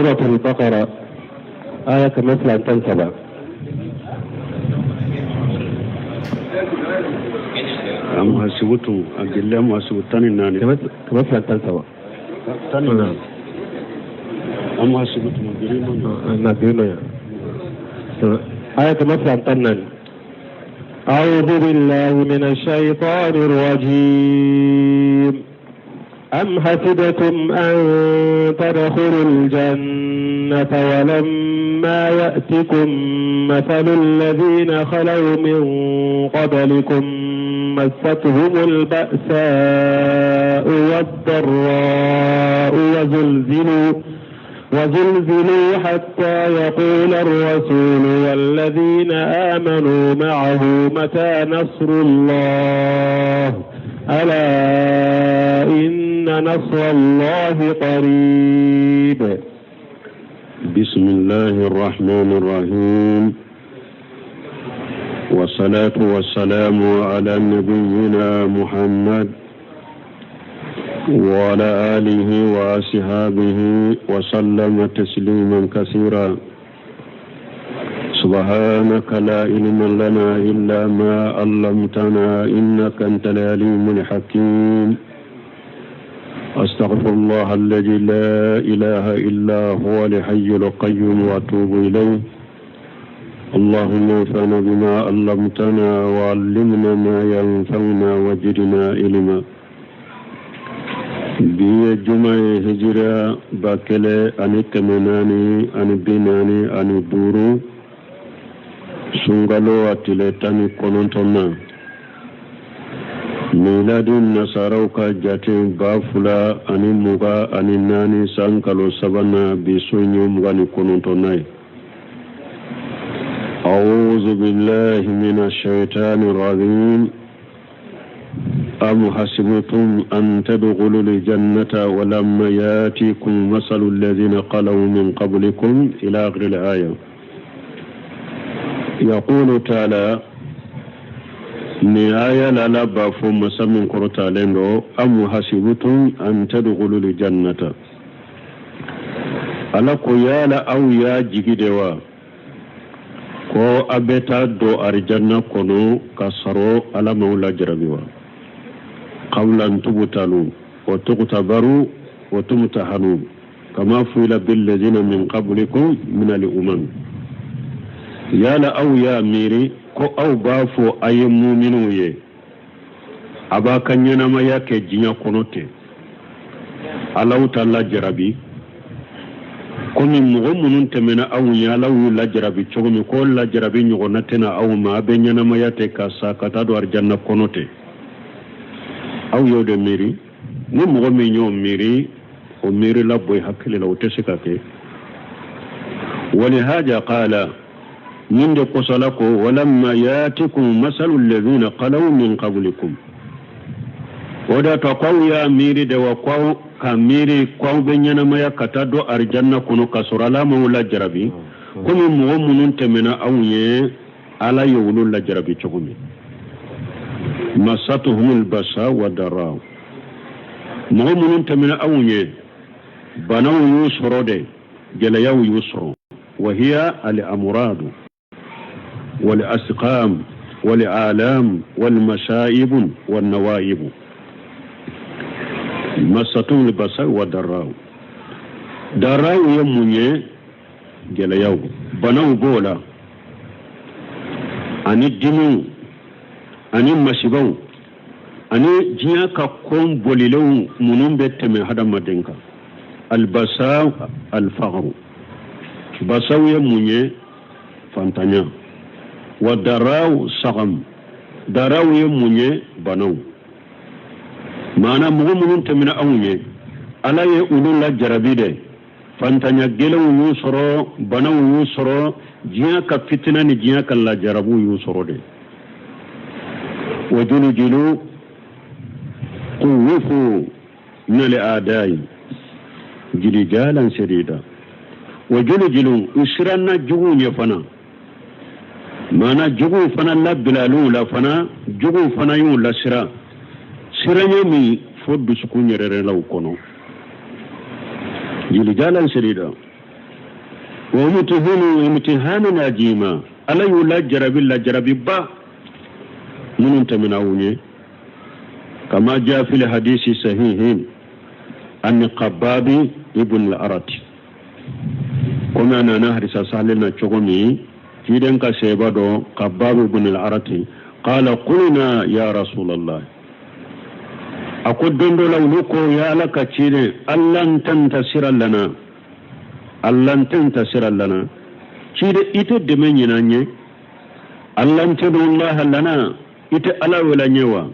سورة البقرة آية 213. Am hasibtum a gɛlɛya am hasibu 14. 213. 14 am hasibtum na girma آية 214. أعوذ بالله من الشيطان الرجيم. أم حسبتم أن تدخلوا الجنة ولما يأتكم مثل الذين خلوا من قبلكم مستهم البأساء والضراء وزلزلوا حتى يقول الرسول والذين آمنوا معه متى نصر الله ألا إن نصر الله قريب. بسم الله الرحمن الرحيم، والصلاة والسلام على نبينا محمد وعلى آله وأصحابه وسلم تسليما كثيرا. سبحانك لا علم لنا إلا ما علمتنا إنك أنت العليم الحكيم. أستغفر الله الذي لا إله إلا هو الحي القيوم وأتوب إليه. اللهم انفعنا بما علمتنا وعلمنا ما ينفعنا وزدنا علما. Bi ye juma ye, hijira 1445, sunkalo a tile 19na, miladi nasaraw ka jate 2024 san kalo sabanan, bi sun ye 29nan ye. أعوذ بالله من الشيطان الرجيم. أم حسبتم أن تدخلوا الجنة ولما ياتكم مثل الذين خلوا من قبلكم إلى آخر الآية. يقول تعالى ni aya la ala b'a fɔ masa min kɔrɔtalen don: أم حسبتم أن تدخلوا الجنة. Ala ko yala aw y'a jigi de wa ko a bɛ taa don arijanna kɔnɔ ka sɔrɔ Ala m'aw lajarabi wa? قبل أن تبتلوا وتختبروا وتمتحنوا كما فعل بالذين من قبلكم من الأمم. Yala aw y'a miiri ko aw b'a fɔ a ye muminiw ye, a b'a ka ɲɛnamaya kɛ diɲɛ kɔnɔ ten, Alaw ta lajarabi komi mɔgɔ minnu tɛmɛna aw ɲɛ, Alaw y'u lajarabi cogo min, k'o lajarabi ɲɔgɔnna tɛna aw ma, a bɛ ɲɛnamaya ten ka sa ka taa don arijanna kɔnɔ ten? Aw y'o de miiri? Ni mɔgɔ min y'o miiri, o miiri la bɔ i hakili la, o tɛ se ka kɛ. ولهذا قال min de kosɔn ko ولما يأتكم مثل الذين خلوا من قبلكم. O de to k'aw y'a miiri de wa ko ka miiri k'aw bɛ ɲɛnamaya ka taa don arijanna kɔnɔ ka sɔrɔ Ala m'aw lajarabi komi mɔgɔ minnu tɛmɛna aw ye, Ala ye olu lajarabi cogo min? مستهم البأساء والضراء. Mɔgɔ minnu tɛmɛna aw ye, banaw y'u sɔrɔ de, gɛlɛyaw y'u sɔrɔ. وهي الأمراض والأسقام والآلام والمصائب والنوائب. مستهم البأساء والضراء. ضراء ye mun ye? Gɛlɛyaw, banaw b'o la, ani dimiw ani masibaw ani diɲɛ ka kon bolilenw minnu bɛ tɛmɛ hadamaden kan. البأساء الفقر. بأساء ye mun ye? Fantanya. والضراء سقم. ضراء ye mun ye? Banaw. Maana mɔgɔ minnu tɛmɛna anw ye, Ala ye olu lajarabi dɛ, fantanya gɛlɛnw y'u sɔrɔ, banaw y'u sɔrɔ, diɲɛ ka fitina ni diɲɛ ka lajarabiw y'u sɔrɔ de. وزلزلوا خوفوا من الأعداء زلزالا شديدا. وزلزلوا u siranna juguw ɲɛ fana, maana juguw fana labilal'u la fana, juguw fana y'u lasiran siranya min fo dusukun yɛrɛ la u kɔnɔ. زلزالا شديدا. Wa umtihinu imtihanan ajima, Ala y'u lajarabi lajarabiba minnu tɛmɛna aw ɲɛ. Kama jaa fil hadisi sahihin an Khababi ibn al-Arat, komi a nana hadisa sahalen na cogo min, ciden ka seba dɔ Khababi ibn al-Arat qala qulna ya Rasulallah, a ko don dɔ la olu ko ya Ala ka ciden, allan tantasira lana, allan tantasira lana, ciden i tɛ dɛmɛ ɲini an ye, allan tad'ullaha lana, i tɛ Ala wele an ye wa?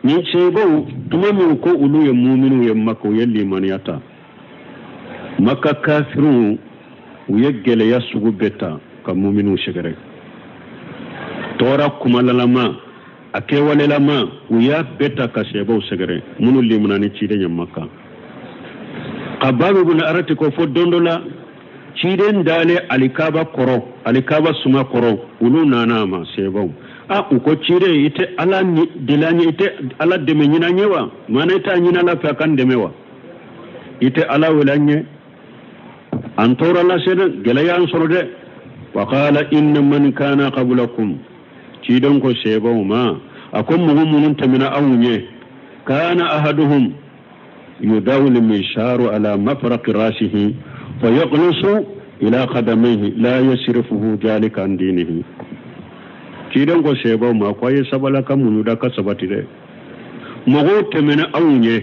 Ni sebaw tuma min ko olu ye muminu ye Maka, u ye limaniya ta. Maka kafiriw u ye gɛlɛya sugu bɛɛ ta ka muminu sɛgɛrɛ, tɔɔrɔ kumalalama a kɛwalelama u y'a bɛɛ ta ka sebaw sɛgɛrɛ minnu limana ni ciden ye Maka. Khababi ibn Arati ko fo don dɔ la ciden dalen alikaba kɔrɔ, alikaba suma kɔrɔ, olu nana a ma sebaw. A u ko ciden i tɛ Ala deli an ye, i tɛ Ala dɛmɛ ɲini an ye wa? Maana i t'a ɲini Ala fɛ a k'an dɛmɛ wa? I tɛ Ala wele an ye? An tɔɔrɔ lase dɛ, gɛlɛya y'an sɔrɔ dɛ. Wa qala inna man kana qablakum, ciden ko sebaw ma, a ko mɔgɔ minnu tɛmɛna aw ɲɛ, kana ahaduhum yudawu misharu ala mafraqi rasihi fa yaghlusu ila qadamayhi la yasrifuhu dhalika an dinihi. Ciden ko sebaw ma ko a ye sabala ka muɲu da ka sabati dɛ, mɔgɔw tɛmɛna aw ɲɛ,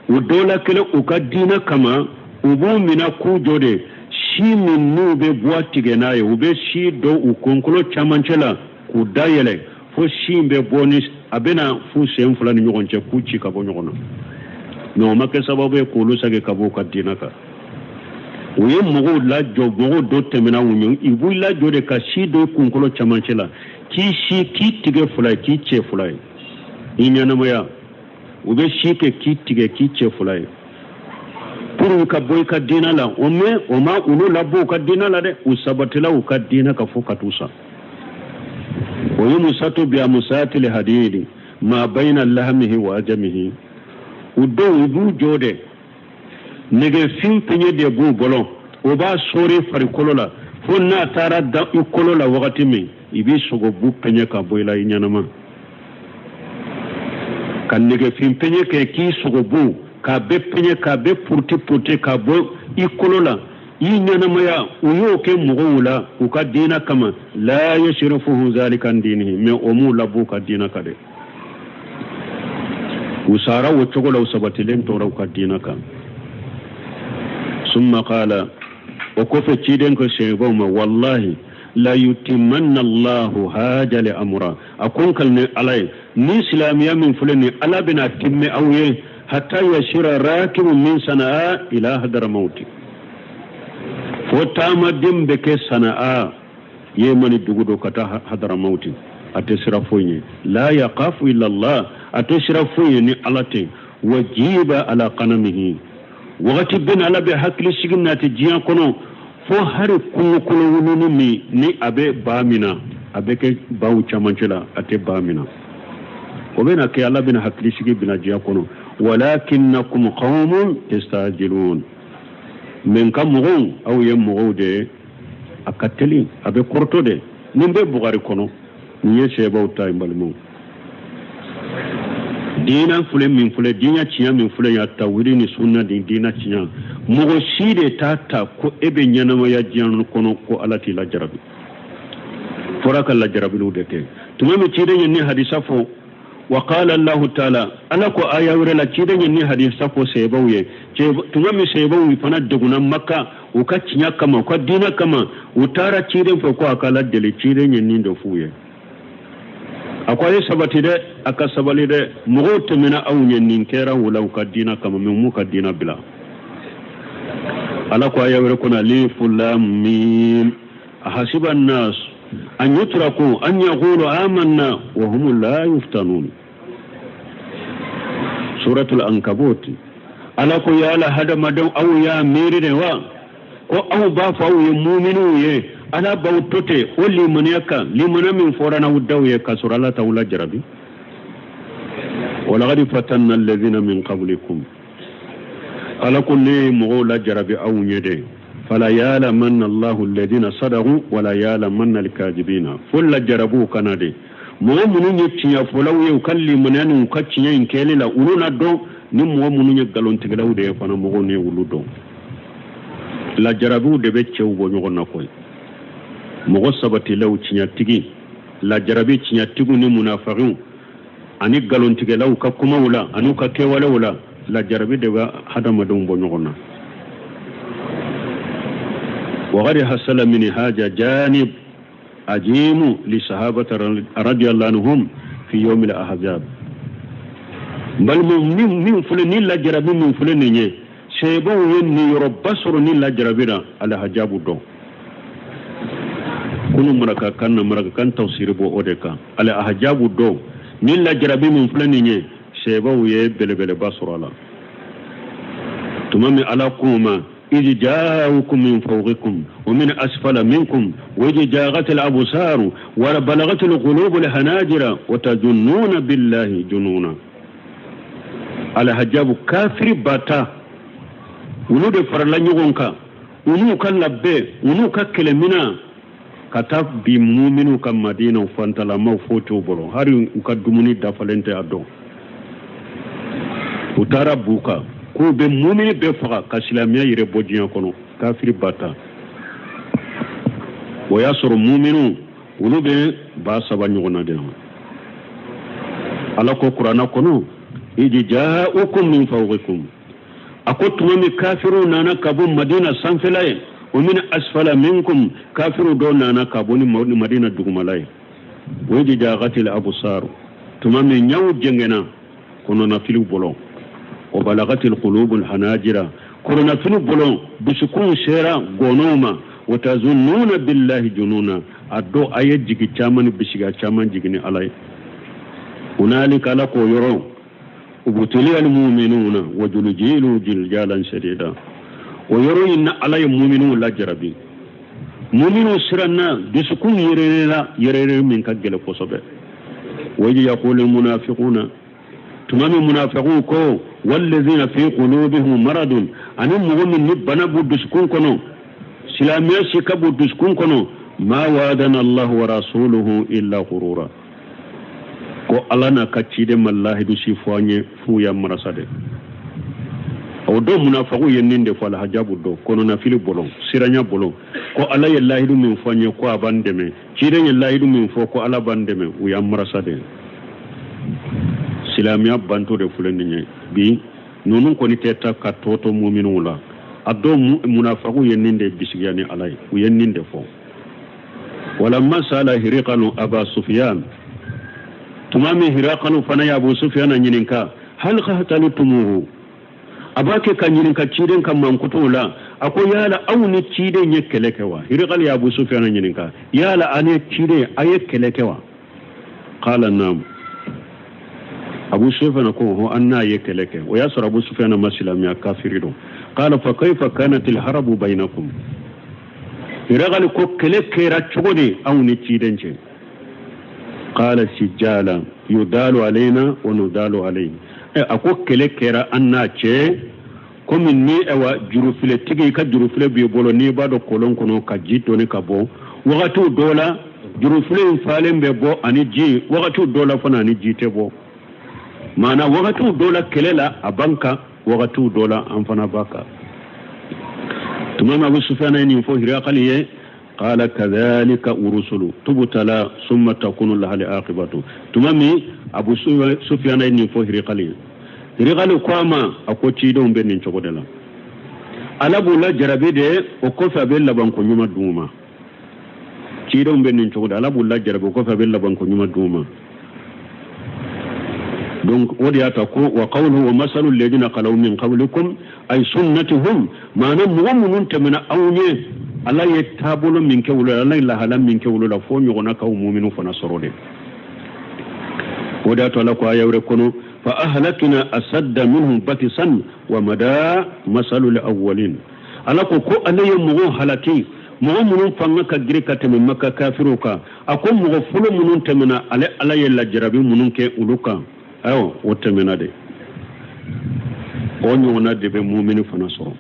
u dɔ la kelen u ka diinɛ kama u b'u minɛ k'u jɔ de, si min n'u bɛ buwa tigɛ n'a ye, u bɛ si don u kunkolo camancɛ la k'u dayɛlɛ fo si in bɛ bɔ ni a bɛ na f'u sen fila ni ɲɔgɔn cɛ k'u ci ka bɔ ɲɔgɔn na. Mais o ma kɛ sababu ye k'olu sagi ka bɔ u ka diinɛ kan. U ye mɔgɔw lajɔ, mɔgɔw dɔ tɛmɛna u ɲɛ, u b'u lajɔ de ka si don kunkolo camancɛ la k'i si k'i tigɛ fila ye, k'i cɛ fila ye, i ɲɛnamaya u bɛ si kɛ k'i tigɛ k'i cɛ fila ye pour ka bɔ i ka diinɛ la. O mɛ o ma olu labɔ u ka diinɛ la dɛ, u sabatila u ka diinɛ kan fo ka t'u sa. O ye musatu bi amusatili hadidi ma bayna lahamihi wa ajamihi. U dɔw u b'u jɔ de, nɛgɛfin peɲɛ de b'u bolo, o b'a sɔɔri farikolo la fo n'a taara da i kolo la wagati min, i b'i sogobu peɲɛ ka bɔ i la i ɲɛnama. Ka nɛgɛfin peɲɛ kɛ k'i sogobu k'a bɛɛ peɲɛ k'a bɛɛ puruti puruti ka bɔ i kolo la i ɲɛnamaya. U y'o kɛ mɔgɔw la u ka diinɛ kama, la yasrifuhu zalika an dinihi, mais o m'u labɔ u ka diinɛ kan dɛ. U sara o cogo la, u sabatilen tora u ka diinɛ kan. Summa qala, o kɔfɛ ciden ko sebaw ma, wallahi la yutimanna Allahu haja li amra, a ko n kalinen Ala ye, ni silamɛya min filɛ nin, Ala bɛna timmɛ aw ye, hatta yasira rakibu min Sana'a ila Hadramauti, fo taamaden bɛ kɛ Sana'a Yemani dugu dɔ ka taa Hadramauti, a tɛ sira foyi ɲɛ, la yaqafu illa Allah, a tɛ sira foyi ɲɛ ni Ala tɛ. Wajiba ala qanamihi, wagati bɛ na Ala bɛ hakili sigi nati diɲɛ kɔnɔ, fo hari kungokolo wuluni min ni a bɛ ba min na, a bɛ kɛ baw camancɛ la, a tɛ ba min na, o bɛna kɛ, Ala bɛna hakili sigi bɛna diɲɛ kɔnɔ. Walakinnakum qawmun tastajilun, mɛ n ka mɔgɔw, aw ye mɔgɔw de ye, a ka teli, a bɛ kɔrɔtɔ de. Nin bɛ Bugari kɔnɔ, nin ye sɛbaw ta ye. N balimaw, diinɛ filɛ min filɛ, diinɛ tiɲɛ min filɛ ya, tawhidi ni sunna ni diinɛ tiɲɛ, mɔgɔ si de t'a ta ko e bɛ ɲɛnamaya diɲɛ kɔnɔ ko Ala t'i lajarabi. Fɔra ka lajarabiliw de kɛ. Tuma min ciden ye nin hadisa fɔ, wa qala Allahu taala, Ala ko aya wɛrɛ la, ciden ye nin hadisa fɔ sebaw ye tuma min sebaw fana degunna Maka u ka tiɲɛ kama, u ka diinɛ kama, u taara ciden fɛ ko a ka Ala deli. Ciden ye nin de f'u ye, a ko a ye sabati dɛ, a ka sabali dɛ, mɔgɔw tɛmɛna aw ɲɛ, nin kɛra u la u ka diinɛ kama, mɛ u m'u ka diinɛ bila. Ala ko aya wɛrɛ kɔnɔ, alifu lam mim, ahasiba an-nas an yutraku an yaqulu amanna wa hum la yuftanun, suratul ankabut. Ala ko yala hadamadenw aw y'a miiri de wa ko aw b'a fɔ aw ye muminiw ye, Ala b'aw to ten o limaniya kan, limaniya min fɔra n'aw daw ye, k'a sɔrɔ Ala t'aw lajarabi. Walaqad fatanna alladhina min qablikum, Ala ko ne ye mɔgɔw lajarabi aw ɲɛ de. Fala ya'lamanna Allahu alladhina sadaqu wala ya'lamanna al-kadhibina. Fo lajarabiw ka na de, mɔgɔ minnu ye tiɲɛfɔlaw ye u ka limaniya ni u ka tiɲɛ in kɛli la, olu na dɔn, ni mɔgɔ minnu ye nkalontigɛlaw de ye fana, mɔgɔw ni olu dɔn. Lajarabiw de bɛ cɛw bɔ ɲɔgɔn na koyi. Mɔgɔ sabatilaw, tiɲɛtigi, lajarabi tiɲɛtigiw ni munafagiw ani nkalontigɛlaw ka kumaw la ani u ka kɛwalew la, lajarabi de bɛ hadamadenw bɔ ɲɔgɔn na. Wagadi hasala min haja janib ajimu li sahabata radiyallahu anhum fi yawmil ahzab. Balimaw, min filɛ ni lajarabi min filɛ nin ye, seebaw ye niyɔrɔba sɔrɔ ni lajarabi la alhajabu dɔn. Kunu marakakan na, marakakan tafsiri bɔ o de kan, alhajabu dɔn ni lajarabi min filɛ nin ye, seebaw ye belebeleba sɔrɔ a la. Tuma min Ala k'u ma: إذ جاءوكم من فوقكم ومن أسفل منكم وإذ زاغت الأبصار وبلغت القلوب الحناجر وتظنون بالله الظنونا. Alhajabu kafiri bata olu de farala ɲɔgɔn kan, u n'u ka labɛn, u n'u ka kɛlɛmina, ka taa bi muminiw ka Madina. Fantalamaw, foyi t'u bolo, hali u ka dumuni dafalen tɛ a dɔn. U taara b'u kan k'u bɛ mumini bɛɛ faga ka silamɛya yɛrɛ bɔ diɲɛ kɔnɔ. Kafiri bata, o y'a sɔrɔ muminiw olu bɛ 3000 ɲɔgɔn na de. Ala ko Kuranna kɔnɔ: إذ جاءوكم من فوقكم. A ko tuma min kafiriw nana ka bɔ Madina sanfɛla ye, ومن أسفل منكم, kafiru dɔw nana ka bɔ ni Madina dugumala ye. وإذ زاغت الأبصار, tuma min ɲaw jɛngɛnna kɔnɔnafiliw bolo, وبلغت القلوب الحناجر, kɔnɔnafiliw bolo, dusukunw sera gɔnɔw ma. وتظنون بالله الظنونا, a dɔ a ye jigi caman ni bisiga caman jigin ni Ala ye. هنالك, Ala k'o yɔrɔ, ابتلي المؤمنون وزلزلوا زلزالا شديدا. O yɔrɔ in na, Ala ye muminiw lajarabi. Muminiw siranna, dusukun yɛrɛla yɛrɛ min ka gɛlɛ kosɛbɛ. وإذ يقول المنافقون, tuma min munafiqu ko, والذين في قلوبهم مرض, ani mɔgɔ min ni bana b'u dusukun kɔnɔ, silamɛya sika b'u dusukun kɔnɔ, ما وعدنا الله ورسوله إلا غرورا, ko Ala n'a ka ciden ma lahidu si fɔ an ye f'u ya marasa de. O don munafagu ye nin de fɔ alhajabu dɔ kɔnɔnafili bolo, siranya bolo, ko Ala ye lahidu min fɔ an ye ko a b'an dɛmɛ, ciden ye lahidu min fɔ ko Ala b'an dɛmɛ, u y'an marasa de. Silamɛya banto de filɛ nin ye bi. Ninnu kɔni tɛ taa ka tɔ to muminiw la. A dɔw munafagu ye nin de bisigiya ni Ala ye, u ye nin de fɔ. ولما سأل هرقل أبا سفيان, tuma min Hirakalu fana ye Abu Sufiyana ɲininka, هل قاتلتموه, a b'a kɛ ka ɲininka ciden ka mankutuw la, a ko yala aw ni ciden ye kɛlɛ kɛ wa? Hirakalu ye Abu Sufiyana ɲininka, yala a ni ciden a ye kɛlɛ kɛ wa? قال نعم. Abu Sufiyana ko hɔn, an n'a ye kɛlɛ kɛ. O y'a sɔrɔ Abu Sufiyana ma silamɛya, kafiri don. قال فكيف كانت الحرب بينكم؟ Hirakalu ko kɛlɛ kɛra cogo di aw ni ciden cɛ? قال سجالا يدال علينا وندال عليه. A ko kɛlɛ kɛra an n'a cɛ komi ni awa jurufiletigi i ka jurufile b'i bolo, n'i b'a dɔn kolon kɔnɔ ka ji dɔɔni ka bɔ, wagatiw dɔw la jurufile in falen bɛ bɔ ani ji, wagatiw dɔw la fana ani ji tɛ bɔ. Maana wagatiw dɔw la kɛlɛ la a b'an kan, wagatiw dɔw la an fana b'a kan. Tuma min Abu Sufiyana ye nin fɔ Hirakali ye, قال كذلك الرسل تبتلى ثم تكون لها العاقبة. Tuma min Abu Sufiyana ye nin fɔ Hirikali ye, Hirikali ko a ma, a ko cidenw bɛ nin cogo de la, Ala b'u la jarabi de, o kɔfɛ a bɛ labanko ɲuman d'u ma. Cidenw bɛ nin cogo de, Ala b'u la jarabi, o kɔfɛ a bɛ labanko ɲuman d'u ma. Donc o de y'a ta ko وقوله ومثل الذين خلوا من قبلكم أي سنتهم, maana mɔgɔ minnu tɛmɛna aw ɲɛ, Ala ye taabolo min kɛ olu la, Ala ye lahala min kɛ olu la, fo ɲɔgɔnna k'aw muminu fana sɔrɔ de. O de y'a to Ala ko aya wɛrɛ kɔnɔ: فأهلكنا أشد منهم بطشا ومضى مثل الأولين. Ala ko ko ale ye mɔgɔw halaki, mɔgɔ minnu fanga ka girin ka tɛmɛ Maka kafiriw kan. A ko mɔgɔ fɔlɔ minnu tɛmɛna, ale Ala ye lajarabi minnu kɛ olu kan, ayiwa, o tɛmɛna de, o ɲɔgɔnna de bɛ mumini fana sɔrɔ.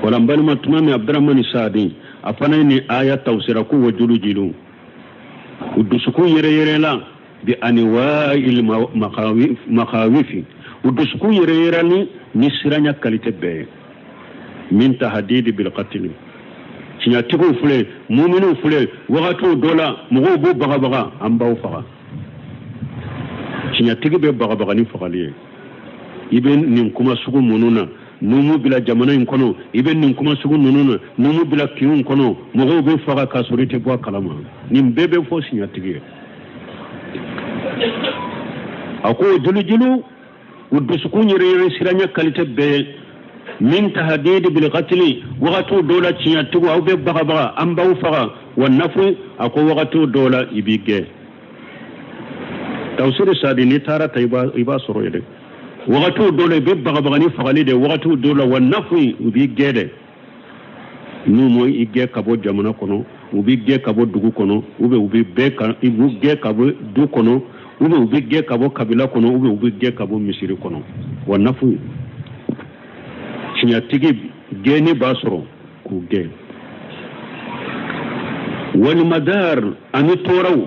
Wala n balima, tuma min Abdurahmani Sadi a fana ye nin aya tawsira ko wa julujilu, u dusukun yɛrɛ yɛrɛ la bi anwa'il makhawifi, u dusukun yɛrɛ yɛrɛ ni siranya qualité bɛɛ ye, min tahdidi bil qatl. Tiɲɛtigiw filɛ, muminiw filɛ, wagatiw dɔ la mɔgɔw b'u bagabaga, an b'aw faga. Tiɲɛtigi bɛ bagabaga ni fagali ye. I bɛ nin kuma sugu minnu na n'u bila jamana in kɔnɔ, i bɛ nin kuma sugu ninnu na n'u bila kinw kɔnɔ, mɔgɔw bɛ faga k'a sɔrɔ i tɛ bɔ a kalama. Nin bɛɛ bɛ fɔ siɲɛtigi ye. A ko jolujulu, u dusukun yɛrɛ yɛrɛ siranya qualité bɛɛ, min tahdidi bil qatli, wagatiw dɔw la tiɲɛtigiw aw bɛ bagabaga, an b'aw faga, wa nafu. A ko wagatiw dɔw la i b'i gɛn. Tawsiri Sadi, n'i taara ta i b'a sɔrɔ yen dɛ. Wagatiw dɔw la i bɛ bagabaga ni fagali de, wagatiw dɔw la wa nafu, u b'i gɛn dɛ. N'u ma i gɛn ka bɔ jamana kɔnɔ, u b'i gɛn ka bɔ dugu kɔnɔ, ou bien u bɛ bɛɛ ka i b'u gɛn ka bɔ du kɔnɔ, ou bien u bɛ gɛn ka bɔ kabila kɔnɔ, ou bien u bɛ gɛn ka bɔ misiri kɔnɔ. Wa nafu, tiɲɛtigi gɛnni b'a sɔrɔ k'u gɛn. Wal madar, ani tɔɔrɔw,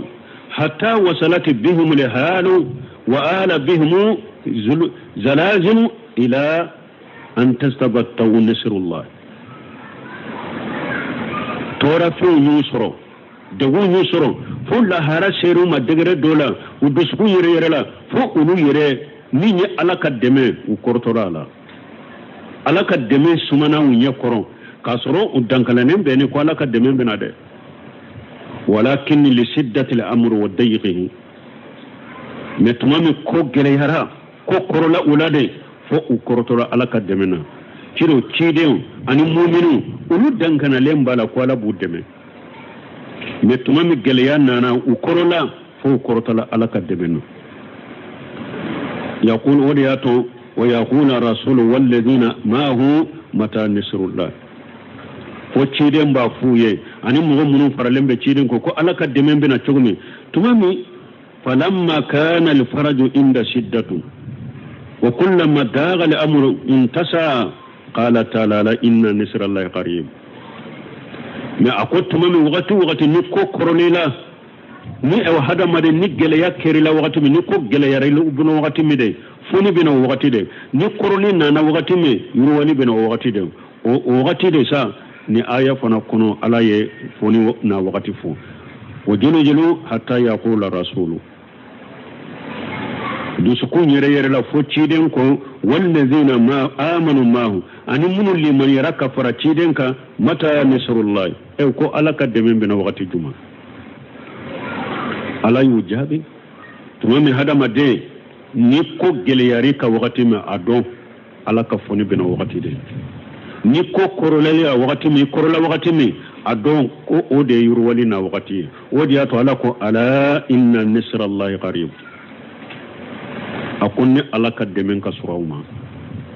hatta wasalati bihim lihalu wa ala bihim zalazilu ila an tastabattaw nasrullah. Tɔɔrɔfɛnw y'u sɔrɔ, degun y'u sɔrɔ, fo lahara ser'u ma degré dɔ la, u dusukun yɛrɛ yɛrɛ la, fo olu yɛrɛ min ye Ala ka dɛmɛ, u kɔrɔtɔra a la. Ala ka dɛmɛ sumana u ɲɛ kɔrɔ k'a sɔrɔ u dankalannen bɛ ni ko Ala ka dɛmɛ bɛna dɛ. Walakin li shiddati al-amr wa dayqihi, mais tuma min ko gɛlɛyara, ko kɔrɔla u la de, fo u kɔrɔtɔra Ala ka dɛmɛ na. Ciro cidenw ani muminu, olu dankanalen b'a la ko Ala b'u dɛmɛ, mais tuma min gɛlɛya nana, u kɔrɔla, fo u kɔrɔtɔla Ala ka dɛmɛ na. Yaqul, o de y'a to wa yaqula rasulu walladhina ma'ahu mata nasrullah, fo ciden b'a f'u ye ani mɔgɔ minnu faralen bɛ ciden kɔ ko Ala ka dɛmɛ bɛna cogo min. Tuma min falamma kana alfaraju inda shiddatu wa kullama daga al-amru intasa qala ta'ala la inna nasrallahi qarib. Mais a ko tuma min wagati ni ko kɔrɔlen la, ni hadamaden ni gɛlɛya kɛr'i la wagati min, ni ko gɛlɛyara i bolo wagati min dɛ, foni bɛna o wagati dɛ, ni kɔrɔli nana wagati min, yiriwali bɛna o wagati dɛ. O wagati de sa ni aya fana kɔnɔ Ala ye foni na wagati fɔ. O julu hatta yaqula rasulu, dusukun yɛrɛ yɛrɛ la fo ciden ko wallazina ma amanu mahu, ani minnu limaniyara ka fara ciden kan, mata nasrullah, e ko Ala ka dɛmɛ bɛna wagati juma. Ala y'u jaabi tuma min hadamaden ni ko gɛlɛyari ka wagati min, a dɔn Ala ka foni bɛna wagati de. Ni ko kɔrɔlali a wagati min, kɔrɔla wagati min, a dɔn ko o de ye yiriwali na wagati ye. O de y'a to Ala ko ala inna nasrallahi qarib. A ko ni Ala ka dɛmɛ ka sɔrɔ aw ma,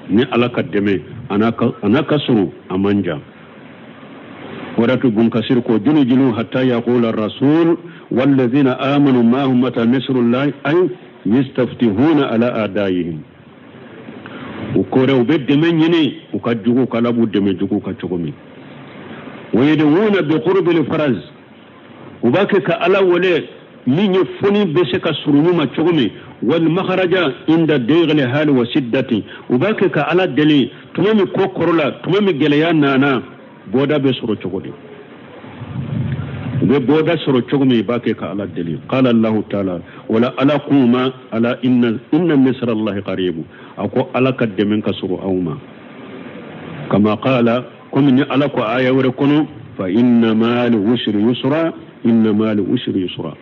ni Ala ka dɛmɛ a n'a ka sɔrɔ a man jan. O de to Bun Kasir ko julu hatta yaqula rasul walladhina amanu ma'ahum mata nasrullahi ay yastaftihuna ala a'daihim. U kɔrɔ u bɛ dɛmɛ ɲini u ka jugu ka, Ala b'u dɛmɛ jugu ka cogo min. Wa yad'una bi qurbil faraj, u b'a kɛ ka Ala wele min ye foni bɛ se ka surun ma cogo min. Wal makharaja inda dayghil hali wa shiddati, u b'a kɛ ka Ala deli tuma min ko kɔrɔla, tuma min gɛlɛya nana, bɔda bɛ sɔrɔ cogo di, u bɛ bɔda sɔrɔ cogo min, i b'a kɛ ka Ala deli. Qala Allahu ta'ala wala Ala kuma ala inna nasrallahi qaribu, a ko Ala ka dɛmɛ ka sɔrɔ aw ma. Kama qala, komi ni Ala ko aya wɛrɛ kɔnɔ fa inna ma'al usri yusra, inna ma'al usri yusra.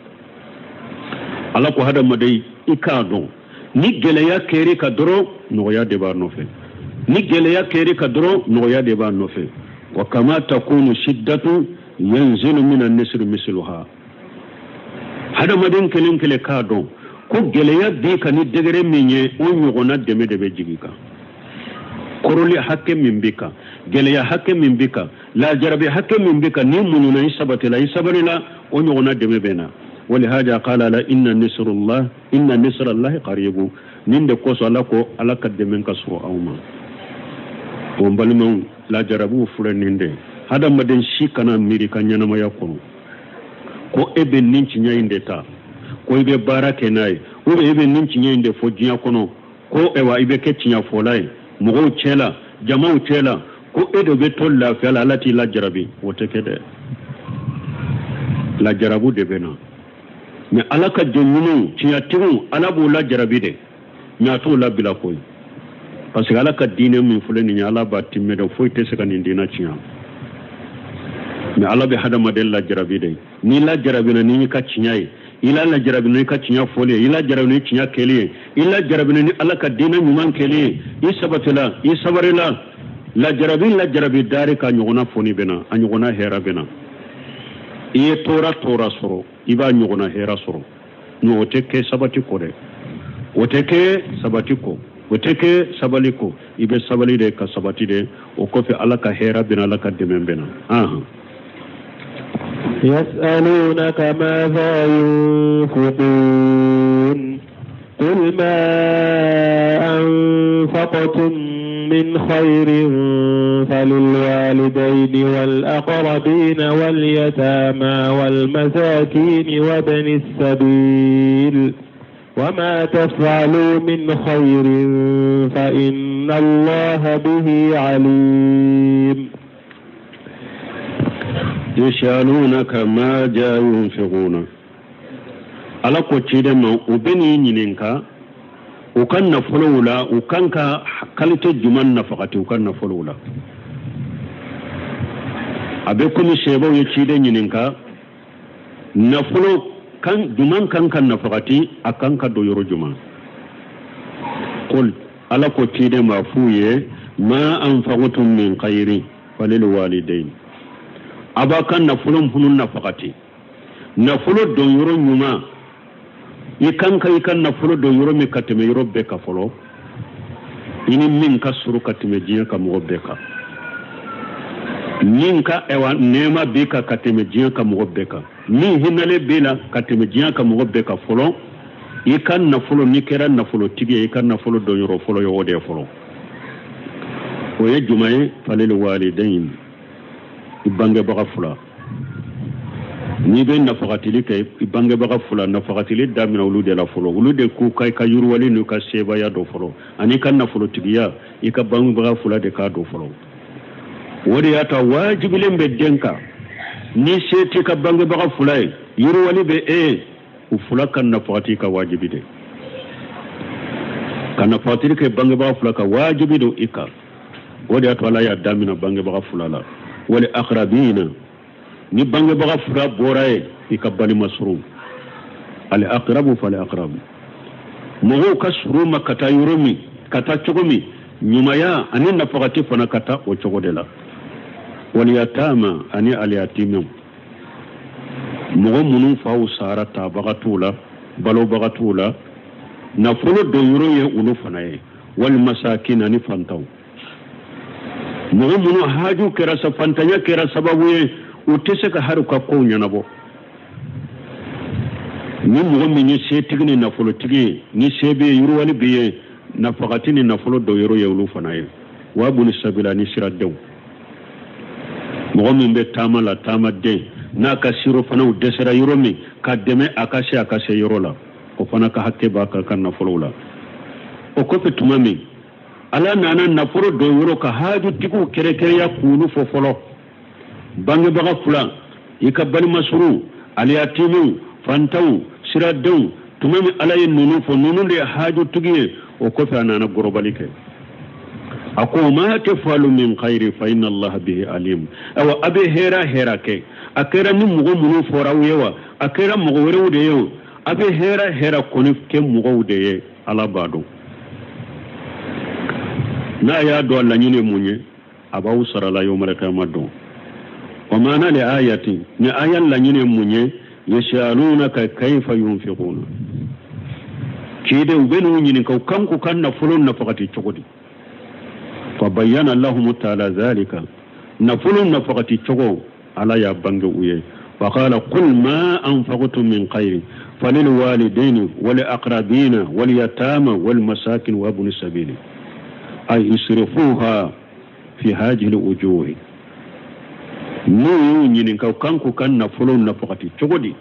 Ala ko hadamaden i k'a dɔn ni gɛlɛya kɛr'i ka dɔrɔn, nɔgɔya de b'a nɔfɛ. Ni gɛlɛya kɛr'i ka dɔrɔn, nɔgɔya de b'a nɔfɛ. Wa kama takunu shiddatu yanzilu min an-nasri misluha. Hadamaden kelen kelen k'a dɔn ko gɛlɛya b'i kan ni degré min ye, o ɲɔgɔnna dɛmɛ de bɛ jigin kan. Kɔrɔli hakɛ min b'i kan, gɛlɛya hakɛ min b'i kan, lajarabi hakɛ min b'i kan, n'i muɲuna, i sabatila, i sabalila, o ɲɔgɔnna dɛmɛ bɛ na. Walihaja qala la inna nasrullah inna nasrallahi qaribu. Nin de kosɔn Ala ko Ala ka dɛmɛ ka sɔrɔ aw ma. O n balimaw, Lajarabiw filɛ nin de hadamaden si kana miiri ka ɲɛnamaya kɔnɔ ko e bɛ nin tiɲɛ in de ta ko i bɛ baara kɛ n'a ye ou bien i bɛ nin tiɲɛ in de fɔ diɲɛ kɔnɔ ko ayiwa i bɛ kɛ tiɲɛfɔla ye mɔgɔw cɛ la jamaw cɛ la ko e de bɛ to lafiya la ala t'i lajarabi o tɛ kɛ dɛ lajarabu de bɛ na mais ala ka jɔn ɲumanw tiɲɛtigiw ala b'u lajarabi de mais a t'u labila koyi parce que ala ka diinɛ min filɛ nin ye ala b'a timmɛ de foyi tɛ se ka nin diinɛ tiɲɛ mais ala bɛ hadamaden lajarabi de n'i lajarabina n'i ka tiɲɛ ye i la lajarabina n'i ka tiɲɛ fɔli ye i lajarabina ni tiɲɛ kɛli ye i lajarabina ni ala ka diinɛ ɲuman kɛli ye i sabatila i sabarila lajarabi lajarabi dari ka ɲɔgɔnna foni bɛ na a ɲɔgɔnna hɛrɛ bɛ na i ye tɔɔrɔ tɔɔrɔ sɔrɔ i b'a ɲɔgɔnna hɛrɛ sɔrɔ nka o tɛ kɛ sabati kɔ dɛ o tɛ kɛ sabati kɔ o tɛ kɛ sabali kɔ i bɛ sabali de ka sabati de o kɔfɛ ala ka hɛrɛ bɛ na ala ka dɛmɛ bɛ na ahan يسألونك ماذا ينفقون قل ما أنفقتم من خير فللوالدين والأقربين واليتامى والمساكين وابن السبيل وما تفعلوا من خير فإن الله به عليم يسألونك ماذا ينفقون ala ko ciden ma u bɛ n'i ɲininka u ka nafolow la u kan ka qualité jumɛn nafagati u ka nafolow la a bɛ komi sahabaw ye ciden ɲininka nafolo kan jumɛn kan ka nafagati a kan ka don yɔrɔ jumɛn qul ala ko ciden ma f'u ye ma anfaqtum min khairin falil walidain a b'a ka nafolo minnu nafagati nafolo don yɔrɔ ɲuman i kan ka i ka nafolo don yɔrɔ min ka tɛmɛ yɔrɔ bɛɛ kan fɔlɔ i ni min ka surun ka tɛmɛ diɲɛ ka mɔgɔ bɛɛ kan min ka ɛwa nɛɛma b'i kan ka tɛmɛ diɲɛ ka mɔgɔ bɛɛ kan min hinɛlen b'i la ka tɛmɛ diɲɛ ka mɔgɔ bɛɛ kan fɔlɔ i ka nafolo n'i kɛra nafolotigi ye i ka nafolo don yɔrɔ fɔlɔ ye o de ye fɔlɔ o ye jumɛn ye falil walidain i bangebaga fila n'i bɛ nafagatili kɛ i bangebaga fila nafagatili daminɛ olu de la fɔlɔ olu de k'u ka i ka yiriwali n'u ka sebaaya dɔn fɔlɔ ani i ka nafolotigiya i ka bangebaga fila de k'a dɔn fɔlɔ o de y'a to a wajibilen bɛ den kan ni se t'i ka bangebaga fila ye yiriwali bɛ e ye u fila ka nafagati ka wajibi de ka nafagatili kɛ bangebaga fila ka wajibi don i kan o de y'a to ala y'a daminɛ bangebaga fila la wal akrabina ni bangebaga fila bɔra yen i ka balima surun al akrabu fal akrabu mɔgɔw ka surun ma ka taa yɔrɔ min ka taa cogo min ɲumanya ani nafagati fana ka taa o cogo de la wal yatama ani aliyatimaw mɔgɔ minnu faw sara tabaga t'u la balobaga t'u la nafolo don yɔrɔ ye olu fana ye wal masakin ani fantanw mɔgɔ minnu haju kɛra sa fantanya kɛra sababu ye u tɛ se ka hali u ka kow ɲɛnabɔ ni mɔgɔ min ye setigi ni nafolotigi ye ni se bɛ ye yiriwali bɛ ye nafagati ni nafolo don yɔrɔ ye olu fana ye wa buni sabila ni siradenw mɔgɔ min bɛ taama la taamaden n'a ka sirofanaw dɛsɛra yɔrɔ min ka dɛmɛ a ka se a ka se yɔrɔ la o fana ka hakɛ b'a kan ka nafolow la o kɔfɛ tuma min ala nana nafolo don yɔrɔ ka hajutigiw kɛrɛnkɛrɛnya k'olu fɔ fɔlɔ bangebaga fila i ka balima surun aliyatimiw fantanw siradenw tuma min ala ye ninnu fɔ ninnu de ye hajutigi ye o kɔfɛ a nana gɔrɔbali kɛ a ko ma tafalu min khayri fa inna allaha bihi alim awa a bɛ hɛrɛ hɛrɛ kɛ a kɛra ni mɔgɔ minnu fɔra aw ye wa a kɛra mɔgɔ wɛrɛw de ye o a bɛ hɛrɛ hɛrɛ kɔni kɛ mɔgɔw de ye ala b'a dɔn n'a y'a dɔn a laɲini ye mun ye a b'aw sara la yawmal kiyama don wa maana li ayati ni aya laɲini ye mun ye yasalunaka kayfa yunfiquna ciden u bɛ n'u ɲininka u kan k'u ka nafolo nafagati cogo di fa bayyana lahum taala zalika nafolo nafagati cogo ala y'a bange u ye فقال قل ما أنفقتم من خير فللوالدين والأقربين واليتامى والمساكين وابن السبيل أي اصرفوها Fi hajili wujuhi, n'u y'u ɲininka u kan k'u ka nafolo nafakati cogo di,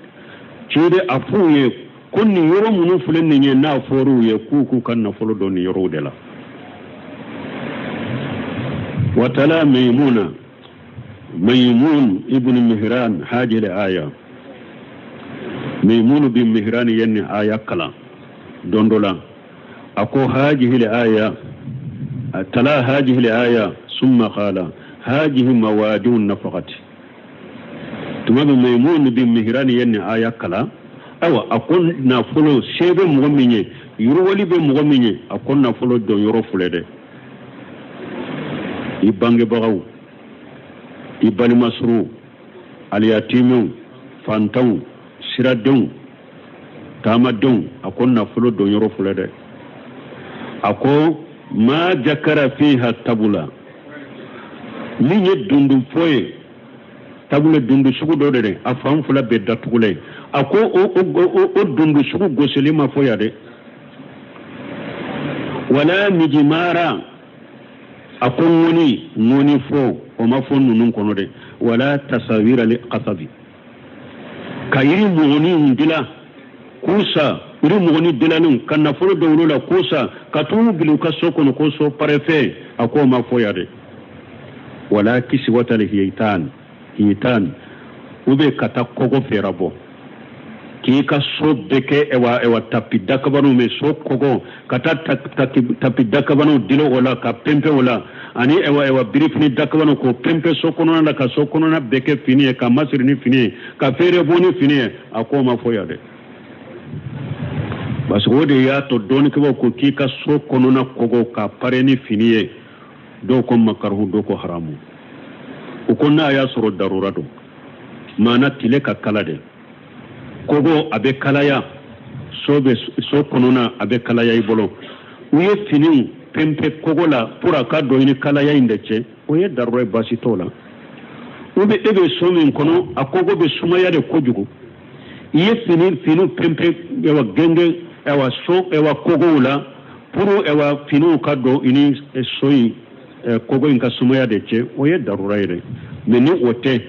ciden a f'u ye ko nin yɔrɔ minnu filɛ nin ye, n'a fɔr'u ye k'u k'u ka nafolo don nin yɔrɔw de la. Watala Maimuna, Maimun ibn Mihran, hajili aya, Maimun bin Mihran ye nin aya kalan don dɔ la, a ko hajihil aya, tala hajihil aya, summa qala hajihi mawadi'un nafaqati. Tuma min Maimun bin Mihran ye nin aya kalan, ayiwa, a ko nafolo se bɛ mɔgɔ min ye, yiriwali bɛ mɔgɔ min ye, a ko nafolo don yɔrɔ filɛ dɛ: i bangebagaw, i balimasuru, aliyatimɛw, fantanw, siradenw, taamadenw, a ko nafolo don yɔrɔ filɛ dɛ. A ko ma jakara fiha tabula, min ye dundun fɔ ye, tabula dundu sugu dɔ de dɛ, a fan fila bɛɛ datugulen. A ko o dundu sugu gosili ma fɔ yan dɛ. Wala mijimara, a ko ŋɔni fɔ, o ma fɔ ninnu kɔnɔ dɛ. Wala tasawira li kasabi, ka yiri mɔgɔnin dila k'u sa, yiri mɔgɔnin dilanenw ka nafolo dɔ olu la k'u sa ka t'u bila u ka so kɔnɔ ko so parefɛ, a k'o ma fɔ yan dɛ. Wala kisiwatali hitan hitan, u bɛ ka taa kɔgɔ fɛɛrɛ bɔ k'i ka so bɛɛ kɛ ɛwa tapi dakabanaw mɛ so kɔgɔ, ka taa tapi dakabanaw dila o la ka pɛnpɛn o la, ani ɛwa birifini dakabanaw k'o pɛnpɛn so kɔnɔna la, ka so kɔnɔna bɛɛ kɛ fini ye, ka masiri ni fini ye, ka feere bɔ ni fini ye, a k'o ma fɔ yan dɛ. Parce que o de y'a to dɔɔnikɛbaw ko k'i ka so kɔnɔna kɔgɔ ka pare ni fini ye, dɔw ko makaruhu, dɔw ko haramu. U ko n'a y'a sɔrɔ darura don, maana tile ka kala de, kogo a bɛ kalaya, so bɛ so kɔnɔna a bɛ kalaya i bolo, u ye finiw pɛnpɛn kogo la pour a ka don i ni kalaya in de cɛ, o ye darura ye, baasi t'o la. U bɛ e bɛ so min kɔnɔ, a kogo bɛ sumaya de kojugu, i ye finiw pɛnpɛn ɛwa gɛngɛn ɛwa so ɛwa kogow la pour ɛwa finiw ka don i ni so in kogo in ka sumaya de cɛ, o ye darura ye dɛ. Mɛ ni o tɛ,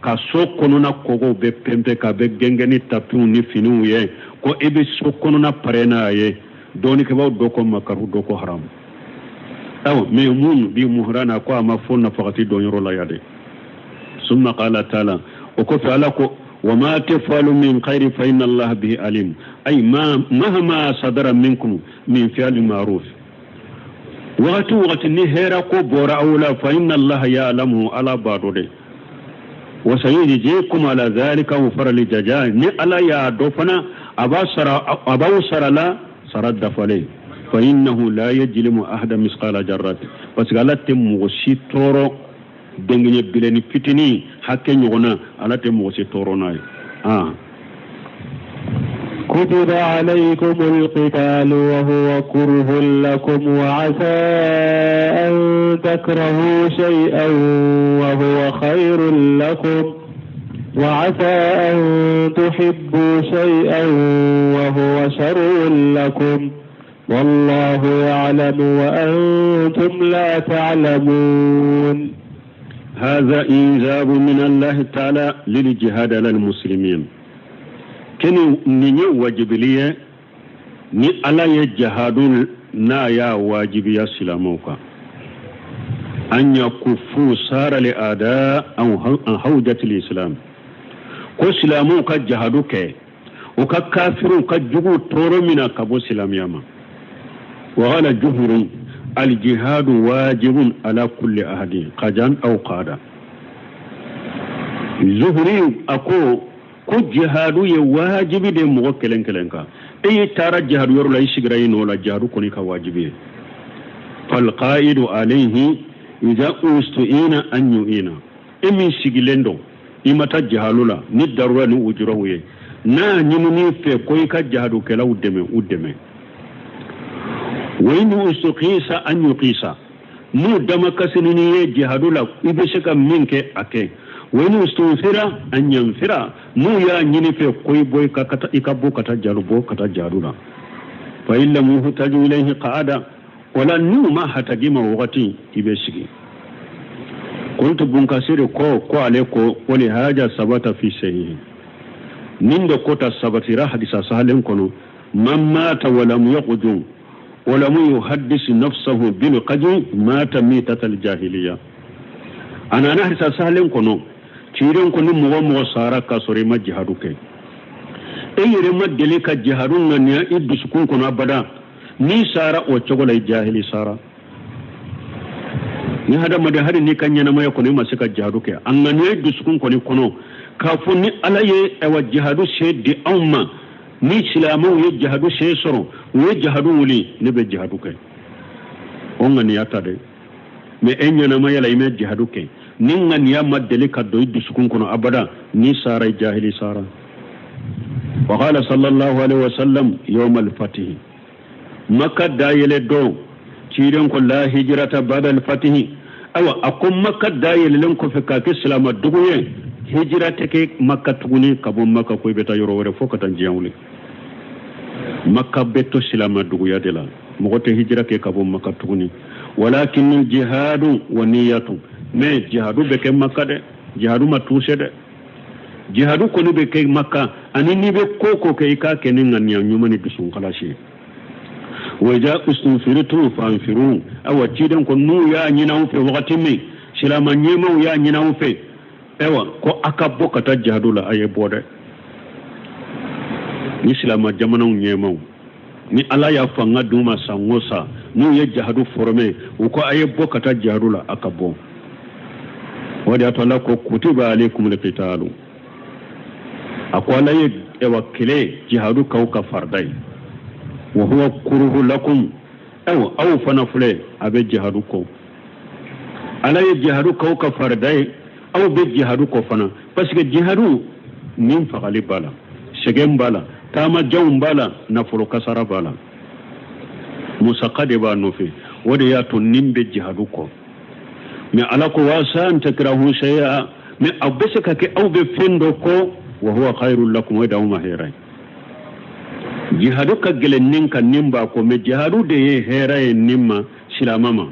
ka so kɔnɔna kogow bɛ pɛnpɛn ka bɛ gɛngɛn ni tapiw ni finiw ye, ko i bɛ so kɔnɔna pare n'a ye, dɔɔnikɛbaw dɔ ko makaru, dɔ ko haramu. Ayiwa, mɛ mun bi muhurana ko a ma fɔ nafakati dɔn yɔrɔ la yan dɛ. Summa qala taala, o kɔfɛ Ala ko wa ma tafalu min khairin fa inna Allaha bihi alim, ay ma mahma sadara minkum min fi'li ma'ruf, wagati wagati ni hɛrɛ ko bɔra aw la, fa inna Allaha ya'lamu, Ala b'a dɔn dɛ. Wa sayujzikum ala dhalika wufara li jaja, ni Ala y'a dɔn fana, a b'a sara, a b'aw sara la sara dafalen. Fa innahu la yajlimu ahada misqala jarrat, parce que Ala tɛ mɔgɔ si tɔɔrɔ dengɛɲɛ bilenni fitinin hakɛ ɲɔgɔn na, Ala tɛ mɔgɔ si tɔɔrɔ n'a ye. كتب عليكم القتال وهو كره لكم، وعسى أن تكرهوا شيئا وهو خير لكم، وعسى أن تحبوا شيئا وهو شر لكم، والله يعلم وأنتم لا تعلمون. هذا إنزاب من الله تعالى للجهاد على المسلمين. Keni nin ye wajibili ye ni Ala ye jahadu n'a y'a wajibiya silamɛw kan, an yakufu sara li ada an hawjatil islam, ko silamɛw ka jahadu kɛ u ka kafiriw ka jugu tɔɔrɔ min na ka bɔ silamɛya ma. Wa qala juhurun aljihadu wajibun ala kulli ahadin qajan aw qada. Zuhuri a ko jihadu ye wajibi de mɔgɔ kelen kelen kan. E ye taara jihadu yɔrɔ la, i sigira yen nɔ la, jihadu kɔni ka wajibi ye. Falqaidu alayhi idha ustu'ina an yu'ina, e min sigilen don i ma taa jihadu la ni darura ni ujuraw ye, n'a ɲinini fɛ ko i ka jihadukɛlaw dɛmɛ, u dɛmɛ. Wa in ustuqisa an yuqisa, n'u damakasini ye jihadu la, i bɛ se ka min kɛ a kɛ. Wa in ustunfira an yanfira, n'u y'a ɲini fɛ ko i bɔ i ka bɔ ka taa jihadu, bɔ ka taa jihadu la. Fa in lam yuhtaju ilayhi qa'ada, wala n'u ma hatagi ma wagati, i bɛ sigi. Qultu Bun Kasiri ko ko ale ko wali haja sabata fi sahihi nin de kota sabatira hadisa sahalen kɔnɔ man mata walam yaghzu walam yuhaddis nafsahu bil qadri mata mitatal jahiliya. A nana hadisa sahalen kɔnɔ ciiden ko ni mɔgɔ mɔgɔ sara k'a sɔrɔ i ma jihadu kɛ, e yɛrɛ ma deli ka jihadu ŋaniya i dusukun kɔnɔ abada, n'i sara o cogo la i jahili sara. Ni hadamaden hali n'i ka ɲɛnamaya kɔnɔ i ma se ka jihadu kɛ, a ŋaniya i dusukun kɔni kɔnɔ k'a fɔ ni Ala ye ayiwa jihadu se di anw ma, ni silamɛw ye jihadu se sɔrɔ, u ye jihadu wuli, ne bɛ jihadu kɛ, o ŋaniya ta dɛ. Mais e ɲɛnamaya la i ma jihadu kɛ, ni ŋaniya ma deli ka don i dusukun kɔnɔ abada, n'i sara i jahili sara. Wa qala sallallahu alaihi wa sallam yawm al-fatih, Makka dayɛlɛ don ciiden ko la hijrata ba'da al-fatih. Ayiwa a ko Makka dayɛlɛlen kɔfɛ k'a kɛ silama dugu ye, hijira tɛ kɛ Makka tuguni ka bɔ Makka ko i bɛ taa yɔrɔ wɛrɛ fo ka taa diɲɛ wuli. Makka bɛ to silama duguya de la, mɔgɔ tɛ hijira kɛ ka bɔ Makka tuguni. Walakin jihadu wa niyatu, mais jihadu bɛ kɛ Makka dɛ, jihadu ma tuuse dɛ, jihadu kɔni bɛ kɛ Makka. Ani n'i bɛ ko ko kɛ i k'a kɛ ni ŋaniya ɲuman ni dusukun kalasi ye. Wa iza ustunfirtum fanfiru, awa ciden ko n'u y'a ɲini aw fɛ wagati min, silama ɲɛmaaw y'a ɲini aw fɛ, ayiwa ko a ka bɔ ka taa jihadu la, a ye bɔ dɛ. Ni silama jamanaw ɲɛmaaw ni Ala y'a fanga d'u ma san o san, n'u ye jihadu former, u ko a ye bɔ ka taa jihadu la, a ka bɔ. O de y'a to Ala ko kutiba alaykumul qitalu, a ko Ala ye ayiwa kɛlɛ jihadu k'aw ka farida ye. Wa huwa kuruhu lakum, ayiwa aw fana filɛ a bɛ jihadu kɔ, Ala ye jihadu k'aw ka farida ye, aw bɛ jihadu kɔ fana, parce que jihadu ni fagali b'a la, sɛgɛn b'a la, taamajanw b'a la, nafolo kasara b'a la, musaka de b'a nɔfɛ. O de y'a to nin bɛ jihadu kɔ. Mais Ala ko wasa an takrahu shay'a, mais aw bɛ se ka kɛ aw bɛ fɛn dɔ kɔ, wa huwa khairul lakum, o de aw ma hɛrɛ ye. Jihadu ka gɛlɛn nin kan, nin b'a kɔ, mais jihadu de ye hɛrɛ ye nin ma, silamɛ ma.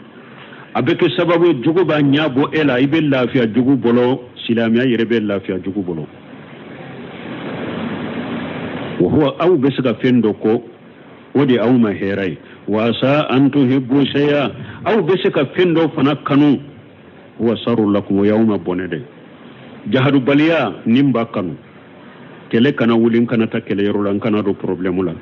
A bɛ kɛ sababu ye jugu b'a ɲɛ bɔ e la, i bɛ lafiya jugu bolo, silamɛya yɛrɛ bɛ lafiya jugu bolo. Wa huwa aw bɛ se ka fɛn dɔ kɔ, o de aw ma hɛrɛ ye. Wa asa an tuhibbu shay'a, aw bɛ se ka fɛn dɔ fana kanu, huwa sharrun lakum, o y'aw ma bɔnɛ dɛ. Jahadubaliya nin b'a kanu, kɛlɛ kana wuli, n kana taa kɛlɛyɔrɔ la, n kana don problème la,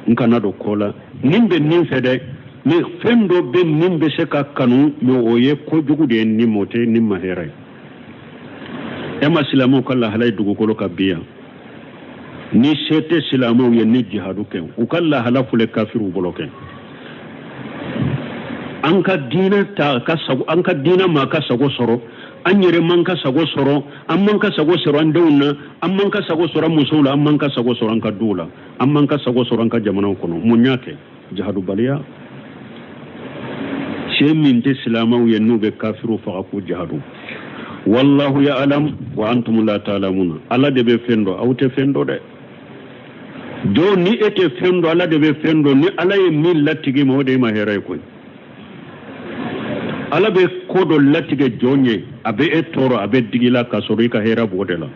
n kana don ko la, nin bɛ nin fɛ dɛ. Mais fɛn dɔ bɛ nin bɛ se ka kanu, mais o ye kojugu de ye nin ma, o tɛ nin ma hɛrɛ ye. E ma silamɛw ka lahala ye dugukolo kan bi yan, ni se tɛ silamɛw ye ni jihadu kɛ, u ka lahala filɛ kafiriw bolo kɛ. An ka diinɛ ta ka sago, an ka diinɛ ma ka sago sɔrɔ, an yɛrɛ man ka sago sɔrɔ, an man ka sago sɔrɔ an denw na, an man ka sago sɔrɔ an musow la, an man ka sago sɔrɔ an ka duw la, an man ka sago sɔrɔ an ka jamanaw kɔnɔ. Mun y'a kɛ? Jihadubaliya. Se min tɛ silamɛw ye n'u bɛ kafiriw faga k'u jihadu. Wallahu ya'lam wa antum la ta'lamuna, Ala de bɛ fɛn dɔn, aw tɛ fɛn dɔn dɛ. Jɔn ni e tɛ fɛn dɔn, Ala de bɛ fɛn dɔn. Ni Ala ye min latigɛ ma, o de ye ma hɛrɛ ye koyi. Ala bɛ ko dɔ latigɛ jɔn ye, a bɛ e tɔɔrɔ, a bɛ digi la k'a sɔrɔ i ka hɛrɛ b'o de la.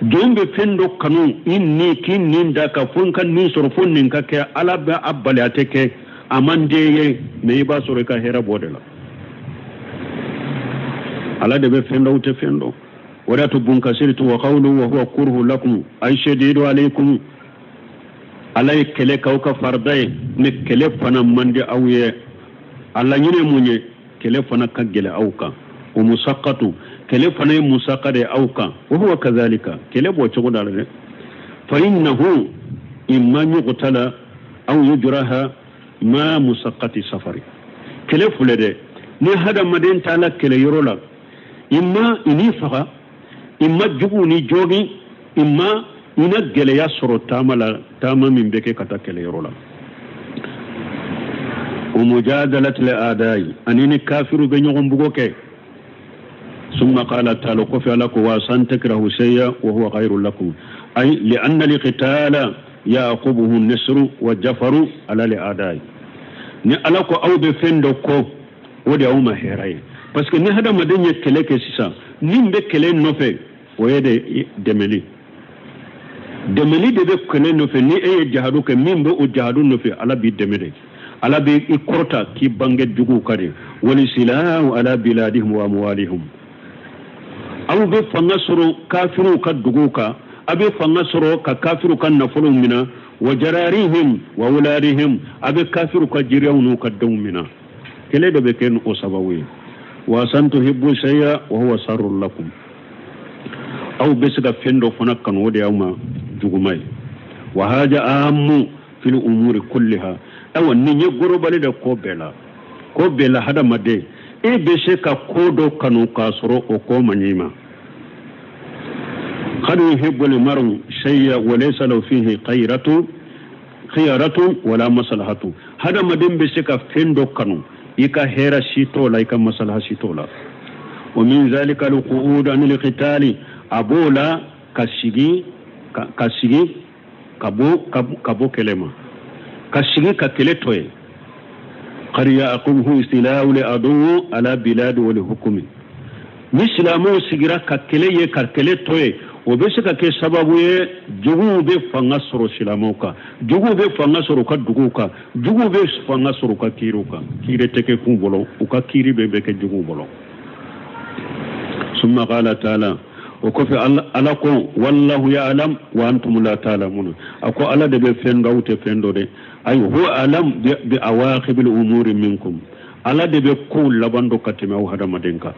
Jɔn bɛ fɛn dɔ kanu i ni k'i nin da ka fo n ka nin sɔrɔ, fo nin ka kɛ, Ala bɛ a bali a tɛ kɛ, a man di e ye, mais i b'a sɔrɔ i ka hɛrɛ b'o de la. Ala de bɛ fɛn dɔn, aw tɛ fɛn dɔn. O de y'a to Bun Kasiri to wa qawlu wa huwa kurhu lakum ay shadidu alaykum, Ala ye kɛlɛ k'aw ka farida ye, mais kɛlɛ fana man di aw ye. A laɲini ye mun ye? Kɛlɛ fana ka gɛlɛ aw kan. O musakatu, kɛlɛ fana ye musaka de ye aw kan. Wa huwa kazalika, kɛlɛ b'o cogo da la dɛ. Fa innahu imma yuqtala aw yujraha ma musakati safari. Kɛlɛ filɛ dɛ, ni hadamaden taala kɛlɛyɔrɔ la, imma i n'i faga, imma juguw ni jogin, imma i na gɛlɛya sɔrɔ taama la, taama min bɛ kɛ ka taa kɛlɛyɔrɔ la. O mujadalatil a'dai, ani ni kafiru bɛ ɲɔgɔn bugo kɛ. Summa qala ta'ala, kɔfɛ Ala ko wa san takrahu shay'a wa huwa khairul lakum, ay li'anna liqitala yaqubuhu nisru wa jafaru ala li a'dai. Ni Ala ko aw bɛ fɛn dɔ kɔ, o de y'aw ma hɛrɛ ye. Parce que ni hadamaden ye kɛlɛ kɛ sisan, min bɛ kɛlɛ nɔfɛ, o ye de dɛmɛli. Dɛmɛli de bɛ kɛlɛ nɔfɛ. Ni e ye jahadu kɛ, min bɛ o jahadu nɔfɛ, Ala b'i dɛmɛ de. Ala bɛ i kɔrɔta k'i bange juguw kan de. Walisilahu ala biladihim wa amwalihim. Aw bɛ fanga sɔrɔ kafiriw ka duguw kan, a bɛ fanga sɔrɔ ka kafiriw ka nafolow minɛ, wa jararihim wa wuladihim, a bɛ kafiriw ka jiriyaw n'u ka denw minɛ. Kɛlɛ de bɛ kɛ o sababu ye. Wa asan tuhibbu shay'a wa huwa sharrun lakum. Aw bɛ se ka fɛn dɔ fana kanu, o de y'aw ma juguma ye. Wa haja amu fil umuri kulliha. Ayiwa, nin ye gorobali de ko bɛɛ la, ko bɛɛ la. Hadamaden, e bɛ se ka ko dɔ kanu k'a sɔrɔ o ko man ɲi ma. Qad yuhibbu al-mar'u shay'a wa laysa lahu fihi khayratu khiyaratu wala maslahatu. Hadamaden bɛ se ka fɛn dɔ kanu, i ka hɛrɛ si t'o la, i ka masalaha si t'o la. Wa min zalika al-qu'ud an al-qitali. A b'o la ka sigi ka sigi ka bɔ kɛlɛ ma, ka sigi ka kɛlɛ to yen. Qad ya'qubuhu istilahu li-aduwwi ala biladi wa li-hukmi. Ni silamɛw sigira ka kɛlɛ ye, ka kɛlɛ to yen, o bɛ se ka kɛ sababu ye juguw bɛ fanga sɔrɔ silamɛw kan, juguw bɛ fanga sɔrɔ u ka duguw kan, juguw bɛ fanga sɔrɔ u ka kiiriw kan. Kiiri tɛ kɛ k'u bolo, u ka kiiri bɛ kɛ juguw bolo. Summa qala ta'ala, o kɔfɛ Ala ko wallahu ya'lam wa antum la ta'lamuna. A ko Ala de bɛ fɛn dɔn, aw tɛ fɛn dɔn dɛ. Ayi, huwa alam bi awaqibil umuri minkum. Ala de bɛ kow laban dɔn ka tɛmɛ aw hadamaden kan.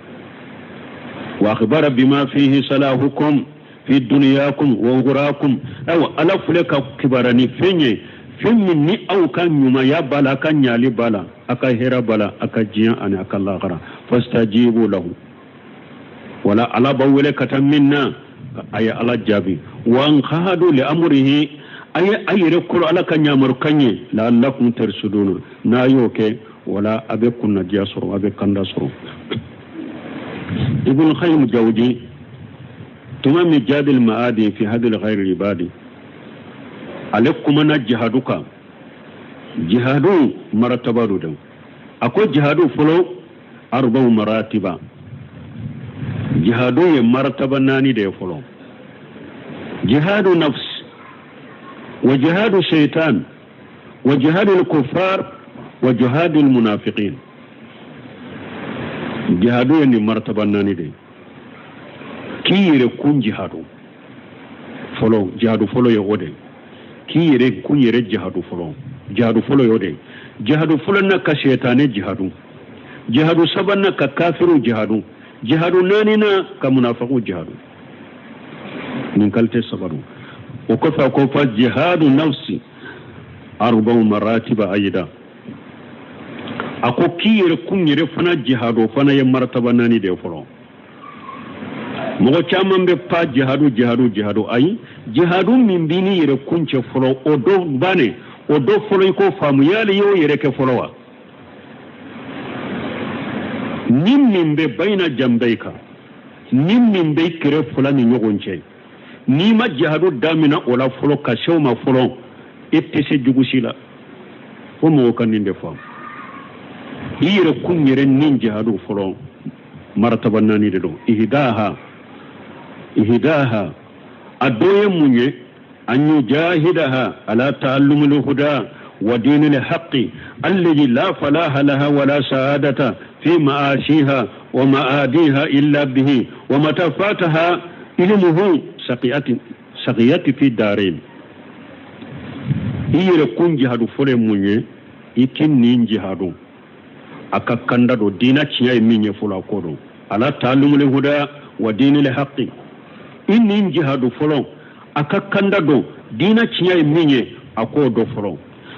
Wa akhbara bima fihi salahukum fi dunyakum wa ukhrakum. Ayiwa, Ala filɛ ka kibaruya ni fɛn ye, fɛn min ni aw ka ɲumanya b'a la, a ka ɲali b'a la, a ka hɛrɛ b'a la, a ka diɲɛ ani a ka lahara. Fastajibu lahu. Wala Ala b'aw wele ka taa min na, a ye Ala jaabi. Wa anqadu li amrihi, a ye a yɛrɛ kolo Ala ka ɲamarukan ye, la'allakum tarsuduna. N'a y'o kɛ, wala a bɛ kunnadiya sɔrɔ, a bɛ kanda sɔrɔ. Ibn Qayyim Jawzi tuma min Jadil Ma'adi fi hadil ghayri ibadi, ale kumana jihadu kan. Jihadu marataba don. A ko jihadu fɔlɔ arba'u maratiba. Jihadu ye martaba naani de ye fɔlɔ. Jihadu nafs wa jihadu shaitan wa jihadu al-kuffar wa jihadu al-munafiqin. Jihadu ye nin martaba naani de ye. K'i yɛrɛ kun jihadu fɔlɔ, jihadu fɔlɔ ye o de ye. K'i yɛrɛ kun yɛrɛ jihadu fɔlɔ, jihadu fɔlɔ ye o de ye. Jihadu fɔlɔ na ka shaitanɛ jihadu, jihadu sabanan ka kafiru jihadu, jihadu naaninan ka munafaku jihadu. Nin kalite saba don. O kɔfɛ a ko fa jihadu nafsi arba'u maratiba ayida. A ko k'i yɛrɛ kun yɛrɛ fana jihadu fana ye martaba naani de ye fɔlɔ. Mɔgɔ caman bɛ pa jihadu jihadu jihadu. Ayi, jihadu min b'i ni yɛrɛ kun cɛ fɔlɔ, o dɔ bannen, o dɔ fɔlɔ i k'o faamu, yali i y'o yɛrɛ kɛ fɔlɔ wa? Ni min bɛ bayina janbayika, ni min bɛ i kɛrɛ fila ni ɲɔgɔn cɛ, n'i ma jihadu daminɛ o la fɔlɔ ka se o ma fɔlɔ, e tɛ se jugu si la. Fo mɔgɔw ka nin de faamu. I yɛrɛ kun yɛrɛ ni jihadu fɔlɔ marataba naani de don. Ihdaha, ihdaha, a dɔ ye mun ye? An yujahidaha ala ta'allumil huda wa dinil haqqi alladhi la falaha laha wala sa'adata fi ma'ashiha wa ma'adiha illa bihi wa mata fataha ilmuhu saqiyati fi darain. I yɛrɛ kun jihadu fɔlɔ ye mun ye? I k'i nin jihadu a ka kanda don, diina tiɲɛ ye min ye fɔlɔ a ko don, ala ta'allumul huda wa dinil haqqi. I nin jihadu fɔlɔ a ka kanda don, diina tiɲɛ ye min ye a k'o dɔn fɔlɔ.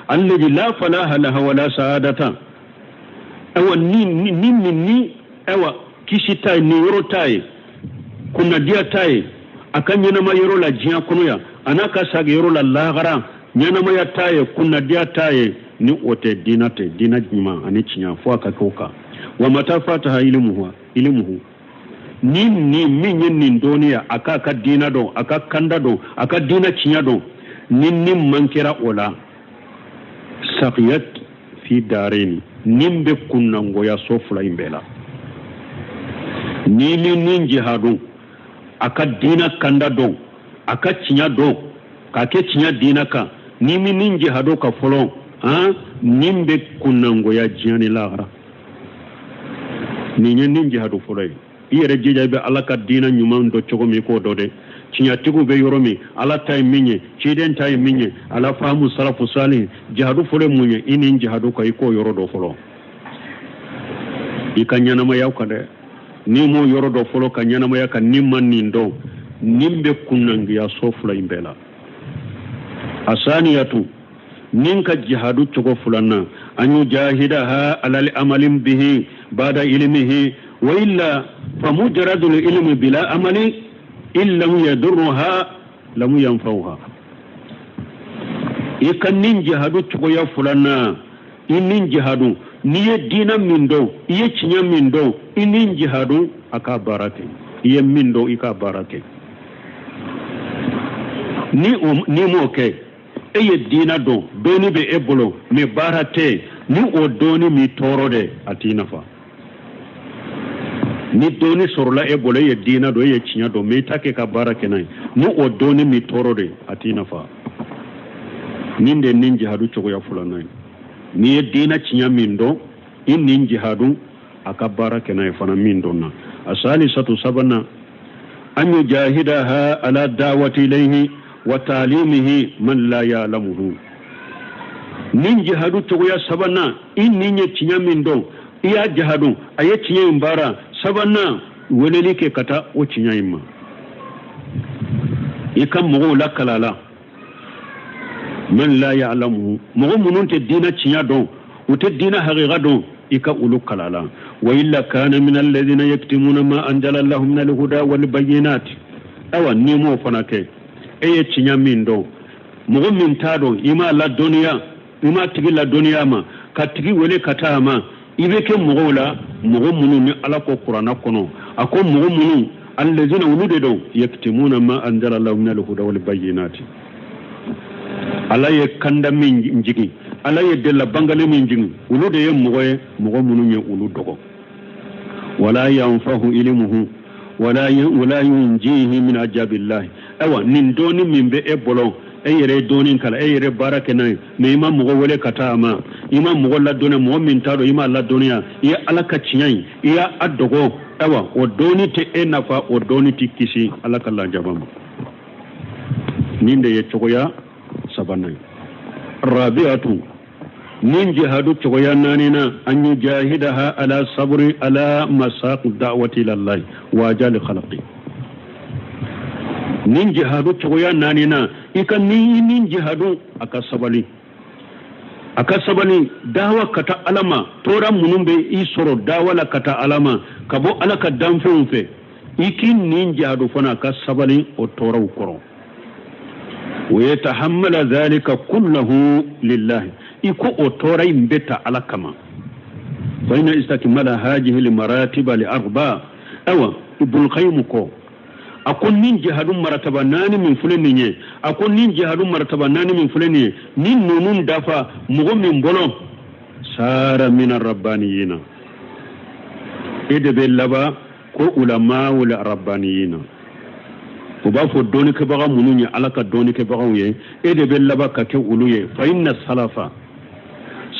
Alladhi la falaha laha wala sa'adata. Ayiwa, ni min ni ayiwa kisi t'a ye, ni yɔrɔ t'a ye, kunnadiya t'a ye, a ka ɲɛnama yɔrɔ la diɲɛ kɔnɔ yan, a n'a ka sagi yɔrɔ la lahara, ɲɛnamaya t'a ye, kunnadiya t'a ye, ni o tɛ diina tɛ, diina ɲuman ani tiɲɛ fo a ka kɛ o kan. Wa mata fataha ilimuhu, ni min ye nin dɔnniya, a k'a ka diina dɔn, a ka kanda dɔn, a ka diina tiɲɛ dɔn, ni man kɛra o la, saqiyat fi daraini, nin bɛ kunnangoya so fila in bɛɛ la. N'i m'i ni jihadu a ka diina kanda dɔn, a ka tiɲɛ dɔn, k'a kɛ tiɲɛ diina kan, n'i m'i ni jihadu ka fɔlɔ, han, ni bɛ kunnangoya diɲɛ ni lahara. Nin ye ni jihadu fɔlɔ ye. I yɛrɛ jija i bɛ Ala ka diina ɲuman dɔn cogo min, i k'o dɔn dɛ. Tiɲɛtigiw bɛ yɔrɔ min, Ala ta ye min ye, ciden ta ye min ye, ala faamu salafu sali. Jihadu fɔlɔ ye mun ye? I ni jihadu ka i k'o yɔrɔ dɔn fɔlɔ i ka ɲɛnamaya kan dɛ. N'i m'o yɔrɔ dɔn fɔlɔ ka ɲɛnamaya kan, n'i ma nin dɔn, nin bɛ kunnangiya so fila in bɛɛ la. Asaniyatu, nin ka jihadu cogo filanan, an yujahidaha alal amali bihi bada ilmihi, wa illa fa mujaradul ilmi bila amali in lam yadurruha lam yanfa'uha. I ka nin jihadu cogoya filanan, i ni jihadu, n'i ye diina min dɔn, i ye tiɲɛ min dɔn, i ni jihadu a ka baara kɛ. I ye min dɔn, i ka baara kɛ. Ni n'i m'o kɛ, e ye diina dɔn, dɔnni bɛ e bolo, mais baara tɛ, ni o dɔnni m'i tɔɔrɔ dɛ, a t'i nafa. Ni dɔnni sɔrɔla e bolo, e ye diina dɔn, e ye tiɲɛ dɔn, mais i t'a kɛ ka baara kɛ n'a ye, ni o dɔnni m'i tɔɔrɔ de, a t'i nafa. Nin de ni jihadu cogoya filanan ye. N'i ye diina tiɲɛ min dɔn, i ni jihadu a ka baara kɛ n'a ye fana min dɔn na. A salisatu, sabanan, an yujahidaha ala dawati ilayhi wa taalimihi man la ya'lamuhu. Nin jihadu cogoya sabanan, i ni ye tiɲɛ min dɔn, i y'a jihadu a ye tiɲɛ in baara. Sabanan, weleli kɛ ka taa o tiɲɛ in ma, i ka mɔgɔw lakala la. Man la ya'lamuhu, mɔgɔ minnu tɛ diina tiɲɛ dɔn, u tɛ diina haqiqa dɔn, i ka olu kala la. Wa illa kana min alladhina yaktumuna ma anzala Allahu min alhuda wal bayyinat. Awa, n'i m'o fana kɛ, e ye tiɲɛ min dɔn, mɔgɔ min t'a dɔn, i m'a ladɔnniya, i m'a tigi ladɔnniya ma, ka tigi wele ka taa a ma, i bɛ kɛ mɔgɔw la, mɔgɔ minnu ni Ala ko kuranna kɔnɔ, a ko mɔgɔ minnu, alladhina, olu de don, yaktumuna ma anzala Allahu min alhuda wal bayyinat. Ala ye kanda min jigin, Ala ye dela bangale min jigin, olu de ye mɔgɔ ye, mɔgɔ minnu ye olu dɔgɔ. Wala yanfahu ilmuhu wala yunjihi min ajabillahi. Ayiwa, nin dɔɔni min bɛ e bolo, e yɛrɛ ye dɔɔni kalan, e yɛrɛ baara kɛ n'a ye, mais i ma mɔgɔ wele ka taa a ma, i ma mɔgɔ ladɔnniya, mɔgɔ min t'a dɔn, i m'a ladɔnniya, i ye Ala ka tiɲɛ ye, i y'a dɔgɔ. Ayiwa, o dɔɔni tɛ e nafa, o dɔɔni tɛ kisi Ala ka lajaba ma. Nin de ye cogoya sabanan ye. Rabi'atu, nin jihadu cogoya naaninan, an yujahidaha ala sabri ala masaq da'wati ilallahi wa ajali khalqi. Nin jihadu cogoya naaninan, i ka ni nin jihadu a ka sabali, a ka sabali dawa ka taa Ala ma. Tɔɔrɔ minnu bɛ i sɔrɔ dawa la ka taa Ala ma, ka bɔ Ala ka danfɛnw fɛ, i k'i nin jihadu fana a ka sabali o tɔɔrɔw kɔrɔ. Wa yatahammala dhalika kullahu lillahi, i ko o tɔɔrɔ in bɛ ta Ala kama. Fa inna istakmala hajihi limaratiba li arba. Awa, Ibn Qayyim ko, a ko nin jihadu marataba naani min filɛ nin ye, a ko nin jihadu marataba naani min filɛ nin ye, ni ninnu dafa mɔgɔ min bolo, sara mina rabbaniyina, e de bɛ laban ko ulama wala rabbaniyina. U b'a fɔ dɔnnikɛbaga minnu ye Ala ka dɔnnikɛbagaw ye, e de bɛ laban ka kɛ olu ye. Fa inna salafa,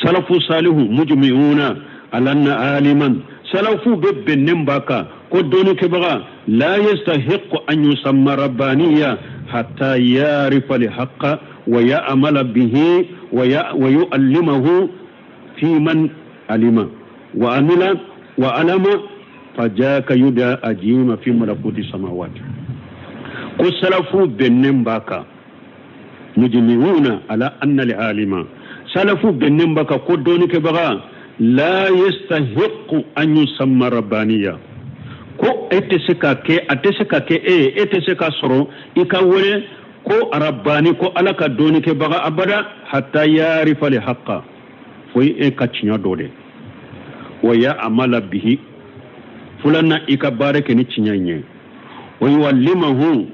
salafu salihu, mujmi'una ala anna aliman, salafu bɛ bɛnnen b'a kan ko dɔnnikɛbaga, la yastahiqu an yusamma rabbaniya hatta ya'rifa al-haqqa wa ya'mala bihi wa yu'allimahu fi man alima wa amila wa alama fajaka yuda ajima fi malakuti samawati. Ko salafu bɛnnen b'a kan, mujmi'una ala anna al-alima, salafu bɛnnen b'a kan ko dɔnnikɛbaga, la yastahiqu an yusamma rabbaniya, ko e tɛ se ka kɛ, a tɛ se ka kɛ e ye, e tɛ se ka sɔrɔ i ka wele ko rabbani, ko Ala ka dɔnnikɛbaga abada, hatta ya'rifa al-haqqa, fo e ka tiɲɛ dɔ de, wa ya'mala bihi, filanan i ka baara kɛ ni tiɲɛ in ye, wa yu'allimahu,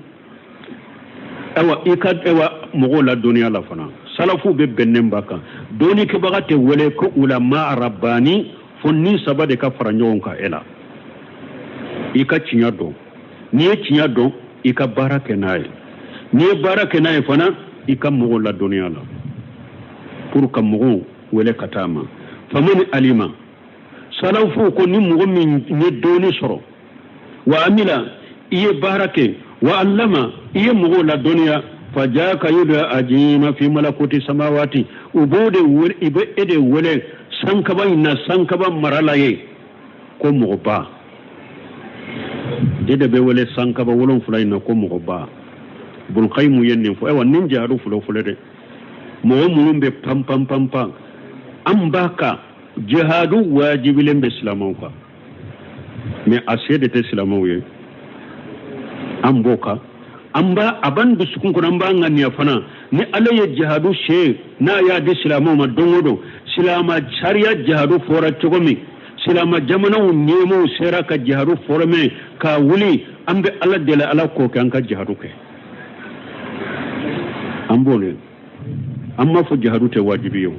awa i ka awa mɔgɔw ladɔnniya la fana. Salafu bɛ bɛnnen b'a kan, dɔnnikɛbaga tɛ wele ko ulama rabbani fo ni saba de ka fara ɲɔgɔn kan e la. I ka tiɲɛ dɔn. N'i ye tiɲɛ dɔn, i ka baara kɛ n'a ye. N'i ye baara kɛ n'a ye fana, i ka mɔgɔw ladɔnniya la pour ka mɔgɔw wele ka taa ma. Faman alima, salafu ko ni mɔgɔ min ye dɔnni sɔrɔ, wa amila, i ye baara kɛ, wa allama, i ye mɔgɔw ladɔnniya, fajaka yuda ajima fi malakuti samawati, u b'o de wele, i bɛ e de wele sankaba in na, sankaba mara la ye ko mɔgɔba. E de bɛ wele sankaba 7 in na ko mɔgɔba. Bulkayimu ye nin fɔ. Ayiwa, nin jihadu fɔlɔ fɔlɔ dɛ, mɔgɔ minnu bɛ pan pan pan pan, an b'a kan jihadu wajibilen bɛ silamɛw kan, mais a se de tɛ silamɛw ye. An b'o kan, an b'a a b'an dusukun kɔnɔ, an b'an ŋaniya fana ni Ala ye jihadu se n'a y'a di silamɛw ma don o don, silamɛ sariya jihadu fɔra cogo min, silamɛ jamanaw ɲɛmɔgɔw sera ka jihadu former ka wuli, an bɛ Ala deli Ala k'o kɛ, an ka jihadu kɛ. An b'o de, an m'a fɔ jihadu tɛ wajibi ye o,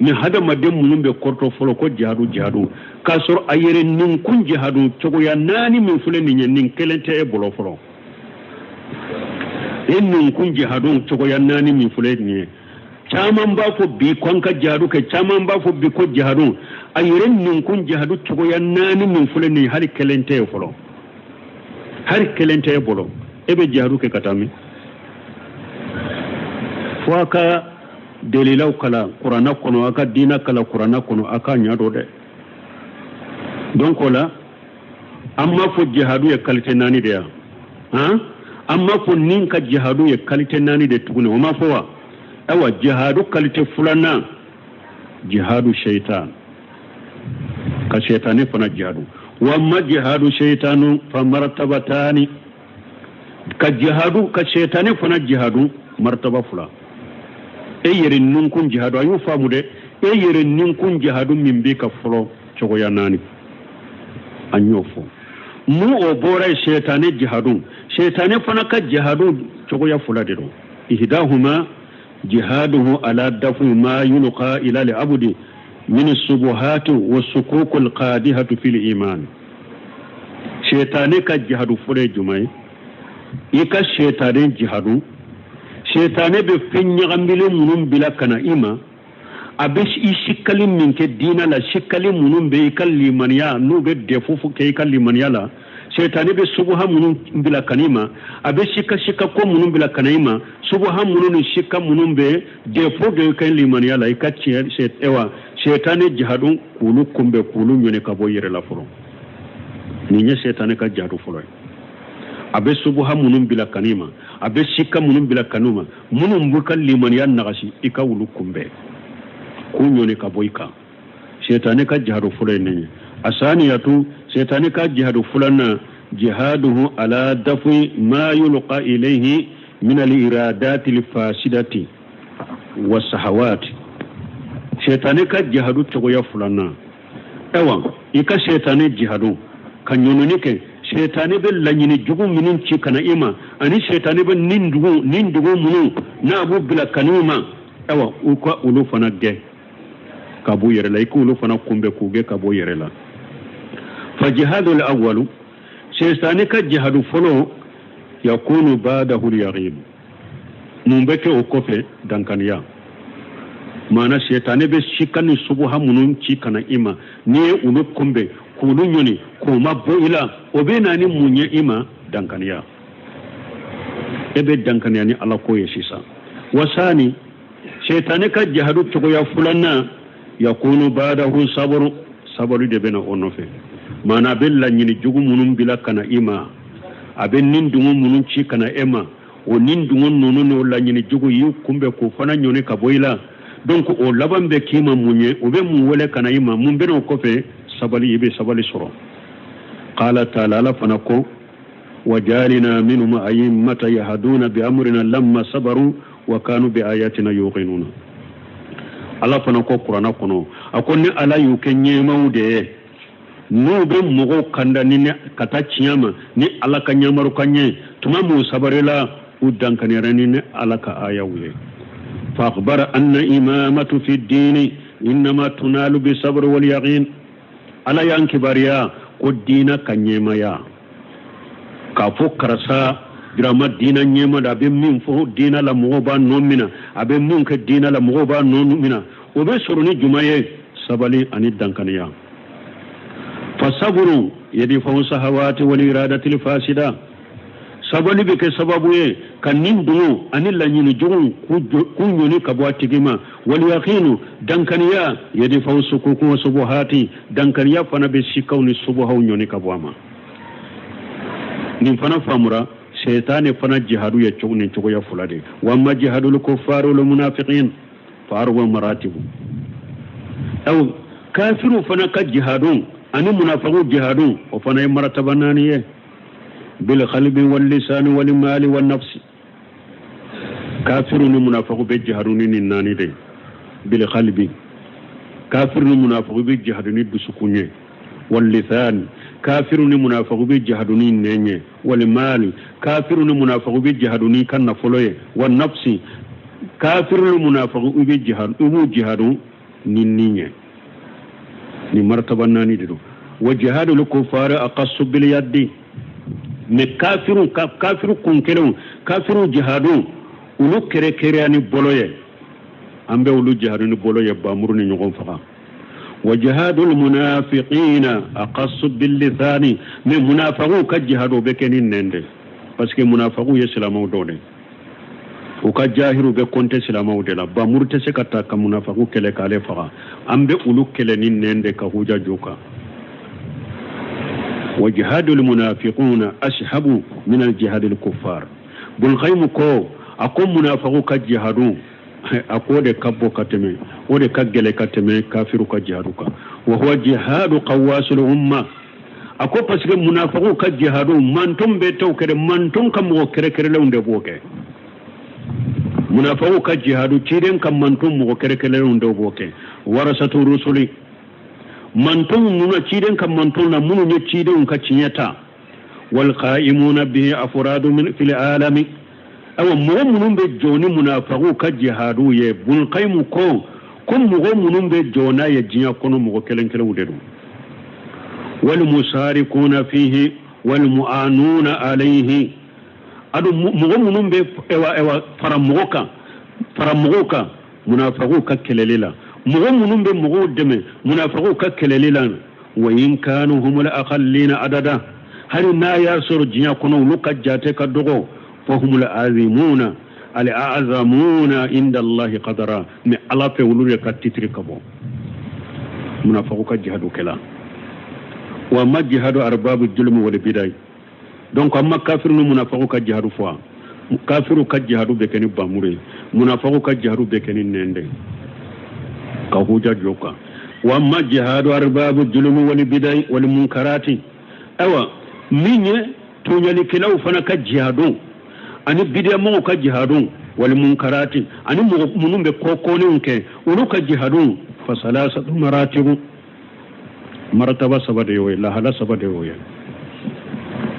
ni hadamaden minnu bɛ kɔrɔtɔ fɔlɔ ko jihadu jihadu, k'a sɔrɔ a yɛrɛ ninkun jihadu cogoya 4 min filɛ nin ye, nin kelen tɛ e bolo fɔlɔ. E ninkun jihadu cogoya 4 min filɛ nin ye, caman b'a fɔ bi ko an ka jihadu kɛ, caman b'a fɔ bi ko jihadu, a yɛrɛ ninkun jihadu cogoya 4 min filɛ nin ye, hali kelen tɛ e fɔlɔ, hali kelen tɛ e bolo. E bɛ jihadu kɛ ka taa min? Fo a ka delilaw kalan kuranna kɔnɔ, a ka diina kalan kuranna kɔnɔ, a k'a ɲɛ dɔn dɛ. Donc o la, an m'a fɔ jihadu ye qualité 4 de ye, han? An m'a fɔ nin ka jihadu ye qualité 4 de tuguni, o ma fɔ wa? Ayiwa, jihadu qualité filanan, jihadu shaitan, ka shaitani fana jihadu. Wa ma jihadu shaitanu fa martabatani, ka jihadu ka shaitani fana jihadu martaba 2. E yɛrɛ ninkun jihadu, a y'o faamu dɛ, e yɛrɛ ninkun jihadu min bɛ ka fɔlɔ cogoya 4, an y'o fɔ. N'o o bɔra yen, shaitani jihadu, shaitani fana ka jihadu cogoya 2 de don. Ihdahuma jihaduhu ala dafu ma yulqa ila al-abdi min as-subuhati was-sukuk al-qadihatu fil iman. Shaitani ka jihadu fɔlɔ ye jumɛn ye? I ka shaitani jihadu, shaitani bɛ fɛn ɲagamilen minnu bila ka na i ma, a bɛ i sikali min kɛ diinɛ la, sikali minnu bɛ i ka limaniya, n'u bɛ défaut kɛ i ka limaniya la, shaitani bɛ subuha minnu bila ka na i ma, a bɛ sika sika ko minnu bila ka na i ma, subuha minnu ni sika minnu bɛ défaut dɔ kɛ limaniya la, i ka tiɲɛ, ayiwa, shaitani jihadu k'olu kunbɛn, k'olu ɲini ka bɔ i yɛrɛ la fɔlɔ. Nin ye shaitani ka jihadu fɔlɔ ye. A bɛ subuha minnu bila ka na i ma, a bɛ sika minnu bila ka n'u ma, minnu b'u ka limaniya nagasi, i ka olu kunbɛn, k'u ɲɔni ka bɔ i kan. Shaitani ka jihadu fɔlɔ ye nin ye. Asaniyatu, shaitani ka jihadu filanan, jihaduhu ala dafi ma yulqa ilayhi min al-iradati al-fasidati wa sahawati. Shaitani ka jihadu cogoya filanan, ayiwa, i ka shaitani jihadu ka ɲɔnɔni kɛ, shaitani bɛ laɲini jugu minnu ci ka na i ma, ani shaitani bɛ nin dugu minnu n'a b'u bila ka n'u ma, ayiwa, u ka olu fana gɛn ka b'u yɛrɛ la, i k'olu fana kunbɛn k'u gɛn ka b'u yɛrɛ la. Fa jihadu al-awwalu, shaitani ka jihadu fɔlɔ, yakunu ba'dahu al-yaqin, mun bɛ kɛ o kɔfɛ? Dankaniya. Maana shaitani bɛ sika ni subuha minnu ci ka na i ma, n'i ye olu kunbɛn k'olu ɲɔni k'o ma bɔ i la, o bɛ na ni mun ye i ma? Dankaniya. E bɛ dankaniya ni Ala ko ye sisan. Wasani, shaitani ka jihadu cogoya filanan, yakunu ba'dahu sabru, sabali de bɛ na o nɔfɛ. Maana a bɛ laɲini jugu minnu bila ka na i ma, a bɛ nin dungo minnu ci ka na e ma, o nin dungo ninnu n'o laɲini jugu y'i kunbɛn k'o fana ɲɔni ka bɔ i la. Donc o laban bɛ k'i ma mun ye? O bɛ mun wele ka na i ma? Mun bɛ n'o kɔfɛ? Sabali, i bɛ sabali sɔrɔ. Qala ta'ala, Ala fana ko wajalina minhum a'immata yahduna bi amrina lamma sabaru wa kanu bi ayatina yuqinuna. Ala fana ko kuranna kɔnɔ, a ko ni Ala y'u kɛ ɲɛmaw de ye, n'u bɛ mɔgɔw kanda ni ka taa tiɲɛ ma ni Ala ka ɲamaru ka ɲɛ, tuma min u sabarila, u dankaniyara ni Ala ka ayaw ye. Fa akhbara anna imamatu fi dini innama tunalu bi sabr wal yaqin. Ala y'an kibaruya ko diina ka ɲɛmaya, K'a fɔ karisa birama diina ɲɛma da, a bɛ min fɔ diina la mɔgɔw b'a nɔ minɛ, a bɛ min kɛ diina la mɔgɔw b'a nɔ minɛ, o bɛ sɔrɔ ni jumɛn ye? Sabali ani dankaniya. Fasaburu yadifa'u sahawati wal iradatil fasida. Sabali bɛ kɛ sababu ye ka nin dungo ani laɲini jugu k'u ɲɔni ka bɔ a tigi ma. Wal yaqinu, dankaniya, yadifa'u sukuku wa subuhati, dankaniya fana bɛ sikaw ni subuhaw ɲɔni ka bɔ a ma. Nin fana faamura, sɛtanɛ fana jihadu ye cogo nin cogoya fila de. Wa amma jihadul kuffar wal munafiqin fa arba maratibu. Aw kafiru fana ka jihadu ani munafiqu jihadu, o fana ye marataba naani ye: bil qalbi wal lisani wal mali wan nafsi. Kafiru ni munafiqu bɛ jihadu ni nin naani de. Bil qalbi, kafiru ni munafiqu bɛ jihadu ni dusukun ye. Wal lisani, kafiru ni munafiqu bɛ jihadu ni nɛn ye. Wal mali, kafiru ni munafiqu bɛ jihadu ni ka nafolo ye. Wan nafsi, kafiru ni munafiqu bɛ jihadu, i b'u jihadu ni nin ye. Ni martaba naani de don. Wa jihadul kufari aqassu bil yaddi. Mais kafiru ka kafiru kun kelenw, kafiru jihadu, olu kɛrɛkɛrɛya ni bolo ye, an bɛ olu jihadu ni bolo ye, bamuru ni ɲɔgɔn faga. Wa jihadul munafiqina aqassu bil lisani. Mais munafiqu ka jihadu bɛ kɛ ni nɛn de, parce que munafiqu ye silamɛw dɔ de, u ka jahiru bɛ kɔnte silamɛw de la. Bamuru tɛ se ka ta ka munafiqu kɛlɛ k'ale faga, an bɛ olu kɛlɛ ni nɛn de ka huja jo kan. Wa jihadul munafiquna ashabu min al jihadil kuffar. Bulqaym ko a ko munafiqu ka jihadu, a ko de ka bɔ ka tɛmɛ, o de ka gɛlɛ ka tɛmɛ kafiru ka jihadu kan. Wa huwa jihadu qawasul umma. A ko parce que munafiqu ka jihadu, manton bɛ t'o kɛ dɛ, manton ka mɔgɔ kɛrɛkɛrɛlenw de b'o kɛ. Munafiqu ka jihadu, ciden ka manton mɔgɔ kɛrɛkɛrɛlenw de b'o kɛ. Warasatu rusuli, manton minnu ciden ka manton na, minnu ye cidenw ka tiɲɛ ta. Wal qa'imuna bihi afradu min fil alami. Awa mɔgɔ minnu bɛ jɔ ni munafiqu ka jihadu ye, Bulqayimu ko ko mɔgɔ minnu bɛ jɔ n'a ye diɲɛ kɔnɔ, mɔgɔ kelen kelenw de don. Wal musarikuna fihi wal mu'anuna alayhi. Ado mɔgɔ minnu bɛ ewa fara mɔgɔ kan, fara mɔgɔw kan munafiqu ka kɛlɛli la, mɔgɔ minnu bɛ mɔgɔw dɛmɛ munafiqu ka kɛlɛli la. Wa in kanu humul aqallina adada, hali n'a y'a sɔrɔ diɲɛ kɔnɔ olu ka jate ka dɔgɔ, fahumul azimuna al a'zamuna inda Allahi qadara. Mais Ala fɛ olu de ka titiri ka bɔ munafiqu ka jihadu kɛla. Wa ma jihadu arbabu julmi wal bidai. Donc an ma kafiru ni munafiqu ka jihadu fɔ. Kafiru ka jihadu bɛ kɛ ni bamuru ye, munafiqu ka jihadu bɛ kɛ ni nɛn de ka huja jɔ kan. Wa ma jihadu arbabu julmi wal bidai wal munkarati. Ayiwa min ye tɔɲɔlikɛlaw fana ka jihadu ani bidiyamɔgɔw ka jihadu, wal munkarati, ani mɔgɔ minnu bɛ kɔkɔnenw kɛ, olu ka jihadu, fa salasatu maratibu, marataba saba de y'o ye, lahala saba de y'o ye.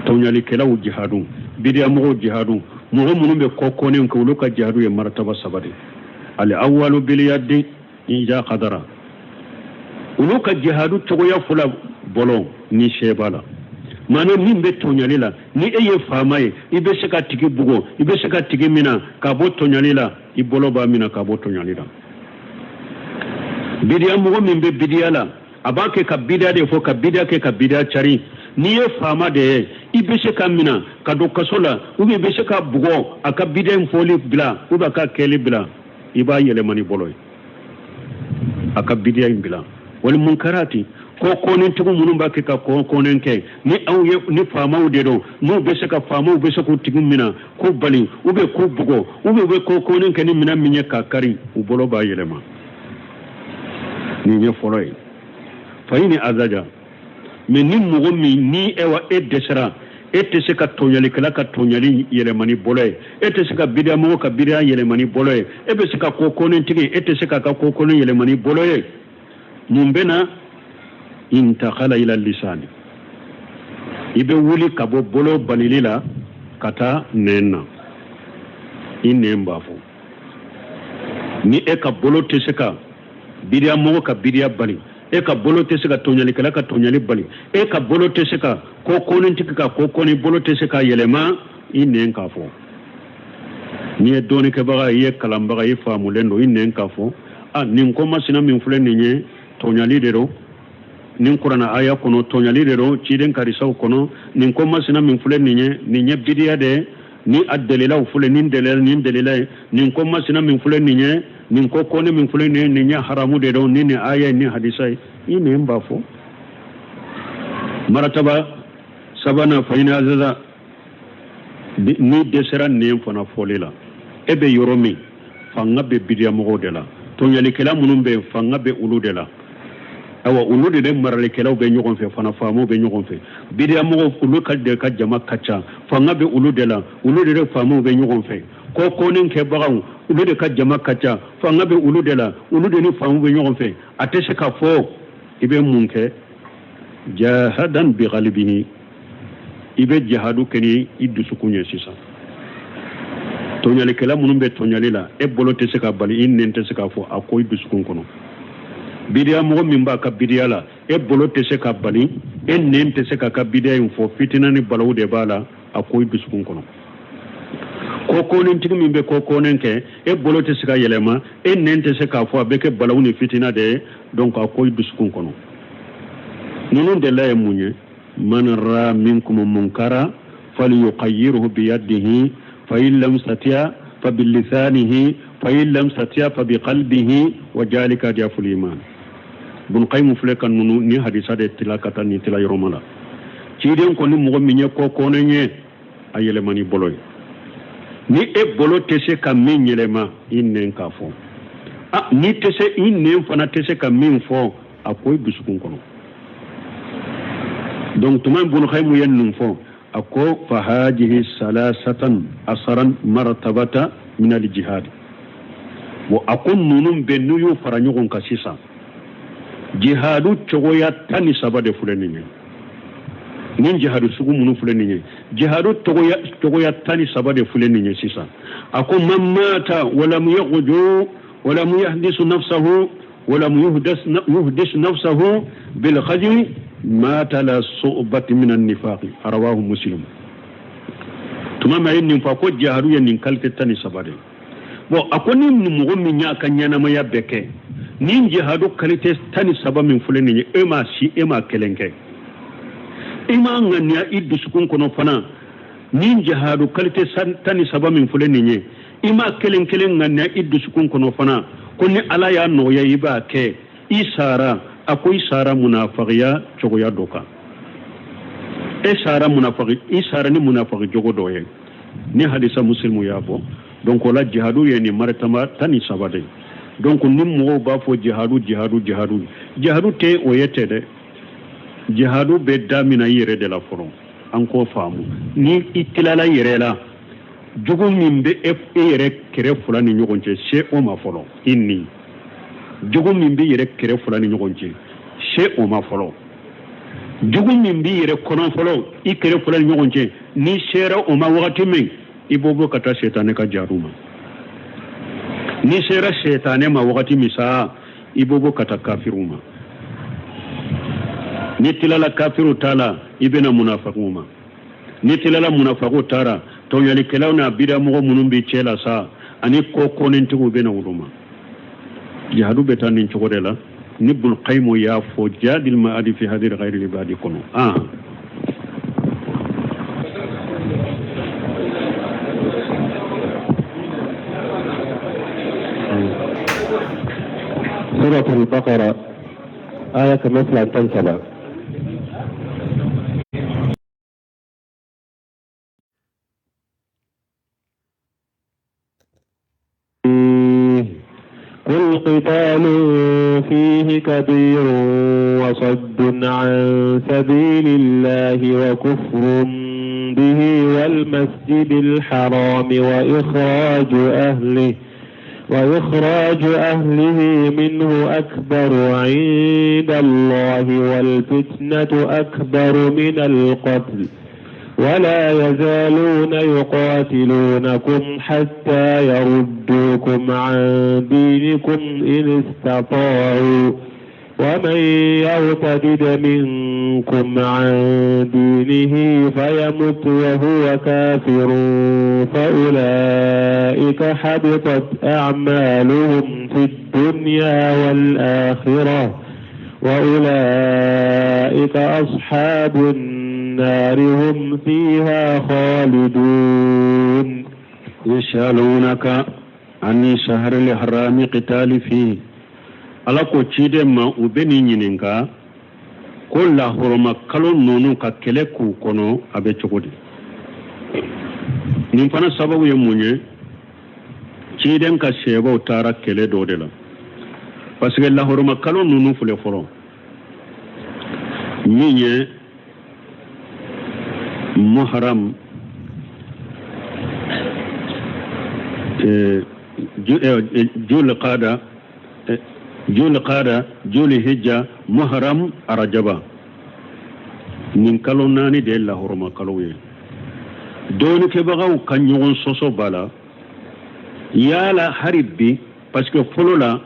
Tɔɲɔlikɛlaw jihadu, bidiyamɔgɔw jihadu, mɔgɔ minnu bɛ kɔkɔnenw kɛ, olu ka jihadu ye marataba saba de. Al awwalu bil yadi in ja qadara. Olu ka jihadu cogoya fila, bolo ni seba la. Maana min bɛ tɔɲɔli la, ni e ye faama ye, i bɛ se ka tigi bugɔ, i bɛ se ka tigi minɛ ka bɔ tɔɲɔli la, i bolo b'a minɛ ka bɔ tɔɲɔli la. Bidiya mɔgɔ min bɛ bidiya la, a b'a kɛ ka bidiya de fɔ, ka bidiya kɛ, ka bidiya cari. N'i ye faama de ye, i bɛ se ka minɛ ka don kaso la, ou bien i bɛ se ka bugɔ a ka bidiya in fɔli bila, ou bien a ka kɛli bila, i b'a yɛlɛma ni bolo ye, a ka bidiya in bila. Wali munkarati, ko kɔnentigiw minnu b'a kɛ ka kɔnen kɛ, ni aw ye ni faamaw de don, n'u bɛ se ka faamaw bɛ se k'u tigi minɛ k'u bali, ou bien k'u bugɔ, ou bien u bɛ ko kɔnen kɛ ni minɛn min ye k'a kari, u bolo b'a yɛlɛma. Nin ye fɔlɔ ye. Fa ni azaja. Mais ni mɔgɔ min ni ewa e dɛsɛra, e tɛ se ka tɔɲɔlikɛla ka tɔɲɔli yɛlɛma ni bolo ye, e tɛ se ka bidiyamɔgɔ ka bidiya yɛlɛma ni bolo ye, e bɛ se ka ko kɔnentigi, e tɛ se k'a ka ko kɔnen yɛlɛma ni bolo ye, mun bɛ na? Intakala ila lisani. I bɛ wuli ka bɔ bolo balili la ka taa nɛn na, i nɛn b'a fɔ. Ni e ka bolo tɛ se ka bidiyamɔgɔ ka bidiya bali, E ka bolo tɛ se ka tɔɲalikɛla ka tɔɲali bali, e ka bolo tɛ se ka ko konintigi ka ko koni bolo tɛ se ka yɛlɛma, i nɛn k'a fɔ. N'i ye dɔɔnikɛbaga, i ye kalanbaga, i faamulen don, i nɛn k'a fɔ a nin ko masina min filɛ nin ye tɔɲali de don, nin kuranna aya kɔnɔ tɔɲali de don, ciden karisaw kɔnɔ nin ko masina min filɛ nin ye, nin ye bidiya de ye, ni a dalilaw filɛ, nin dalila nin dalila ye, nin ko masina min filɛ nin ye, nin ko kɔni min filɛ nin ye, nin ye haramu de don, ni nin aya ye, nin hadisa ye, i nɛn b'a fɔ. Marataba sabanan, fa in ajaza, n'i dɛsɛra nɛn fana fɔli la, e bɛ yɔrɔ min fanga bɛ bidiyamɔgɔw de la, tɔɲalikɛla minnu bɛ yen fanga bɛ olu de la, awa olu de maralikɛlaw bɛ ɲɔgɔn fɛ fana, faamaw bɛ ɲɔgɔn fɛ, bidiyamɔgɔw olu ka de ka jama ka ca, fanga bɛ olu de la, olu de faamaw bɛ ɲɔgɔn fɛ, ko kɔni kɛbagaw olu de ka jama ka ca, fanga bɛ olu de la, olu de ni faamaw bɛ ɲɔgɔn fɛ, a tɛ se ka fɔ. I bɛ mun kɛ? Jahadan bi galibihi, i bɛ jihadu kɛ ni i dusukun ye sisan. Tɔɲalikɛla minnu bɛ tɔɲali la, e bolo tɛ se ka bali, i nɛn tɛ se k'a fɔ, a ko i dusukun kɔnɔ. Bidiya mɔgɔ min b'a ka bidiya la, e bolo tɛ se ka bali, e nɛn tɛ se k'a ka bidiya in fɔ, fitina ni balawu de b'a la, a ko i dusukun kɔnɔ. Ko kɔnentigi min bɛ ko kɔnen kɛ, e bolo tɛ se ka yɛlɛma, e nɛn tɛ se k'a fɔ, a bɛ kɛ balawu ni fitina de ye, donc a ko i dusukun kɔnɔ. Ninnu de la ye mun ye? Man ra minkum munkara falyughayyirhu biyadihi fa in lam yastati' fa bilisanihi fa in lam yastati' fa biqalbihi wa jalika ad'aful iman. Ibn Qayyim filɛ ka ninnu ni hadisa de tila ka taa nin tila yɔrɔ ma la. Ciden kɔni mɔgɔ min ye ko kɔnen ye, a yɛlɛma ni bolo ye. Ni e bolo tɛ se ka min yɛlɛma, i nɛn k'a fɔ. A n'i tɛ se, i nɛn fana tɛ se ka min fɔ, a ko i dusukun kɔnɔ. Donc tuma Ibn Qayyim ye ninnu fɔ, a ko fa hajihi salasatan asaran martabata min al jihad. Bon, a ko ninnu bɛɛ n'u y'u fara ɲɔgɔn kan sisan, jihadu cogoya 13 de filɛ nin ye. Nin jihadu sugu minnu filɛ nin ye, jihadu cogoya 13 de filɛ nin ye sisan. A ko man mata walam yaghju walam yahdisu nafsahu walam yuhdis nafsahu bil khajri mata la su'bati min an-nifaq, rawahu Muslim. Tuma min a ye nin fɔ, a ko jihadu ye nin qualité 13 de ye. Bon, a ko ni mɔgɔ min y'a ka ɲɛnamaya bɛɛ kɛ nin jihadu qualité 13 min filɛ nin ye, e m'a si, e m'a kelen kɛ, i m'a ŋaniya i dusukun kɔnɔ fana, nin jihadu qualité 13 min filɛ nin ye, i m'a kelen kelen ŋaniya i dusukun kɔnɔ fana, ko ni Ala y'a nɔgɔya i b'a kɛ, i sara, a ko i sara munafagiya cogoya dɔ kan, e sara munafagi, i sara ni munafagi jogo dɔ ye. Ni hadisa Muslimu y'a fɔ. Donc o la jihadu ye nin maritaba 13 de ye. Donc ni mɔgɔw b'a fɔ jihadu jihadu jihadu, jihadu tɛ o ye tɛ dɛ. Jihadu bɛ daminɛ i yɛrɛ de la fɔlɔ, an k'o faamu. Ni i tilala i yɛrɛ la, jugu min bɛ e yɛrɛ kɛrɛ fila ni ɲɔgɔn cɛ, se o ma fɔlɔ. I ni jugu min bɛ yɛrɛ kɛrɛ fila ni ɲɔgɔn cɛ, se o ma fɔlɔ. Jugu min b'i yɛrɛ kɔnɔ fɔlɔ, i kɛrɛ fila ni ɲɔgɔn cɛ, n'i sera o ma wagati min, i b'o bɔ ka taa setanɛ ka jihadu ma. N'i sera setanɛ ma wagati min sa, i b'o bɔ ka taa kafiriw ma. N'i tilala kafiriw ta la, i bɛna munafakiw ma. N'i tilala munafakiw ta la, tɔɲɔlikɛlaw n'a bidamɔgɔ minnu bɛ cɛ la sa, ani ko kɔnentigiw bɛna olu ma. Jihadu bɛ taa nin cogo de la. Ni Ibn Qayyim y'a fɔ Jadil Ma'adi fi hadiri ghayri ibadi kɔnɔ. Suratul Baqara aya 213. قل قتال فيه كبير وصد عن سبيل الله وكفر به والمسجد الحرام وإخراج أهله منه أكبر عند الله والفتنة أكبر من القتل ولا يزالون يقاتلونكم حتى يردوكم عن دينكم إن استطاعوا. ومن يرتد منكم عن دينه فيمت وهو كافر فأولئك حبطت أعمالهم في الدنيا والآخرة وأولئك أصحاب النار هم فيها خالدون. يسألونك عن الشهر الحرام قتال فيه. Ala ko ciden ma u bɛ n'i ɲininka ko lahɔrɔma kalo ninnu ka kɛlɛ k'u kɔnɔ a bɛ cogo di. Nin fana sababu ye mun ye? Ciden ka sɛbɛw taara kɛlɛ dɔ de la, parce que lahɔrɔma kalo ninnu filɛ fɔlɔ min ye Muharram, Julqada, Julhijja, Muharram, Arajaba. Nin kalo naani de ye lahɔrɔma kalo ye. Dɔɔnikɛbagaw ka ɲɔgɔn sɔsɔ b'a la yala hali bi, parce que fɔlɔ la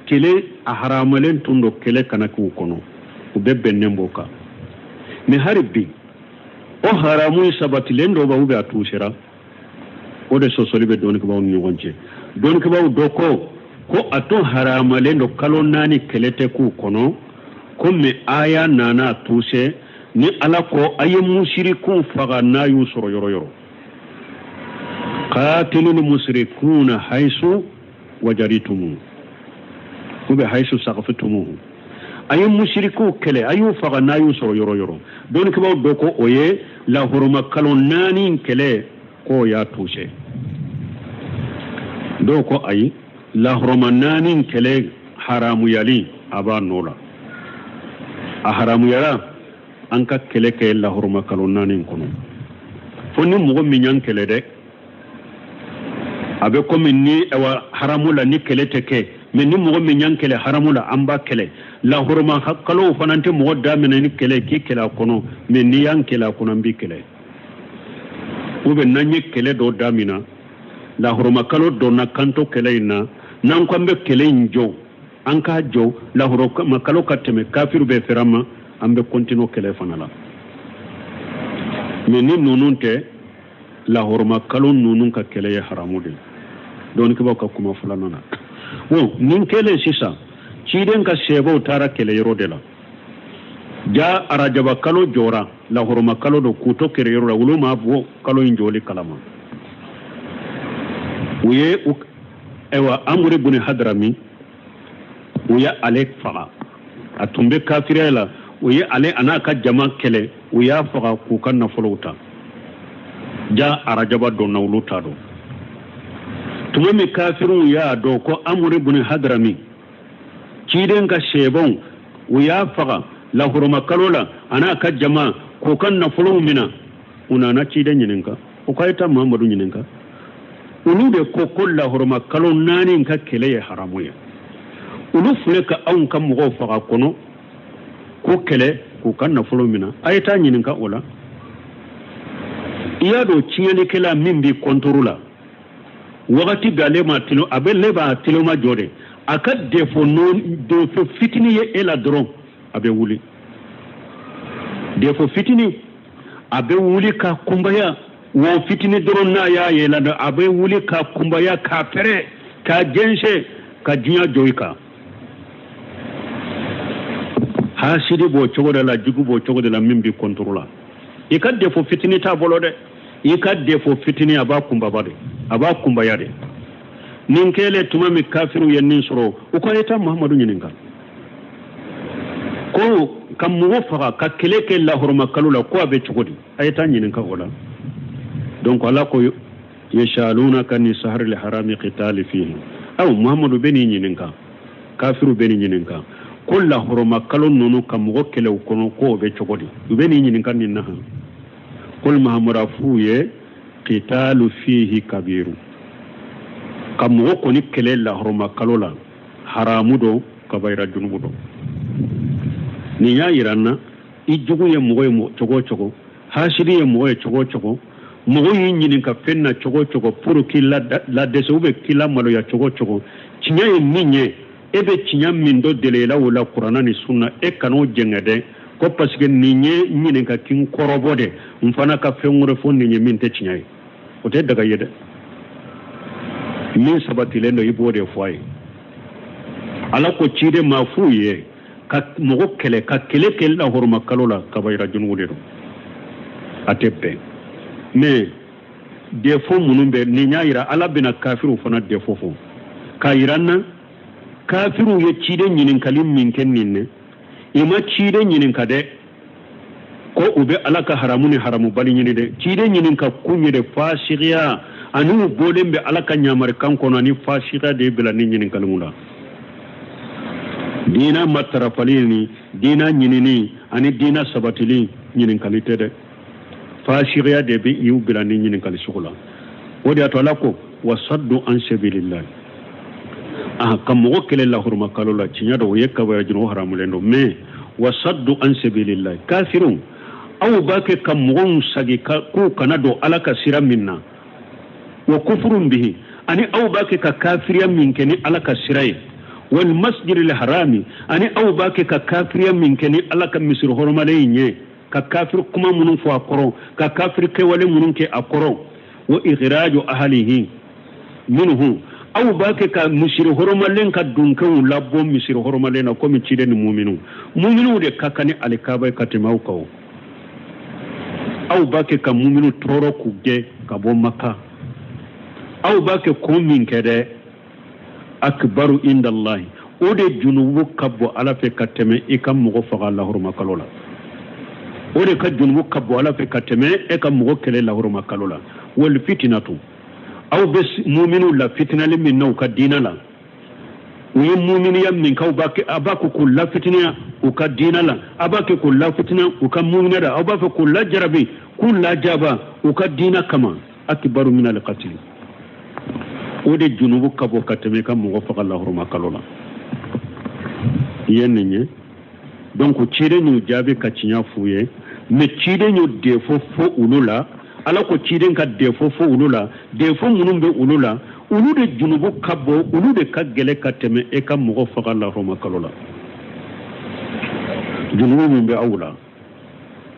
kɛlɛ a haramalen tun don, kɛlɛ kana k'u kɔnɔ, u bɛɛ bɛnnen b'o kan. Mais hali bi o haramu sabatilen dɔ b'a ou bien a tuusera, o de sɔsɔli bɛ dɔɔnikɛbagaw ni ɲɔgɔn cɛ. Dɔɔnikɛbagaw dɔ ko a to haramalen don kalo naani kɛlɛ tɛ k'u kɔnɔ, ko mais aya nana a tuuse ni Ala ko a ye musirikuw faga n'a y'u sɔrɔ yɔrɔ yɔrɔ. Qatilul musrikuna haisu wajaritumu ou bien haisu saqaftumuhu. A ye musirikuw kɛlɛ, a y'u faga n'a y'u sɔrɔ yɔrɔ yɔrɔ. Dɔnnikɛbaaw dɔ ko o ye lahɔrɔma kalo naani kɛlɛ k'o y'a tuuse. Dɔw ko ayi, lahɔrɔma naani kɛlɛ haramuyali a b'a nɔ la, a haramuyara an ka kɛlɛ kɛ lahɔrɔma kalo naani kɔnɔ, fo ni mɔgɔ min y'an kɛlɛ dɛ, a bɛ komi ni awa haramu la ni kɛlɛ tɛ kɛ, mais ni mɔgɔ min y'an kɛlɛ haramu la an b'a kɛlɛ. Lahɔrɔma kalow fana tɛ mɔgɔ daminɛ ni kɛlɛ k'i kɛlɛ a kɔnɔ, mais n'i y'an kɛlɛ a kɔnɔ an b'i kɛlɛ. Ou bien n'an ye kɛlɛ dɔ daminɛ lahɔrɔma kalo donna kanto kɛlɛ in na, n'an ko an bɛ kɛlɛ in jɔ, an k'a jɔ lahɔrɔma kalo ka tɛmɛ, kafiru bɛ fɛrɛ an ma, an bɛ continuer kɛlɛ fana la. Mais ni ninnu tɛ, lahɔrɔma kalo ninnu ka kɛlɛ ye haramu de ye. Dɔnnikɛbaaw ka kuma filanan na. Bon, nin kɛlen sisan, ciden ka sɛbɛw taara kɛlɛ yɔrɔ de la. Ja arajaba kalo jɔra, lahɔrɔma kalo don, k'u to kɛlɛ yɔrɔ la, olu ma bɔ kalo in jɔli kalama. U ye ayiwa Amuri buni Hadrami, u ye ale faga, a tun bɛ kafiriya la, u ye ale a n'a ka jama kɛlɛ, u y'a faga k'u ka nafolow ta. Ja arajaba donna, olu t'a dɔn. Tuma min kafiriw y'a dɔn ko Amuri buni Hadrami ciden ka sɛbɛnw u y'a faga lahɔrɔma kalo la a n'a ka jama k'u ka nafolow minɛ, u nana ciden ɲininka, u k'a ye taa Muhamadu ɲininka. Olu de ko lahɔrɔma kalo naani ka kɛlɛ ye haramu ye, olu filɛ ka anw ka mɔgɔw faga kɔnɔ k'u kɛlɛ k'u ka nafolo minɛ, a ye taa ɲininka o la. I y'a dɔn tiɲɛnikɛla min b'i kɔntoro la wagati bɛɛ ale ma tilo, a bɛ ne b'a tiloma jɔ de, a ka defo fitinin ye e la dɔrɔn a bɛ wuli, defo fitinin a bɛ wuli ka kunbaya, wo fitinin dɔrɔn n'a y'a ye la a bɛ wuli ka kunbaya k'a pɛrɛ k'a jɛnsɛn ka diɲɛ jɔ i kan. Hasidi b'o cogo de la, jugu b'o cogo de la min b'i kɔntoro la. I ka defo fitinin t'a bolo dɛ, i ka defo fitinin a b'a kunbaba de, a b'a kunbaya de. Nin kɛlen tuma min kafiriw ye nin sɔrɔ, u ko a ye taa Muhamadu ɲininka ko ka mɔgɔ faga ka kɛlɛ kɛ lahɔrɔma kalo la ko a bɛ cogo di, a ye taa ɲininka o la. Donc Ala ko yasalunaka ni sahril harami qitali fihi. Aw Muhamadu bɛ n'i ɲininka, kafiru bɛ n'i ɲininka ko lahɔrɔma kalo ninnu ka mɔgɔ kɛlɛ u kɔnɔ ko o bɛ cogo di, u bɛ n'i ɲininka nin na. Kul Muhamadu a f'u ye qitalu fihi kabiru, ka mɔgɔ kɔni kɛlɛ lahɔrɔma kalo la haramu don, kabayira junubu don. Nin y'a yira n na i jugu ye mɔgɔ ye cogo o cogo, hasidi ye mɔgɔ ye cogo o cogo, mɔgɔ y'i ɲininka fɛn na cogo o cogo pour k'i ladɛsɛ ou bien k'i lamaloya cogo o cogo, tiɲɛ ye min ye E bɛ tiɲɛ min dɔn dalilaw la kuranna ni sunna, e kan'o jɛngɛ dɛ, ko parce que nin ye n ɲininka k'i n kɔrɔbɔ de, n fana ka fɛn wɛrɛ fɔ nin ye min tɛ tiɲɛ ye. O tɛ daga ye dɛ. Min sabatilen don, i b'o de fɔ a ye. Ala ko ciden ma f'u ye ka mɔgɔ kɛlɛ, ka kɛlɛ kɛ lahɔrɔma kalo la, kabayira junubu de don, a tɛ bɛn. Mais défaut minnu bɛ nin y'a yira, Ala bɛna kafiriw fana défaut fɔ k'a yira n na. Kafiriw ye ciden ɲininkali min kɛ nin ne, i ma ciden ɲininka dɛ ko u bɛ Ala ka haramu ni haramubali ɲini dɛ. Ciden ɲininka kun ye de fasigiya, ani u bɔlen bɛ Ala ka ɲamarikan kɔnɔ, ani fasigiya de bila ni ɲininkaliw la. Diina matarafali ni diina ɲinini ani diina sabatili ɲininkali tɛ dɛ, fasigiya de bɛ y'u bila ni ɲininkali sugu la. O de y'a to Ala ko wasaddu an sabilillahi. Ah, ka mɔgɔ kɛlɛ lahɔrɔma kalo la, tiɲɛ don, o ye kabaya junubu haramulen don. Mais wasaddu an sabilillahi, kafiriw, aw b'a kɛ ka mɔgɔw sagi k'u kana don Ala ka sira min na, wa kufurun bihi, ani aw b'a kɛ ka kafiriya min kɛ ni Ala ka sira ye, wal masjidil harami, ani aw b'a kɛ ka kafiriya min kɛ ni Ala ka misiri hɔrɔmalen in ye, ka kafiri kuma minnu fɔ a kɔrɔ, ka kafiri kɛwale minnu kɛ a kɔrɔ, wa ikhraju ahlihi minhu, aw b'a kɛ ka misiri hɔrɔmalen ka dunkew labɔ misiri hɔrɔmalen na, komi ciden ni muminu. Muminu de ka kan ni alikaba ye ka tɛmɛ aw kan. Aw b'a kɛ ka muminu tɔɔrɔ k'u gɛn ka bɔ Maka. Aw b'a kɛ ko min kɛ dɛ, akbaru indallahi, o de junubu ka bon Ala fɛ ka tɛmɛ i ka mɔgɔ faga lahɔrɔma kalo la. O de ka junubu ka bon Ala fɛ ka tɛmɛ e ka mɔgɔ kɛlɛ lahɔrɔma kalo la. Wal fitinatu, aw bɛ muminu la fitinali min na u ka diina la, u ye muminiya min k'aw b'a kɛ, a b'a kɛ k'u lafitiniya u ka diina la, a b'a kɛ k'u lafitiniya u ka muminiya la, aw b'a fɛ k'u lajarabi, k'u lajaba u ka diina kama, akbaru min alqatili, o de junubu ka bon ka tɛmɛ i ka mɔgɔ faga lahɔrɔma kalo la. I ye nin ye. Donc ciden y'u jaabi ka tiɲɛ f'u ye, mais ciden y'u défaut fɔ olu la. Ala ko ciden ka défaut fɔ olu la, défaut minnu bɛ olu la, olu de junubu ka bon, olu de ka gɛlɛ ka tɛmɛ e ka mɔgɔ faga lahɔrɔma kalo la. Junubu min bɛ aw la,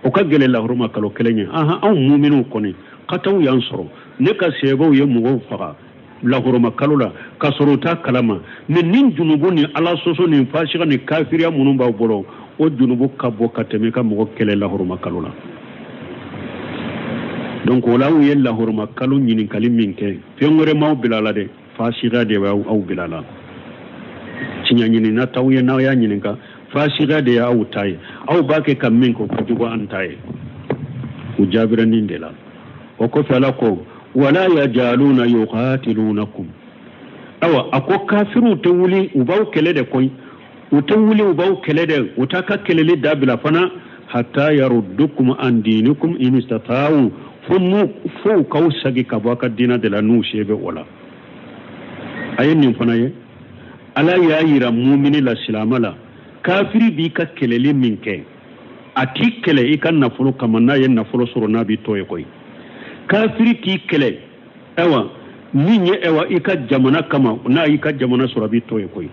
o ka gɛlɛ lahɔrɔma kalo kelen ye. Ahan, anw muminiw kɔni kataw y'an sɔrɔ, ne ka sɛbɛw ye mɔgɔw faga lahɔrɔma kalo la ka sɔrɔ u t'a kalama. Mais nin junubu ni Ala sɔsɔ ni fasiga ni kafiriya minnu b'aw bolo, o junubu ka bon ka tɛmɛ i ka mɔgɔ kɛlɛ lahɔrɔma kalo la. Donc o la, aw ye lahɔrɔma kalo ɲininkali min kɛ, fɛn wɛrɛ m'aw bila la dɛ, fasiga de b'aw bila la. Tiɲɛ ɲinina t'aw ye n'aw y'a ɲininka, fasiga de y'aw ta ye. Aw b'a kɛ ka min kɛ, o ka jugu an ta ye. U jaabira nin de la. O kɔfɛ, Ala ko wala yajaluna yuqatilunakum. Awa, a ko kafiriw tɛ wuli u b'aw kɛlɛ de koyi, u tɛ wuli u b'aw kɛlɛ dɛ, u t'a ka kɛlɛli dabila fana, hatta yaruddukum an dinikum in istata'u, fo n'u fo u k'aw sagi ka bɔ a ka diinɛ de la n'u se bɛ o la. A ye nin fana ye, Ala y'a yira mumini la, silama la, kafiri b'i ka kɛlɛli min kɛ, a t'i kɛlɛ i ka nafolo kama. N'a ye nafolo sɔrɔ, n'a b'i to ye koyi. Kafiri t'i kɛlɛ, ayiwa, min ye, ayiwa, i ka jamana kama. N'a y'i ka jamana sɔrɔ, a b'i to ye koyi.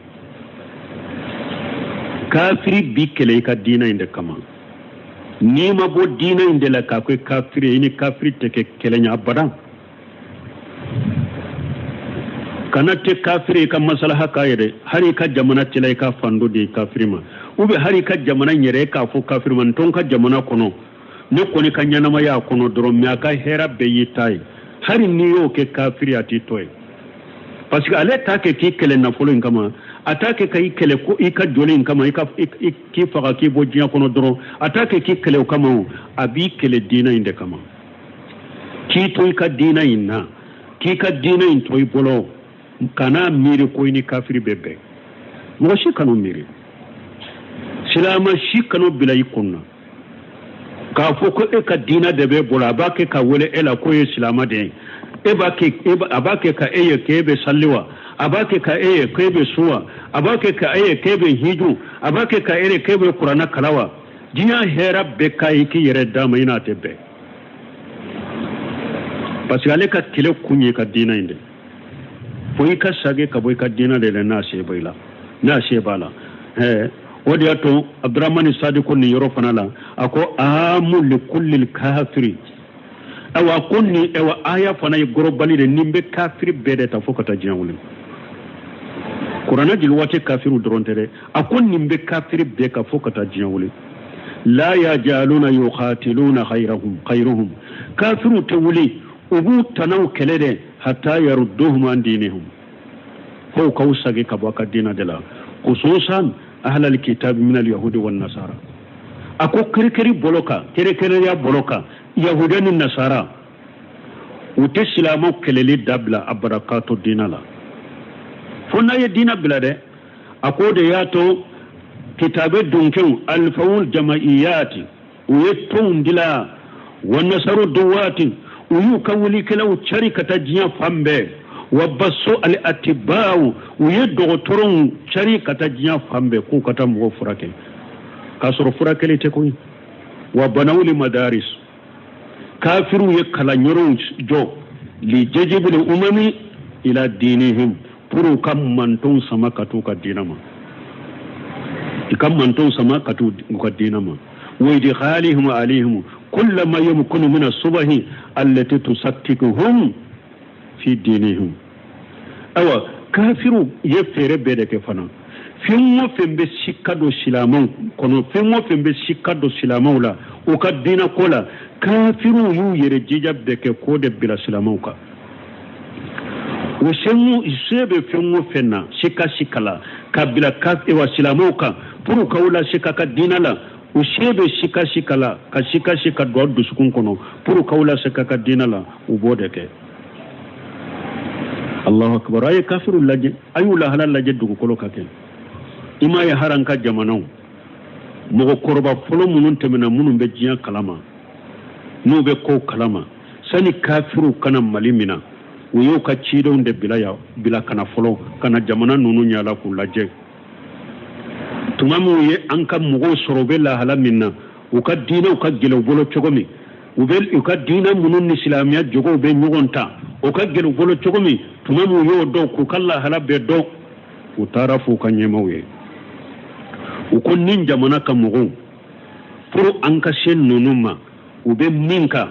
Kafiri b'i kɛlɛ i ka diinɛ in de kama. N'i ma bɔ diinɛ in de la k'a kɛ kafiri ye, i ni kafiri tɛ kɛ kɛlɛ ɲɛ abada. Kana tɛ kafiri i ka masalaha k'a ye dɛ. Hali i ka jamana tila i ka fan dɔ di kafiri ma, ou bien hali i ka jamana in yɛrɛ, e k'a fɔ kafiri ma n to n ka jamana kɔnɔ, ne kɔni ka ɲɛnamaya a kɔnɔ dɔrɔn, mais a ka hɛrɛ bɛɛ y'i ta ye. Hali n'i y'o kɛ kafiri, a t'i to ye, parce que ale t'a kɛ k'i kɛlɛ nafolo in kama, a t'a kɛ k'i kɛlɛ ko i ka joli in kama, i ka k'i faga k'i bɔ diɲɛ kɔnɔ dɔrɔn, a t'a kɛ k'i kɛlɛ o kama. O a b'i kɛlɛ diinɛ in de kama, k'i to i ka diinɛ in na, k'i ka diinɛ in to i bolo. Kana miiri ko i ni kafiri bɛ bɛn. Mɔgɔ si kan'o miiri, silama si kan'o bila i kun na k'a fɔ ko e ka diinɛ de b'e bolo. A b'a kɛ ka wele e la k'o ye silama de ye, e b'a kɛ, a b'a kɛ ka e ye k'e bɛ sali wa, a b'a kɛ ka e ye k'e bɛ sun wa, a b'a kɛ ka e ye k'e bɛ hiju, a b'a kɛ ka e ye k'e bɛ kuranɛ kalan wa. Diɲɛ hɛrɛ bɛɛ ka ye k'i yɛrɛ d'a ma, i n'a tɛ bɛn, parce que ale ka kɛlɛ kun ye ka diinɛ in de fo i ka sage ka bɔ i ka diinɛ de la n'a se bɔ i la. N'a se b'a la. O de y'a to Abdurahmani Sadi ko nin yɔrɔ fana la, a ko amu li kulli kafiri. Awa ko nin awa aya fana ye gɔrɔbali de, nin bɛ kafiri bɛɛ de ta fo ka taa diɲɛ wuli. Kuranɛ jigin waati kafiriw dɔrɔn tɛ dɛ, a ko nin bɛ kafiri bɛɛ kan fo ka taa diɲɛ wuli. La yajaluna yuqatiluna khayruhum, kafiriw tɛ wuli u b'u tanaw kɛlɛ dɛ, hatta yarudduhum an dinihum, fo k'aw sagi ka bɔ a ka diinɛ de la, khususan ahlal kitabi min al yahudi wan nasara. A ko kirikiri bolo kan, kirikiriya bolo kan, yahudiya ni nasara u tɛ silamɛw kɛlɛli dabila abada k'a to diinɛ la, fo n'a ye diinɛ bila dɛ. A ko de y'a to kitabe dunkew alfawul jamaiyati u ye tɔnw dila, wa nasaru duwati u y'u ka wulikɛlaw cari ka taa diɲɛ fan bɛɛ, wa baso al atibaw u ye dɔgɔtɔrɔw cari ka taa diɲɛ fan bɛɛ k'u ka taa mɔgɔw furakɛ, k'a sɔrɔ furakɛli tɛ koyi. Wa banaw li madaris, kafiriw ye kalanyɔrɔw jɔ li jajibil umami ila dinihim, pour u ka mantɔnw sama ka t'u ka diinɛ ma, i ka mantɔnw sama ka t'u ka diinɛ ma. Wa idkhalihim alayhim kulla ma yumkinu min as-subahi allati tusakkikuhum fi dinihim. Awa kafiriw ye fɛɛrɛ bɛɛ de kɛ fana, fɛn o fɛn bɛ sika don silamɛw kɔnɔ, fɛn o fɛn bɛ sika don silamɛw la u ka diinɛ ko la, kafiriw y'u yɛrɛ jija bɛɛ kɛ k'o de bila silamɛw kan. U se bɛ fɛn o fɛn na sika sika la ka bila wa silamɛw kan pour k'aw la sika ka diinɛ la, u se bɛ sika sika la ka sika sika don aw dusukun kɔnɔ pour k'aw la sika ka diinɛ la, u b'o de kɛ. Allahu akbar. A ye kafiriw lajɛ, a y'u lahala lajɛ dugukolo ka kɛ. I m'a ye hali an ka jamanaw mɔgɔkɔrɔba fɔlɔ minnu tɛmɛna, minnu bɛ diɲɛ kalama, n'u bɛ kow kalama, sani kafiriw kana Mali minɛ, u y'u ka cidenw de bila yan, bila kana fɔlɔ ka na jamana ninnu yaala k'u lajɛ. Tuma min u ye an ka mɔgɔw sɔrɔ u bɛ lahala min na, u ka diinɛw ka gɛlɛn u bolo cogo min, u bɛ u ka diinɛ minnu ni silamɛya jogow bɛ ɲɔgɔn ta, o ka gɛlɛn u bolo cogo min, tuma min u y'o dɔn k'u ka lahala bɛɛ dɔn, u taara f'u ka ɲɛmaaw ye. U ko nin jamana ka mɔgɔw, pour an ka se ninnu ma, u bɛ min kan,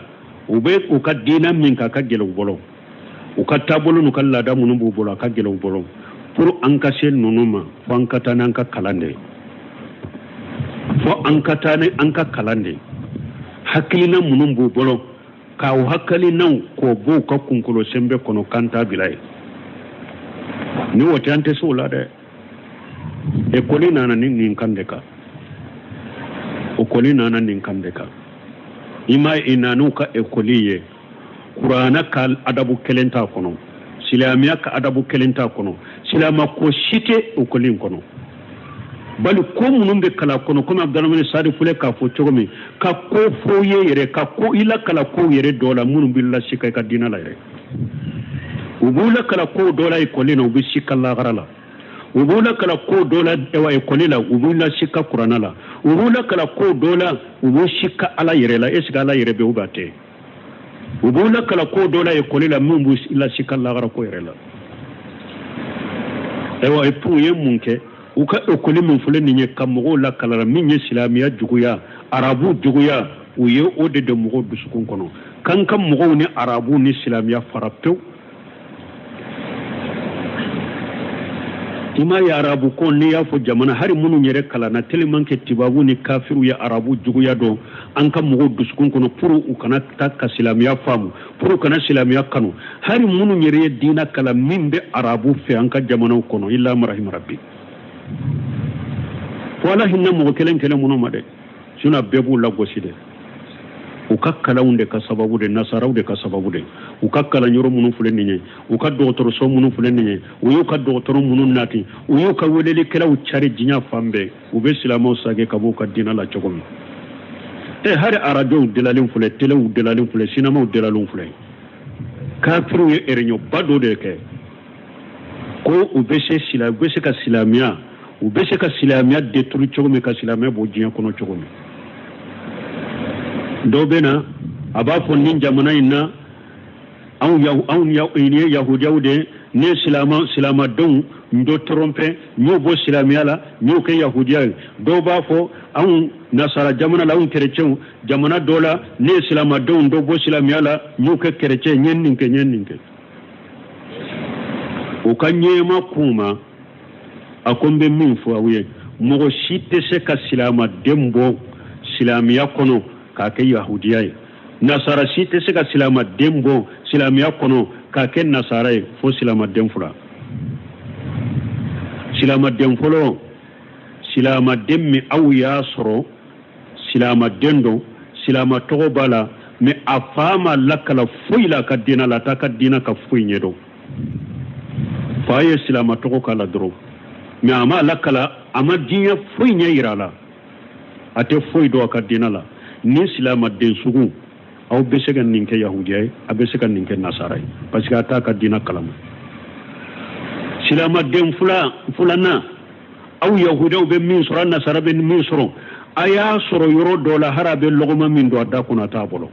u bɛ u ka diinɛ min kan, a ka gɛlɛn u bolo, u ka taabolo n'u ka laada minnu b'u bolo, a ka gɛlɛn u bolo, pour an ka se ninnu ma, fo an ka taa n'an ka kalan de ye, fo an ka taa ni an ka kalan de ye. Hakilina minnu b'u bolo, k'u hakilinaw k'o bɔ u ka kunkolo sɛnbɛ kɔnɔ k'an t'a bila yen. Ni o tɛ, an tɛ se o la dɛ. Ekɔli nana ni nin kan de kan, ekɔli nana nin kan de kan. I m'a ye, i nan'u ka ekɔli ye, kuranɛ ka adabu kelen t'a kɔnɔ, silamɛya ka adabu kelen t'a kɔnɔ, silamɛ ko si tɛ ekɔli in kɔnɔ. Bali ko minnu bɛ kalan kɔnɔ, komi Abudramani Sadi filɛ k'a fɔ cogo min, ka ko fɔ ye yɛrɛ, ka ko i lakala kow yɛrɛ dɔ la minnu b'i lasika i ka diinɛ la yɛrɛ. U b'u lakala kow dɔ la ekɔli la, u bɛ sika lahara la. U b'u lakala kow dɔ la ekɔli la, u b'u lasika kuranɛ la. U b'u lakala kow dɔ la, u b'u sika Ala yɛrɛ la. Est ce que Ala yɛrɛ bɛ ou bien a tɛ? U b'u lakala kow dɔ la ekɔli la min b'u lasika lahara ko yɛrɛ la. Ayiwa, et puis u ye mun kɛ? U ka ekɔli min filɛ nin ye ka mɔgɔw lakala min ye silamɛya juguya, arabu juguya, u ye o de don mɔgɔw dusukun kɔnɔ, k'an ka mɔgɔw ni arabu ni silamɛya fara pewu. I m'a ye arabu ko n'i y'a fɔ jamana hali minnu yɛrɛ kalanna tellement que tubabu ni kafiriw ye arabu juguya dɔn an ka mɔgɔw dusukun kɔnɔ pour u kana taa ka silamɛya faamu, pour u kana silamɛya kanu, hali minnu yɛrɛ ye diinɛ kalan min bɛ arabu fɛ an ka jamanaw kɔnɔ, illa marahim rabbi, fo Ala hinɛ mɔgɔ kelen kelen minnu ma dɛ, sinon bɛɛ b'u lagosi dɛ. U ka kalanw de ka sababu de, nasaraw de ka sababu de, u ka kalanyɔrɔ minnu filɛ nin ye, u ka dɔgɔtɔrɔso minnu filɛ nin ye, u y'u ka dɔgɔtɔrɔ minnu nati, u y'u ka welelikɛlaw cari diɲɛ fan bɛɛ, u bɛ silamɛw sage ka bɔ u ka diinɛ la cogo min. Hali arajow dilalen filɛ, telew dilalen filɛ, sinamaw dilalen filɛ, kafiriw ye réunion ba dɔ de kɛ ko u bɛ se sila, u bɛ se ka silamɛya, u bɛ se ka silamɛya détruire cogo min, ka silamɛya bɔ diɲɛ kɔnɔ cogo min. Dɔw bɛ na a b'a fɔ nin jamana in na, anw nin ye yahudiyaw de ye, Ne ye silamadenw dɔ tromper, n y'o bɔ silamɛya la, n y'o kɛ yahudiya ye. Dɔw b'a fɔ anw nasara jamana la, anw kerecɛnw jamana dɔ la, ne ye silamadenw dɔ bɔ silamɛya la, n y'o kɛ kerecɛn, n ye nin kɛ, n ye nin kɛ. U ka ɲɛmaa k'u ma, a ko n bɛ min fɔ aw ye, mɔgɔ si tɛ se ka silamaden bɔ silamɛya kɔnɔ k'a kɛ yahudiya ye, nasara si tɛ se ka silamaden bɔ silamɛya kɔnɔ k'a kɛ nasara ye, fo silamaden fila. Silamaden fɔlɔ, silamaden min aw y'a sɔrɔ silamaden don, silama tɔgɔ b'a la, mais a fa ma lakala foyi la a ka diina la, a t'a ka diina ka foyi ɲɛdɔn. Fa ye silama tɔgɔ k'a la dɔrɔn, mais a ma lakala, a ma diɲɛ foyi ɲɛ yira a la, a tɛ foyi dɔn a ka diina la. Ni silamaden sugu, aw bɛ se ka nin kɛ yahudiya ye, a bɛ se ka nin kɛ nasara ye, parce que a t'a ka diina kalama. Silamaden filanan, aw yahudiyaw bɛ min sɔrɔ, a nasara bɛ min sɔrɔ, a y'a sɔrɔ yɔrɔ dɔ la, hali a bɛ lɔgɔma min don a da kɔnɔ, a t'a bolo,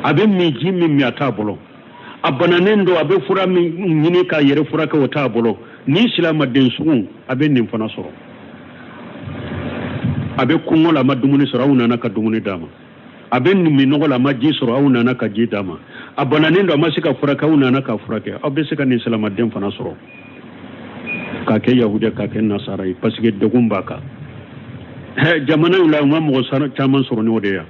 a bɛ min ji min min, a t'a bolo, a bananen don, a bɛ fura min ɲini k'a yɛrɛ furakɛ, o t'a bolo. Ni silamaden sugu, a bɛ nin fana sɔrɔ, a bɛ kɔngɔ la, a ma dumuni sɔrɔ, aw nana ka dumuni d'a ma. A bɛ minnɔgɔ la, a ma ji sɔrɔ, aw nana ka ji d'a ma. A bananen don, a ma se ka furakɛ, aw nana ka furakɛ. Aw bɛ se ka nin silamaden fana sɔrɔ k'a kɛ yahudiya, k'a kɛ nasara ye, parce que degun b'a kan. Jamana in la, u ma mɔgɔ caman sɔrɔ n'o de ye,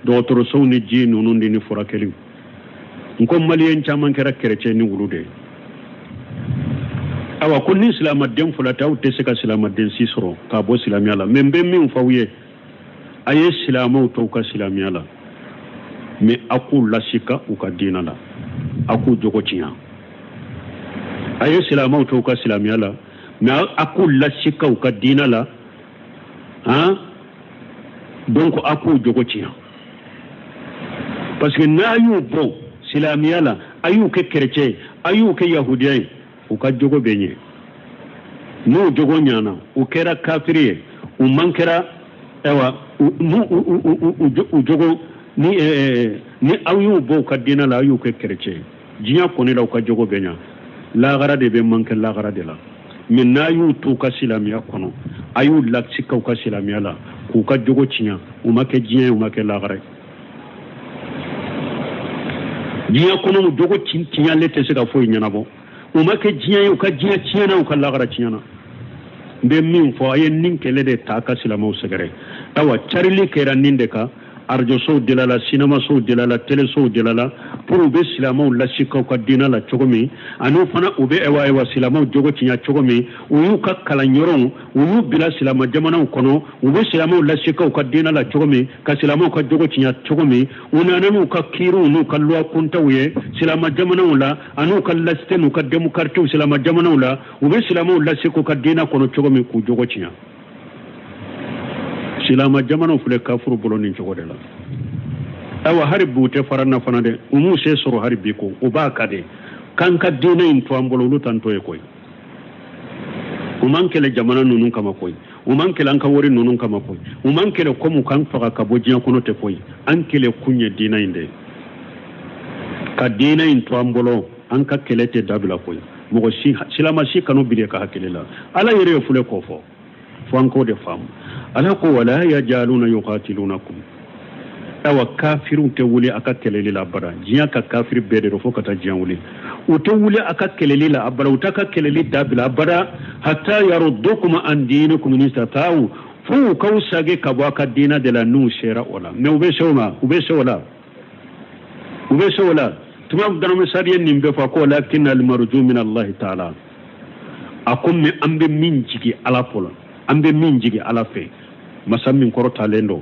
dɔgɔtɔrɔsow ni ji ninnu de ni furakɛliw. N ko maliyɛn caman kɛra kerecɛn ni wulu de ye. Awa, ko ni silamaden fila tɛ, aw tɛ se ka silamaden si sɔrɔ k'a bɔ silamɛya la. Mais n bɛ min fɔ aw ye, a ye silamɛw to u ka silamɛya la, mais a k'u lasika u ka diinɛ la, a k'u jogo tiɲɛ. A ye silamɛw to u ka silamɛya la, mais a k'u lasika u ka diinɛ la, han, donc a k'u jogo tiɲɛ, parce que n'a y'u bɔ silamɛya la, a y'u kɛ kerecɛn ye, a y'u kɛ yahudiya ye, u ka jogo bɛ ɲɛ. N'u jogo ɲana, u kɛra kafiri ye, u man kɛra, ayiwa, u jogo ni ni aw y'u bɔ u ka diinɛ la, aw y'u kɛ kerecɛn ye, diɲɛ kɔni la, u ka jogo bɛ ɲa, lahara de bɛ man kɛ lahara de la. Mais n'a y'u to u ka silamɛya kɔnɔ, a y'u lasika u ka silamɛya la, k'u ka jogo tiɲɛ, u ma kɛ diɲɛ ye, u ma kɛ lahara ye. Diɲɛ kɔnɔ, u jogo tiɲɛlen tɛ se ka foyi ɲɛnabɔ. U ma kɛ diɲɛ ye, u ka diɲɛ tiɲɛna, u ka lahara tiɲɛna. N bɛ min fɔ, a ye nin kɛlɛ de ta ka silamɛw sɛgɛrɛ. Ayiwa, carili kɛra nin de kan, arajosow delila la, sinamasow delila la, telesow delila la, pour u bɛ silamɛw lasika u ka diinɛ la cogo min, ani fana u bɛ ayiwa silamɛw jogo tiɲɛ cogo min. U y'u ka kalanyɔrɔw, u y'u bila silamɛ jamanaw kɔnɔ, u bɛ silamɛw lasika u ka diinɛ la cogo min, ka silamɛw ka jogo tiɲɛ cogo min. U nana n'u ka kiiriw n'u ka loi kuntaw ye silamɛ jamanaw la, ani u ka laïcité n'u ka démocratie silamɛ jamanaw la, u bɛ silamɛw lasika u ka diinɛ kɔnɔ cogo min, k'u jogo tiɲɛ. Silamɛ jamanaw filɛ kafuru bolo nin cogo de la. Ayiwa, hali bi u tɛ fara na fana dɛ, u m'u se sɔrɔ hali bi, ko u b'a ka de k'an ka diinɛ in to an bolo, olu t'an to ye koyi. U m'an kɛlɛ jamana ninnu kama koyi, u m'an kɛlɛ an ka wari ninnu kama koyi, u m'an kɛlɛ komi u k'an faga ka bɔ diɲɛ kɔnɔ tɛ koyi. An kɛlɛ kun ye diinɛ in de ye, ka diinɛ in to an bolo. An ka kɛlɛ tɛ dabila koyi. Mɔgɔ si, silama si kanu biri ka hakili la. Ala yɛrɛ ye filɛ k'o fɔ, fo an k'o de faamu. Ala ko wala yajaluna yuqatilunakum. Awa, kafiriw tɛ wuli a ka kɛlɛli la abada. Diɲɛ ka kafiri bɛɛ de don, fo ka taa diɲɛ wuli, u tɛ wuli a ka kɛlɛli la abada, u t'a ka kɛlɛli dabila abada, hatta yaruddukum an dinikum in istata'u, fo u k'aw sage ka bɔ a ka diinɛ de la n'u sera o la. Mais u bɛ se o ma, u bɛ se o la, u bɛ se o la. Tuma Dramɛ ye nin bɛɛ fɔ ko lakin almarju min Allahi taala. A ko mais an bɛ min jigi Ala fɔlɔ, an bɛ min jigi Ala fɛ, masa min kɔrɔtalen don,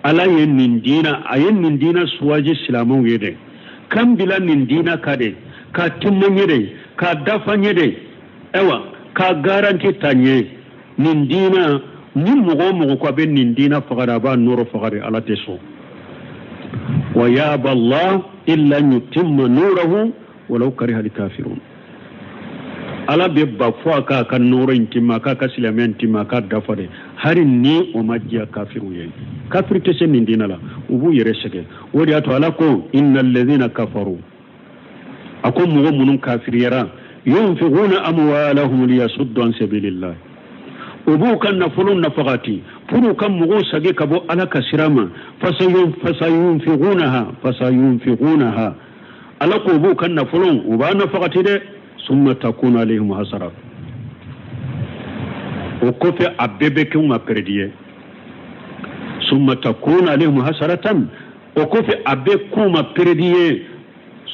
Ala ye nin diina, a ye nin diina suwaji silamɛw ye dɛ, kan bila nin diina ka de k'a timma ɲɛ de, k'a dafa ɲɛ de, ayiwa, k'a garanti ta ɲɛ. Nin diina ni mɔgɔ o mɔgɔ ko a bɛ nin diina faga de, a b'a nɔrɔ faga de, Ala tɛ sɔn. Wa yaba Allah illa an yutimma nurahu walau kariha al-kafirun. Ala bɛ ba fo a k'a ka nɔɔrɔ in timma, a k'a ka silamɛya in timma, a k'a dafa de, hali ni o ma diya kafiriw ye. Kafiri tɛ se nin diinɛ la, u b'u yɛrɛ sɛgɛn. O de y'a to Ala ko inna alladhina kafaru. A ko mɔgɔ minnu kafiriyara, yunfiquna amwalahum liyasuddu an sabilillah, u b'u ka nafolo nafagati pour u ka mɔgɔw sagi ka bɔ Ala ka sira ma. Fasayunfiqunaha, fasayunfiqunaha, Ala ko u b'u ka nafolo, u b'a nafagati dɛ. Summa takunu alayhim hasara, o kɔfɛ a bɛɛ bɛ kɛ u ma pɛrɛdi ye. Summa takunu alayhim hasaratan, o kɔfɛ a bɛ k'u ma pɛrɛdi ye.